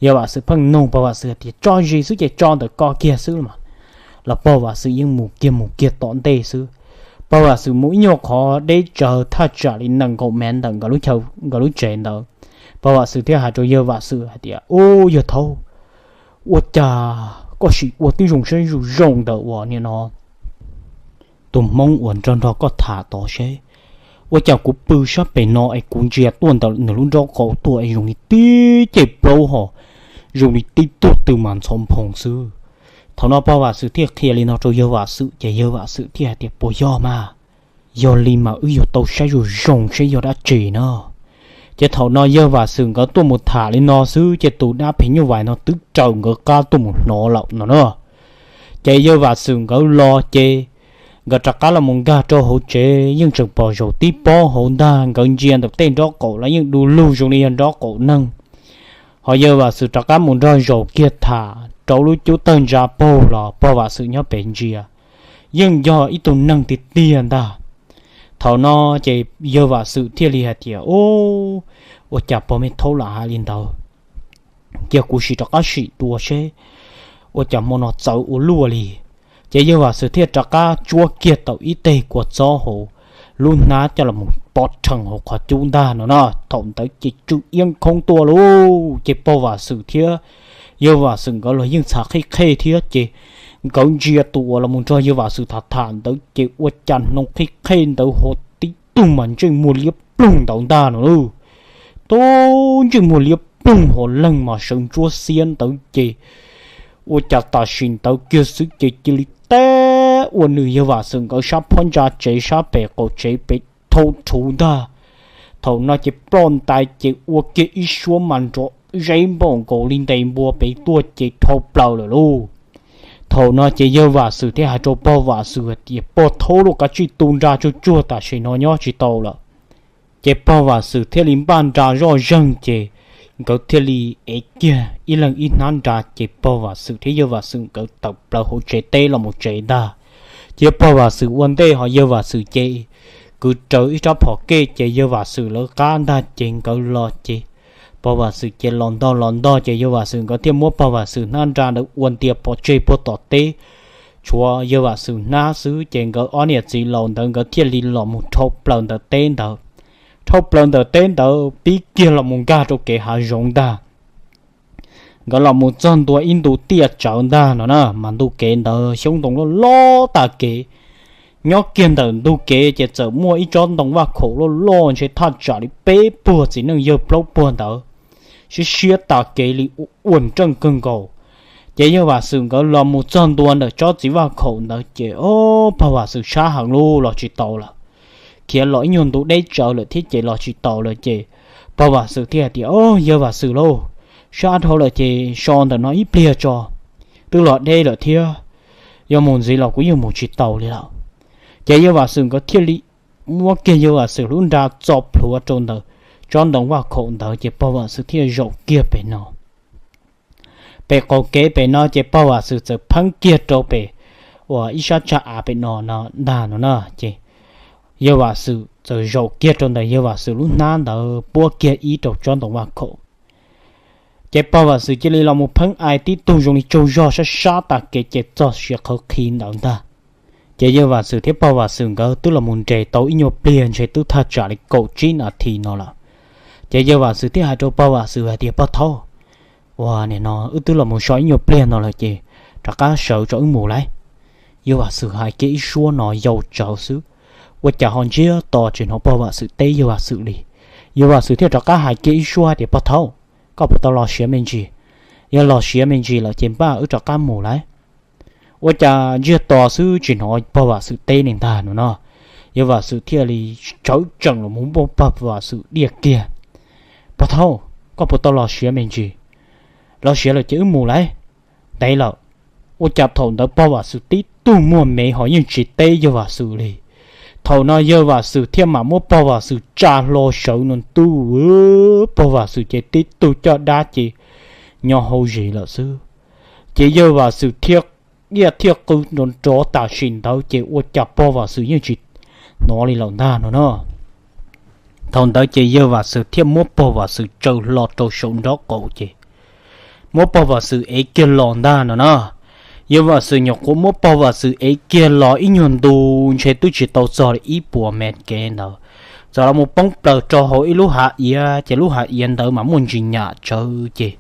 Yawg Vam Xwm pheej nug pog Vam Xwm hais tias, Tso zis xwb ces tso ntawm ko kiag xwb los mas. Los pog Vam Xwm yeej mus kiag mus kiag tom ntej xwb. Pog Vam Xwm mus ib nyuag qhov deb tsawv thaj tsam li nees nkaum mev ntawm nkawd lub tsev ntawd. Pog Vam Xwm thiaj hais rau yawg Vam Xwm hais tias, Ub, yawg thaub, ua cas koj sim ua tib zoo saib zoo zoo ntawm uas nim no tus Hmoob uas nrog nrog koj tham tod seb. Ua cas kuv pw sab pem no es kuv ntsia tuaj ntawm nws lub nraub qaum tuaj es zoo li tib ce plaub ho, zoo li tib tug twg mas ntxhov nphoo xwb. Thaum no pog Vam Xwm thiaj qhia li no rau yawg Vam Xwm, ces yawg Vam Xwm thiaj hais tias, Puas yog mas? Yog li mas wb yuav tau saib zoo zoo seb yog dab tsi na. Ces thaum no yawg Vam Xwm nkawd tuaj mus tham li no xwb, ces tus dab phim nyuj vais no twb raws nkawd qab tuaj mus hnov lawm no na. Ces yawg Vam Xwm nkawd los ces nkawd rov qab los mus nkag rau hauv tsev, yeej tseem pom zaum tib pob hauv ntag. Nkawd ntsia ntawm tej nraub qaum los yeej du lug zoo li yog nraub qaum neeg. Ho yawg Vam Xwm rov qab mus nrog zaum kiag tham rau lub cub tawg ntsa paug los pog Vam Xwm nyob pem ntsia, yeej yog ib tug neeg tiag tiag ntag. Thaum no ces yawg Vam Xwm thiaj li hais tias, Ub, ua cas pog me thaub lam hais li ntawd? Cia kuv sim rov qab sim dua seb ua cas hmo no txawv ua luaj li. Ces yawg Vam Xwm thiaj rov qab tsuab kiag tau ib teg kua txob hauv lub hnab coj los pov rhees hauv qhov cub ntag no na. Thaum ntawd ces tsw iab khoob tuaj lauj. Ces pog Vam Xwm thiab yawg Vam Xwm nkawd los yeej txhav qhib qhe thiab, ces nkawd ntsia tus uas los mus nrog yawg Vam Xwm tham tham ntawd ces ua cas hnov qhib qhe ntawd ho tib tug mas ntsej muag liab ploog ntawd ntag no lauj. Tub ntsej muag liab ploog ho leeg mas sawv ntsuab xiab ntawd ces ua cas tam sim ntawd kiag xwb ces cia li teb ua nws yawg Vam Xwm nkawd sab phab ntsa tsev sab pem qaum tsev pem dhau rhuv ntag. Thaum no ces ploj ntais ces ua kiag ib suab mas nrov zeb npaum nkaus li ntes npua pem tuaj ces dhau plaws lawm lauj. Thaum no ces yawg Vam Xwm thiaj hais rau pog Vam Xwm hais tias, Pog thaub lauj, kav tsij tu nra tsuag tsuag tam sim no nyob tsis tau lawm. Ces pog Vam Xwm thiaj li npaj nra zoj zeeg ces nkawd thiaj li ev kiag ib leeg ib hnab nra ces pog Vam Xwm thiab yawg Vam Xwm nkawd tawm plaws hauv tsev teb los mus tsev ntag. Ces pog Vam Xwm ua ntej ho yawg Vam Xwm ces kwv rawv ib rab phom kej ces yawg Vam Xwm lawv qab ntag ces nkawd los ces pog Vam Xwm ces los ntog los ntog ces yawg Vam Xwm nkawd thiaj muab pog Vam Xwm hnab nra ntawd ua ntias pov tseg puag tom teb, tshuav yawg Vam Xwm hnab xwb ces nkawd ob niam txiv laus ntawd nkawd thiaj li los mus dhau plaws ntawm teb ntawd. Dhau plaws ntawm teb ntawd pib kiag los mus nkag rau kev hav zoov ntag. Nkawd los mus txog ntua ib ntu tiaj tsawv ntag no na, mas ntu kev ntawd xyoob ntoo loj loj tas kev. Nyob kiag ntawm ntug kev ces txawm muaj ib tsob ntoo vaj khaum loj loj ntshe thaj tsam li peb puag txiv neej yawg plaub puag ntawd, siab siab tas kev li ua nreej kawg nkaus. Ces yawg Vam Xwm nkawd los mus txog ntua ntawm tsob txiv vaj khaum ntawd ces o, pog Vam Xwm sab heev lub los tsis tau lawm, khiav los ib nyuag ntu deb tsawv lawm thiab ces los tsis tau lawm ces pog Vam Xwm thiaj hais tias, O, yawg Vam Xwm lauj, sab dhau lawm ces so ntawm no ib pliag tso, twb los deb lawm thiab, yog mus ntxiv los kuv yeej mus tsis tau li lawm. Ces yawg Vam Xwm nkawd thiaj li muab kiag yawg Vam Xwm lub nra txo plhuav rau ntawm tsob ntoo vaj khaum ntawd ces pog Vam Xwm thiaj zaum kiag pem no. Pem qaum kev pem no ces pog Vam Xwm txawm pheeb kiag rau pem uas ib sab tsag av pem no ntag no na ces yawg Vam Xwm txawm zaum kiag rau ntawm yawg Vam Xwm lub hnab ntawd puab kiag ib rau tsob ntoo vaj khaum. Ces pog Vam Xwm cia li los mus pheeb ai tib tug zoo li tsaug zog sab sab tas kev ces txog siav qhawv qhi ntawd ntag. Ces yawg Vam Xwm thiab pog Vam Xwm nkawd twb los mus nres tau ib nyuag pliag ntshe twb thaj tsam li kaum tsib nas this no lawm. Ces yawg Vam Xwm thiaj hais rau pog Vam Xwm hais tias, Pog Thaub, ua nim no wb twb los mus so ib nyuag pliag no lawm ces rov qab sawv tso wb mus lauj. Yawg Vam Xwm hais kiag ib suab no yau tsawv xwb, ua cas ho ntsiag to tsis hnov pog Vam Xwm teb yawg Vam Xwm li. Yawg Vam Xwm thiaj rov qab hais kiag ib suab hais tias, Pog Thaub, koj puas tau los siav me ntsis? Yog los siav me ntsis lawm ces npaj wb rov qab mus lauj. Ua cas ntsiag to xwb tsis hnov pog Vam Xwm teb li ntag no no. Yawg Vam Xwm thiaj li tsawv tseem los mus muab pog Vam Xwm diaj kiag, Pog Thaub, koj puas tau los siav me ntsis? Los siav lawm ces wb mus lauj. Ntev lawm. Ua cas thaum ntawd pog Vam Xwm tib tug muag mev ho yeej tsis teb yawg Vam Xwm li. Thaum no yawg Vam Xwm thiaj mam muab pog Vam Xwm tsa hlo sawv no ntuj, pog Vam Xwm ces tib tug coj dab ces nyob hauv zis lawm xwb. Ces yawg Vam Xwm thiaj diaj thiaj qw nrov nrov tam sim ntawd ces ua cas pog Vam Xwm yeej tsis hnov li lawm ntag no no. Thaum ntawd ces yawg Vam Xwm thiaj muab pog Vam Xwm tsaws hlo rau saum nraub qaum ces muab pog Vam Xwm ev kiag los ntag no na. Yawg Vam Xwm nyuam qhuav muab pog Vam Xwm ev kiag los ib nyuag ntu ntshe twb tsis tau txog li ib puas mev kev ntawd, txawm los mus poob plaws rau hauv ib lub hav iav ces lub hav iav ntawd mas muaj ntsis nyam tsawv ces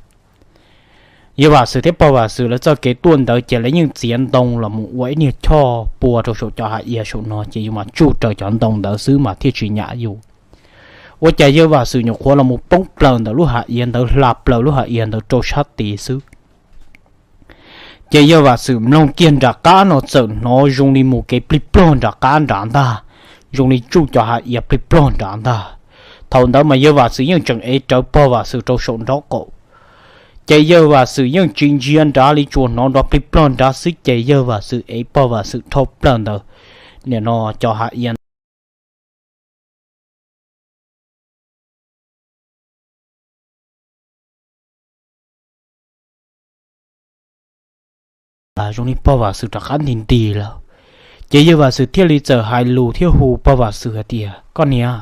yawg Vam Xwm thiab pog Vam Xwm lawv txoj kev tuaj ntawd ces lawv yeej txiav ntoo los mus ua ib niag choj pua rau saum cov hav iav saum no ces yus mas tsuj raws cov ntoo ntawd xwb mas thiaj tsis nyam yus. Ua cas yawg Vam Xwm nyuam qhuav los mus poob plaws ntawm lub hav iav ntawd, hla plaws lub hav iav ntawd rau sab tid xwb, ces yawg Vam Xwm mloog kiag nram qab no txawm hnov zoo li mus kev plig plog nram qab nrad ntag, zoo li tsuj cov hav iav plig plog nrad ntag. Thaum ntawd mas yawg Vam Xwm yeej tseem ev rawv pog Vam Xwm rau saum nraub qaum, ces yawg Vam Xwm yeej tsis ntsia nrad li, tsuas hnov nrov plig plog nrad xwb ces yawg Vam Xwm ev pog Vam Xwm dhau plaws ntawd, nim no cov hav iav Zoo li pog Vam Xwm rov qab nti nti lawm, ces yawg Vam Xwm thiaj li txawm hais lus thiab hu pog Vam Xwm hais tias, Koj niam,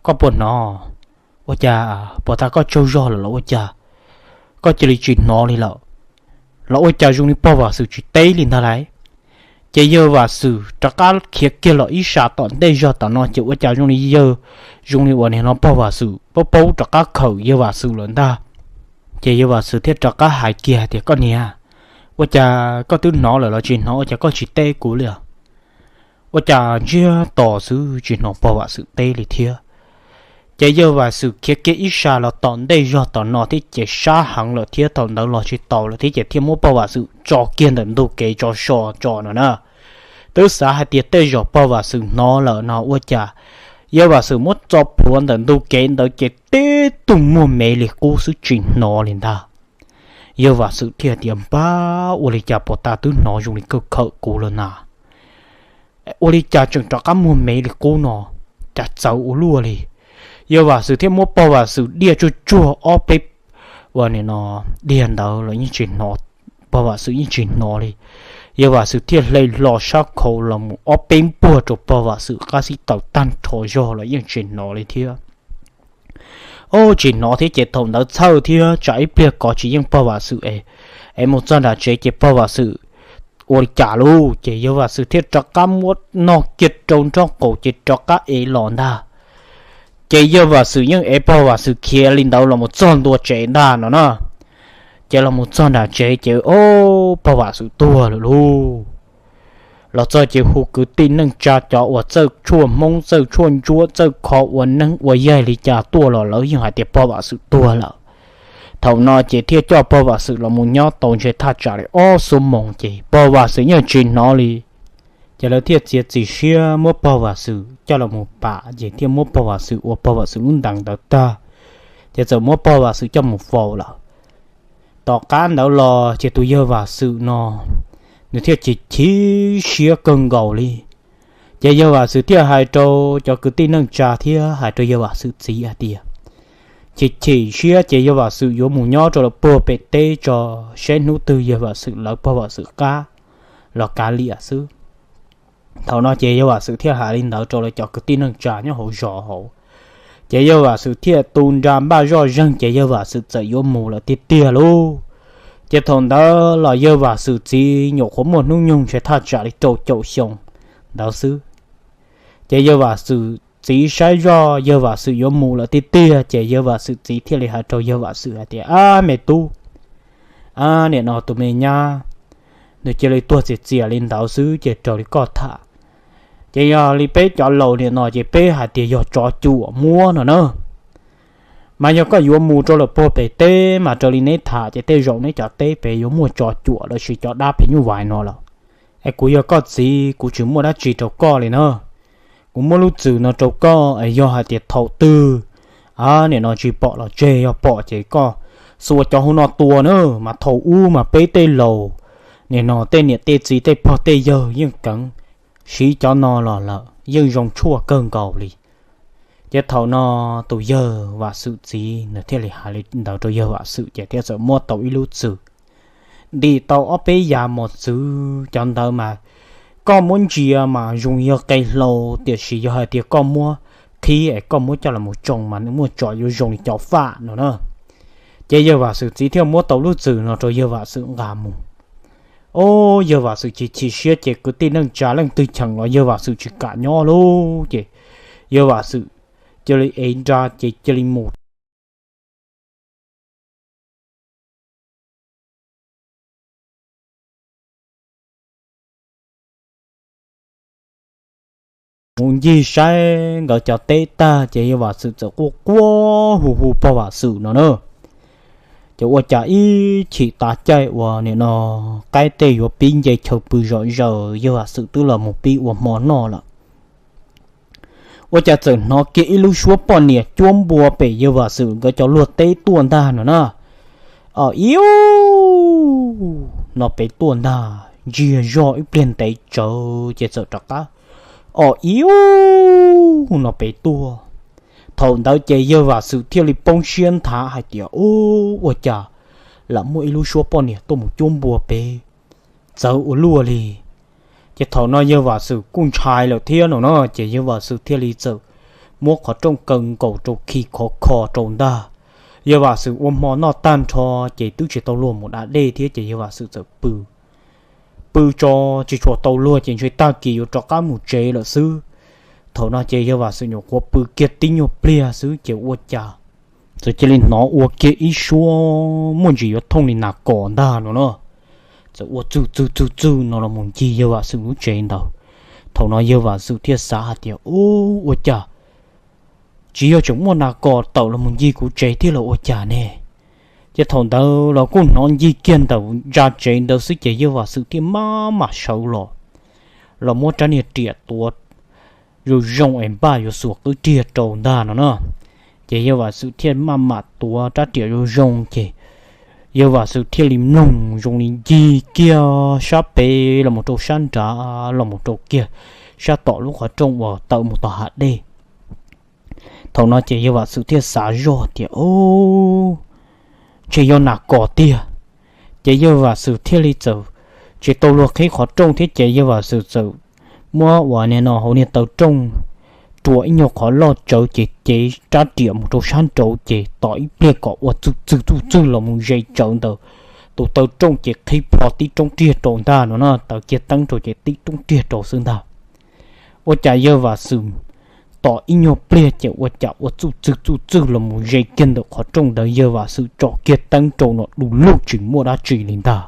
koj puas hnov? Ua cas puas tas koj tsaug zog lawm los ua cas koj cia li tsis hnov li lawm? Los ua cas zoo li pog Vam Xwm tsis teb li ntag lauj? Ces yawg Vam Xwm rov qab khiav kiag los ib sab tom ntej zog tom no ces ua cas zoo li yawg, zoo li uas nim no pog Vam Xwm paub paub rov qab khawm yawg Vam Xwm lawm ntag. Ces yawg Vam Xwm thiaj rov qab hais kiag tias, Koj niam, ua cas koj twb hnov lawm los tsis hnov, ua cas koj tsis teb kuv li? Ua cas ntsiag to xwb tsis hnov pog Vam Xwm teb li thiab. Ces yawg Vam Xwm khiav kiag ib sab los tom ntej zog tom no thiab ces sab heev lawm thiab thaum ntawd los tsis taus lawm thiab ces thiaj muab pog Vam Xwm tso kiag ntawm ntug kev tso so tso no na. Twb xav hais tias tej zaum pog Vam Xwm hnov lawm no ua cas yawg Vam Xwm muab tso plhuav ntawm ntug kev ntawd ces tib tug muag me li qub xwb tsis hnov li ntag. Yawg Vam Xwm thiaj tias, Npab, ua li cas puas tas twb hnov zoo li kawg khawm kuv lawm na? Ua li cas tseem rov qab muag me li qub no? Cas txawv ua luaj li? Yawg Vam Xwm thiaj muab pog Vam Xwm diaj tsuag tsuag ob peb, ua nim no diaj ntawd los yeej tsis hnov, pog Vam Xwm yeej tsis hnov li. Yawg Vam Xwm thiaj hle hlo sab khau los mus ob peb npuag rau pog Vam Xwm qab xib taws tag nrho zog los yeej tsis hnov li thiab. Ob, tsis hnov thiab ces thaum ntawd txhawj thiab tsam ib pliag kov tsis yeej pog Vam Xwm es, es mus txog nram tsev ces pog Vam Xwm ua li cas lauj. Ces yawg Vam Xwm thiaj rov qab muab no kiag rau nraub qaum ces rov qab ev los ntag. Ces yawg Vam Xwm yeej ev pog Vam Xwm khiav li ntawd los mus txog ntua tsev ntag no na. Ces los mus txog nram tsev ces ob, pog Vam Xwm tuag lawm lauj. Los txog ces hu kwv tij neej tsa cov uas txawj tshuaj Hmoob, txawj tshuaj ntsuab, txawj kho ua neeb ua yaig li cas tuaj los lawv yeej hais tias pog Vam Xwm tuag lawm. Thaum no ces thiaj coj pog Vam Xwm los mus nyob tau ntshe thaj tsam li ob xuab moos ces pog Vam Xwm yeej tsis hnov li. Ces lawv thiaj txiav txim siab muab pog Vam Xwm coj los mus pam ces thiaj muab pog Vam Xwm ua pog Vam Xwm lub ntees ntawd tag, ces txawm muab pog Vam Xwm coj mus faus lawm. Tom qab ntawd los ces tus yawg Vam Xwm no nws thiaj chim chim siab kawg nkaus li. Ces yawg Vam Xwm thiaj hais rau cov kwv tij neej tsa thiab hais rau yawg Vam Xwm txiv hais tias, chim chim siab ces yawg Vam Xwm yuav mus nyob rau lawv puag pem teb tso, saib hnub twg yawg Vam Xwm lawv pog Vam Xwm qab los kav liam xwb. Thaum no ces yawg Vam Xwm thiaj hais li ntawd rau lawv cov kwv tij neej tsa nyob hauv zos hauv. Ces yawg Vam Xwm thiaj tu nra npaj zoj zeeg ces yawg Vam Xwm txawm yuav mus lawm tiag tiag lauj. Ces thaum ntawd los yawg Vam Xwm txiv nyuam qhuav muaj hnub nyoog ntshe thaj tsam li rau caum xyoo ntawd xwb. Ces yawg Vam Xwm txiv saib zoj yawg Vam Xwm yuav mus lawm tiag tiag ces yawg Vam Xwm txiv thiaj li hais rau yawg Vam Xwm hais tias, Ab me tub, nim no tus me nyab nws cia li tuag txias txias li ntawd xwb ces raws li koj tham, ces yog li peb cov laus nim no ces peb hais tias yog tsov cuam muab no na. Mas yog koj yuav mus rau lawm puag pem teb mas raws li neb tham ces tej zaum neb cov teb pem yuav muaj tsov cuam lossis cov dab phem nyuj vais no lawm. Es kuv yog koj txiv kuv tsis muaj dab tsi rau koj li na. Kuv muab lub txwm no rau koj es yog hais tias thaum twg nim no tsis pom los tseg, yog pom ces koj xuas cov hauv no tua na. Mas thaum ub mas peb tej laus nim no tej niam tej txiv tej pog tej yawg yeej keev siv cov no los lawm yeej zoo tshuaj kawg nkaus li. Ces thaum no tus yawg Vam Xwm txiv nws thiaj li hais li ntawd rau yawg Vam Xwm ces thiaj txawm muab tau ib lub txwm ntim tau ob peb yav mos txwv cov ntawd mas koj muab ntsia mas zoo yog qe hlau, tiam sis yog hais tias koj muab qhib es koj muab coj los tsoo mas nws muaj tsov yuav zoo li cov faj no na. Ces yawg Vam Xwm txiv thiaj muab tau lub txwm no rau yawg Vam Xwm nqa mus. Ob, yawg Vam Xwm chim chim siab ces kwv tij neej tsa leej twg cheem los yawg Vam Xwm tsis kam nyob lauj. Ces yawg Vam Xwm cia li ev nra ces cia li mus mus ncig saib nkawd cov teb tag ces yawg Vam Xwm txawm quaj quaj hu hu pog Vam Xwm no na. Ces ua cas ib chim tav caij uas nim no qaib tej yuav pib nce chaw pw zom zaws yawg Vam Xwm twb los mus pib ua hmo noj lawm. Ua cas txawm hnov kiag ib lub suab poj niam cuab npua pem yawg Vam Xwm nkawd cov luag teb tuaj ntag no na. Ob, iu no pem tuaj ntag, ntsiag zog ib pliag ntev tsawv ces txawm rov qab ob, iu no pem tuaj. Thaum ntawd ces yawg Vam Xwm thiaj li poob siab nthav hais tias, Ub, ua cas lam muaj ib lub suab poj niam tuaj mus cuab npua pem, txawv ua luaj li. Ces thaum no yawg Vam Xwm kuj ntshai lawm thiab no na, ces yawg Vam Xwm thiaj li txawm muab qhov rooj kaw nkaus rau khi khov kho rau ntag. Yawg Vam Xwm ua hmo noj tag nrho ces twb tsis tau luag mus da dej thiab ces yawg Vam Xwm txawm pw pw tso tsis tshua tau luag ces ntshe tag kis yuav rov qab mus tsev lawm xwb. Thaum no ces yawg Vam Xwm nyuam qhuav pw kiag tib nyuag pliag xwb ces ua cas txawm cia li hnov ua kiag ib suab muaj ntsis yuav thooj li nas kos ntag no na. Txawm ua txwg txwg txwg txwg no los mus ncig yawg Vam Xwm lub tsev ntawd. Thaum no yawg Vam Xwm thiaj xav hais tias, Ub, ua cas tsis yog tseem muaj nas kos tawm los mus ncig kuv tsev thiab los ua cas ne? Ces thaum ntawd los kuj hnov ncig kiag ntawm ntsa tsev ntawd xwb ces yawg Vam Xwm thiaj maj mam sawv los, los muab rab niag riam tuav zoo zoo es npaj yuav xuas qwb riag rau ntag no na. Ces yawg Vam Xwm thiaj maj mam tuav rab riam zoo zoo ces yawg Vam Xwm thiaj li mloog zoo li ncig kiag sab pem los mus rau sab nrad los mus rau kiag sab tom lub qhov rooj uas tawm mus tom hav dej. Thaum no ces yawg Vam Xwm thiaj xav zoj tias, Ub, ntshe yog nas kos tiag. Ces yawg Vam Xwm thiaj li txawm tsis tau luag qhib qhov rooj thiab ces yawg Vam Xwm txawm muab uas nim no hauv niag taw rooj rua ib nyuag qhov loj tsawv ces cev rab riam mus rau sab nraud ces tos ib pliag kom ua txwg txwg txwg txwg los mus ze tsawv ntawm tus taw rooj ces qhib plho tib roob riag rau ntag no na, taws kiag teeb rau ces tib roob riag rau xwb ntag. Ua cas yawg Vam Xwm tos ib nyuag pliag ces ua cas ua txuj txwg txuj txwg los mus ze kiag ntawm qhov rooj ntawd yawg Vam Xwm tsom kiag teeb rau no du lug tsis muaj dab tsi li ntag.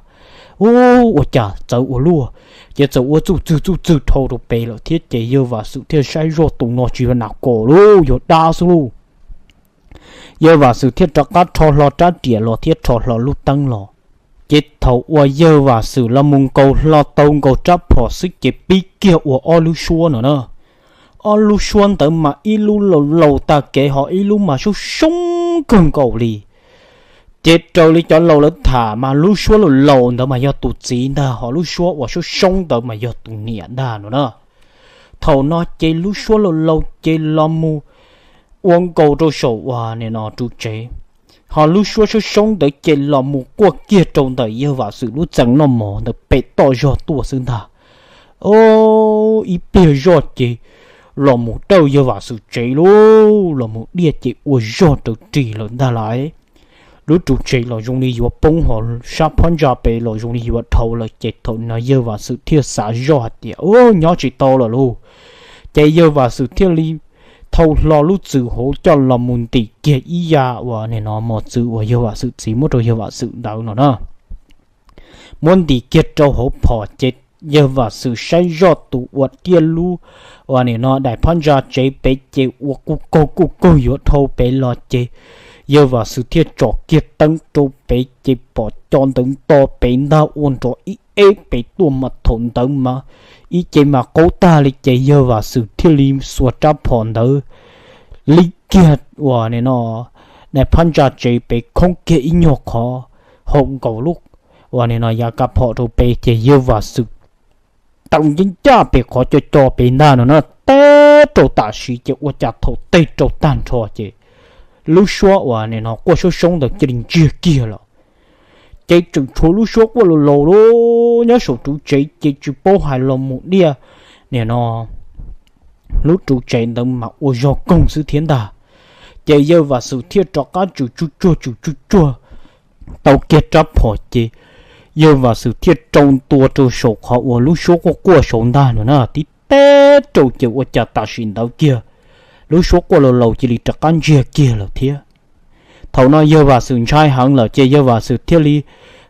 Ub, ua cas txawv ua luaj, ces txawm ua txuj txwg txuj txwg dhau rau pem lawm thiab ces yawg Vam Xwm thiaj saib zoj tus no tsis yog nas kos lauj, yog dab xwb lauj. Yawg Vam Xwm thiaj rov qab rho hlo rab riam los thiab rho hlo lub teeb los. Ces thaum uas yawg Vam Xwm los mus nkaus hlo tau nkaus rab phom xwb ces pib kiag ua ob lub suab no na. Ob lub suab ntawd mas ib lub laus laus tag kev ho ib lub mas soob soob kawg nkaus li. Ces raws li cov laus lawv tham mas lub suab laus laus ntawd mas yog tus txiv ntag, ho lub suab uas soob soob ntawd mas yog tus niam ntag no na. Thaum no ces lub suab laus laus ces los mus ua nkaus rau saum uas nim no ru tsev, ho lub suab soob soob ntawd ces los mus quaj kiag rau ntawm yawg Vam Xwm lub txee noj mov ntawd pem toj zog tuaj xwb ntag. Ib pliag zoj ces los mus dawj yawg Vam Xwm tsev lauj, los mus diaj ces ua zog raws ris lawm ntag lauj. Lub ru tsev los zoo li yuav poob, ho sab phab ntsa pem los zoo li yuav dhau lawm, ces thaum no yawg Vam Xwm thiaj xav zoj hais tias, Ub, nyob tsis tau lawm lauj. Ces yawg Vam Xwm thiaj li thau hlo lub txwm hauv coj los mus ntim kiag ib yam uas nim no mos txwv uas yawg Vam Xwm txiv muab rau yawg Vam Xwm ntawd no na. Muab ntim kiag rau hauv phom ces yawg Vam Xwm saib zoj tus ua tiaj lub uas nim no daim phab ntsa tsev pem ces ua kuj kaug kuj kaug yuav dhau pem los ces yawg Vam Xwm thiaj tsom kiag teeb rau pem ces pom co ntawd nto pem ntag ua nrov ib eb pem tuaj mas thaum ntawd mas ib ce mas qaub tag li ces yawg Vam Xwm thiaj li xuas rab phom ntawd li kiag uas nim no daim phab ntsa tsev pem khoob kiag ib nyuag qhov haum nkaus lub uas nim no yav kav phom rau pem ces yawg Vam Xwm tau ncaj ncaj pem qhov co co pem ntag no na, teb rau tam sim ces ua cas thaum teb rau tag nrho ces lub suab uas nim no quaj soob soob ntawd cia li ntsiag kiag lawm. Ces tseem tshuav lub suab quaj laus laus lub nyob saum ru tsev ces tsis paub hais los mus diaj nim no lub ru tsev ntawd mas ua zog koog xwb thiab ntag. Ces yawg Vam Xwm thiaj rov qab tsum tsuj tsuag tsum tsuj tsuag tau kiag rab phom ces yawg Vam Xwm thiaj rau ntua rau saum qhov uas lub suab quaj quaj saud ntag no na, tib teb rau ces ua cas tam sim ntawd kiag lub suab quaj laus laus cia li rov qab ntsiag kiag lawm thiab. Thaum no yawg Vam Xwm ntshai heev lawm ces yawg Vam Xwm thiaj li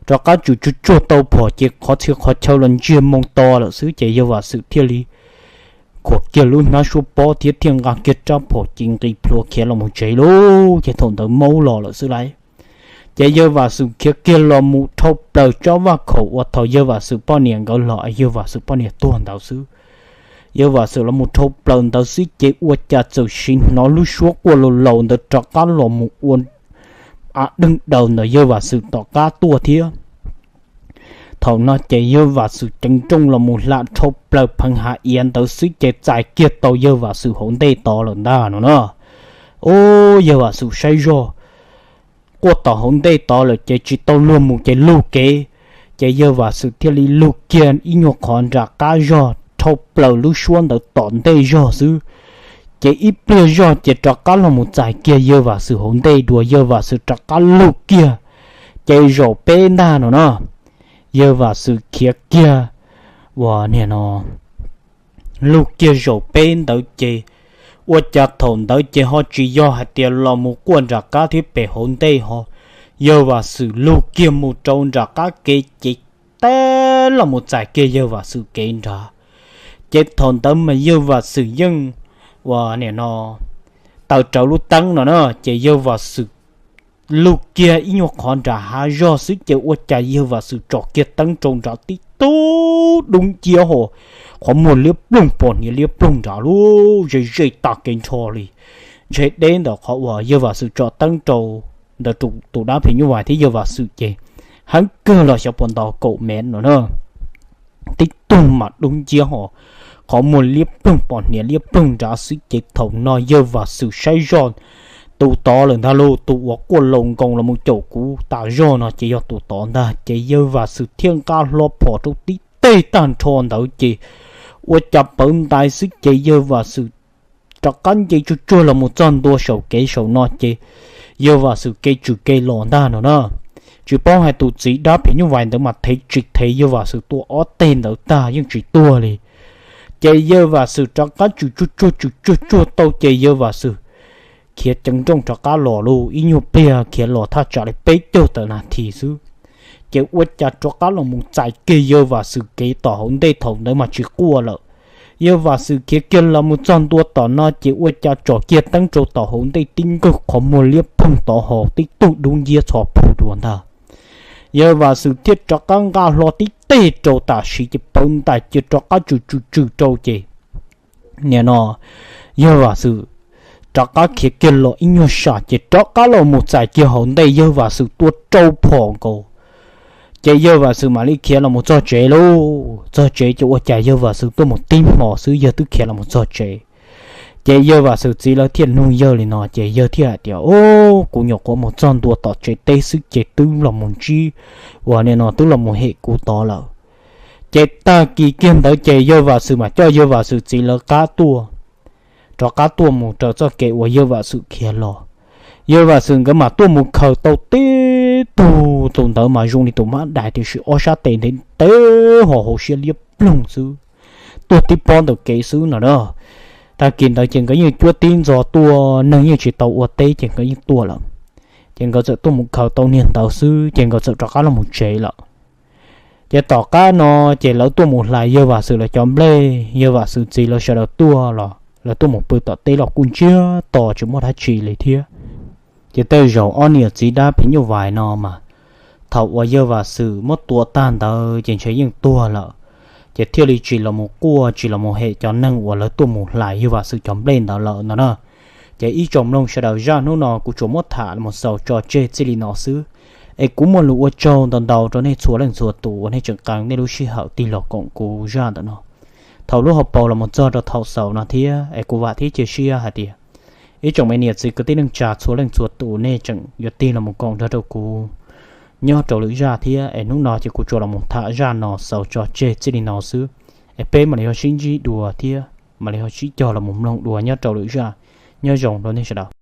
rov qab tsum tsuj tsuag tau phom ces qhov txhia qhov chaw los ntsiag moo to lawm xwb ces yawg Vam Xwm thiaj li khuam kiag lub hnab suab pob thiab thiaj nqa kiag rab phom ces nqis plhuav khiav los mus tsev lauj. Ces thaum ntawd maub los lawm xwb lauj. Ces yawg Vam Xwm khiav kiag los mus dhau plaws tsob vaj khaum uas thaum yawg Vam Xwm poj niam nkawd los yawg Vam Xwm poj niam tuag ntawd xwb. Yawg Vam Xwm los mus dhau plaws ntawd xwb ces ua cas txawm sim hnov lub suab quaj laus laus ntawd rov qab los mus ua a deeg daws ntawm yawg Vam Xwm tom qab tuaj thiab. Thaum no ces yawg Vam Xwm ceev nrooj los mus hla dhau plaws pheev hav iav ntawd xwb ces txais kiag tau yawg Vam Xwm hauv ntej tod lawm ntag no na. Ub, yawg Vam Xwm saib zoj quaj tom hauv ntej tod lawm ces tsis tau luag mus ces lug kev. Ces yawg Vam Xwm thiaj li lug kiag ib nyuag qhov nram qab zog dhau plaws lub suab ntawd tom ntej zog xwb. Ces ib pliag zog ces rov qab los mus txais kiag yawg Vam Xwm hauv ntej dua, yawg Vam Xwm rov qab lug kiag ces zaum peb ntag no na. Yawg Vam Xwm khiav kiag uas nim no lug kiag zaum peb ntawd ces ua cas thaum ntawd ces ho tsis yog hais tias los mus quaj nram qab thiab pem hauv ntej ho, yawg Vam Xwm lug kiag mus rau nram qab kev ces teb los mus txais kiag yawg Vam Xwm kev nrad. Ces thaum ntawd mas yawg Vam Xwm yeej uas nim no taws rawv lub teeb no na, ces yawg Vam Xwm lug kiag ib nyuag qhov nram hav zog xwb ces ua cas yawg Vam Xwm tsom kiag teeb rau nrad tib tug dub nciab ho, qhov muag liab ploog pos hniav liab ploog nrad lub ze ze tag kev nrho li. Ntshe deb ntawm qhov uas yawg Vam Xwm tsom teeb rau ntawd tus dab phim nyuj vais thiab yawg Vam Xwm ces heev kawg los xyov puas nto kaum mev no na. Tib tug mas dub nciab ho, qhov muag liab ploog pos hniav liab ploog nrad xwb ces thaum no yawg Vam Xwm saib zoj tus tod lawm ntag lauj, tus uas quaj laus nkoos los mus caum kuv tas zog no ces yog tus tod ntag. Ces yawg Vam Xwm thiaj nqa hlo phom rau tib teg tag nrho ntawd ces ua cas pawv ntais xwb ces yawg Vam Xwm rov qab nce tsuj tsuag los mus txog ntua saum kev saum no ces yawg Vam Xwm kev tsum kev los ntag no na. Tsis paub hais tus txiv dab phim nyuj vais ntawd mas thev tsis thev yawg Vam Xwm tua ob teg ntawd tag yeej tsis tuag li. Ces yawg Vam Xwm rov qab tsum tsuj tsuag tsum tsuag tsuag tau ces yawg Vam Xwm khiav ceev nrooj rov qab los lauj, ib nyuag pliag khiav los thaj tsam li peb caug tawm nas this xwb. Ces ua cas rov qab los mus txais kiag yawg Vam Xwm kev tom hauv ntej thaum ntawd mas tsis quaj lawm. Yawg Vam Xwm khiav kiag los mus txog ntua tom no ces ua cas tsom kiag teeb rau tom hauv ntej tib nkaug qhov muag liab ploog tod ho tib tug dub nciab txho plhu dua ntag. Yawg Vam Xwm thiaj rov qab nqa hlo tib teg rau tam sim ces pawv ntais ces rov qab tsum tsum tsum rau ces nim no yawg Vam Xwm rov qab khiav kiag los ib nyuag sam ces rov qab los mus txais kiag hauv ntej yawg Vam Xwm tua rau phom nkaus. Ces yawg Vam Xwm mam li khiav los mus txog tsev lauj. Txog tsev ces ua cas yawg Vam Xwm tuaj mus tib hmo xwb yawg twb khiav los mus txog tsev. Ces yawg Vam Xwm txiv lawv thiaj nug yawg li no ces yawg thiaj hais tias, Ub, kuv nyuam qhuav mus txog ntua tom tsev teb xwb ces twb los mus ntsib uas nim no twb los mus hem kuv tod lawm. Ces tag kis kiag ntawd ces yawg Vam Xwm mam coj yawg Vam Xwm txiv lawv qab tuaj. rov qab tuaj mus raws txoj kev uas yawg Vam Xwm khiav los. Yawg Vam Xwm nkawd mam tuaj mus khaws tau tib tug tus ntawd mas zoo li tus mab dais, tiam sis ob sab tes ntev ntev ho hauv siab liab ploog xwb, tuag tib pob ntawm kev xwb no na. Tag kis ntawd ces nkawd yeej cuab tib ntxov tuaj, neeg yeej tsis tau ua teb ces nkawd yeej tuaj lawm. Ces nkawd txawm tuaj mus khaws tau niag ntawd xwb ces nkawd txawm rov qab los mus tsev lawm. Ces tom qab no ces lawv tuaj mus hlais yawg Vam Xwm lawv cov nplej, yawg Vam Xwm txiv lawv sawv daws tuaj los lawv tuaj mus pw tom teb los kuj ntsiag to tsis muaj dab tsi li thiab. Ces tej zaum ob niam txiv dab phim nyuj vais no mas, thaum uas yawg Vam Xwm muab tua tag ntawd ces ntshe yeej tuag lawm, ces thiaj li tsis los mus quaj tsis los mus hem cov neeg uas lawv tuaj mus hlais yawg Vam Xwm cov nplej ntawd lawm no na. Ces ib tsoom mloog sawv daws, zaj hnub no kuv tsuas muab tham los xaus tso tseg txij li no xwb. Es kuv muaj lus ua tsaug ntau ntau rau nej txhua leej txhua tus uas nej tseem qee nej lub sij hawm tig los koom kuv zaj ntawm no thaum lub hauv paus los mus txog rau thaum xaus no thiab. Es kuv vam thiab cia siab hais tias ib tsoom me niam txiv kwv tij neej tsa txhua leej txhua tus nej tseem yuav tig los mus koom nrog rau kuv nyob rau lwm zaj thiab. Es hnub no ces kuv tsuas los mus tham zaj no xaus tso tseg txij li no xwb. Es peb mam li ho sib ntsib dua thiab mam li ho sib cog los mus mloog dua nyob rau lwm zaj. Nyob zoo rau nej sawv daws.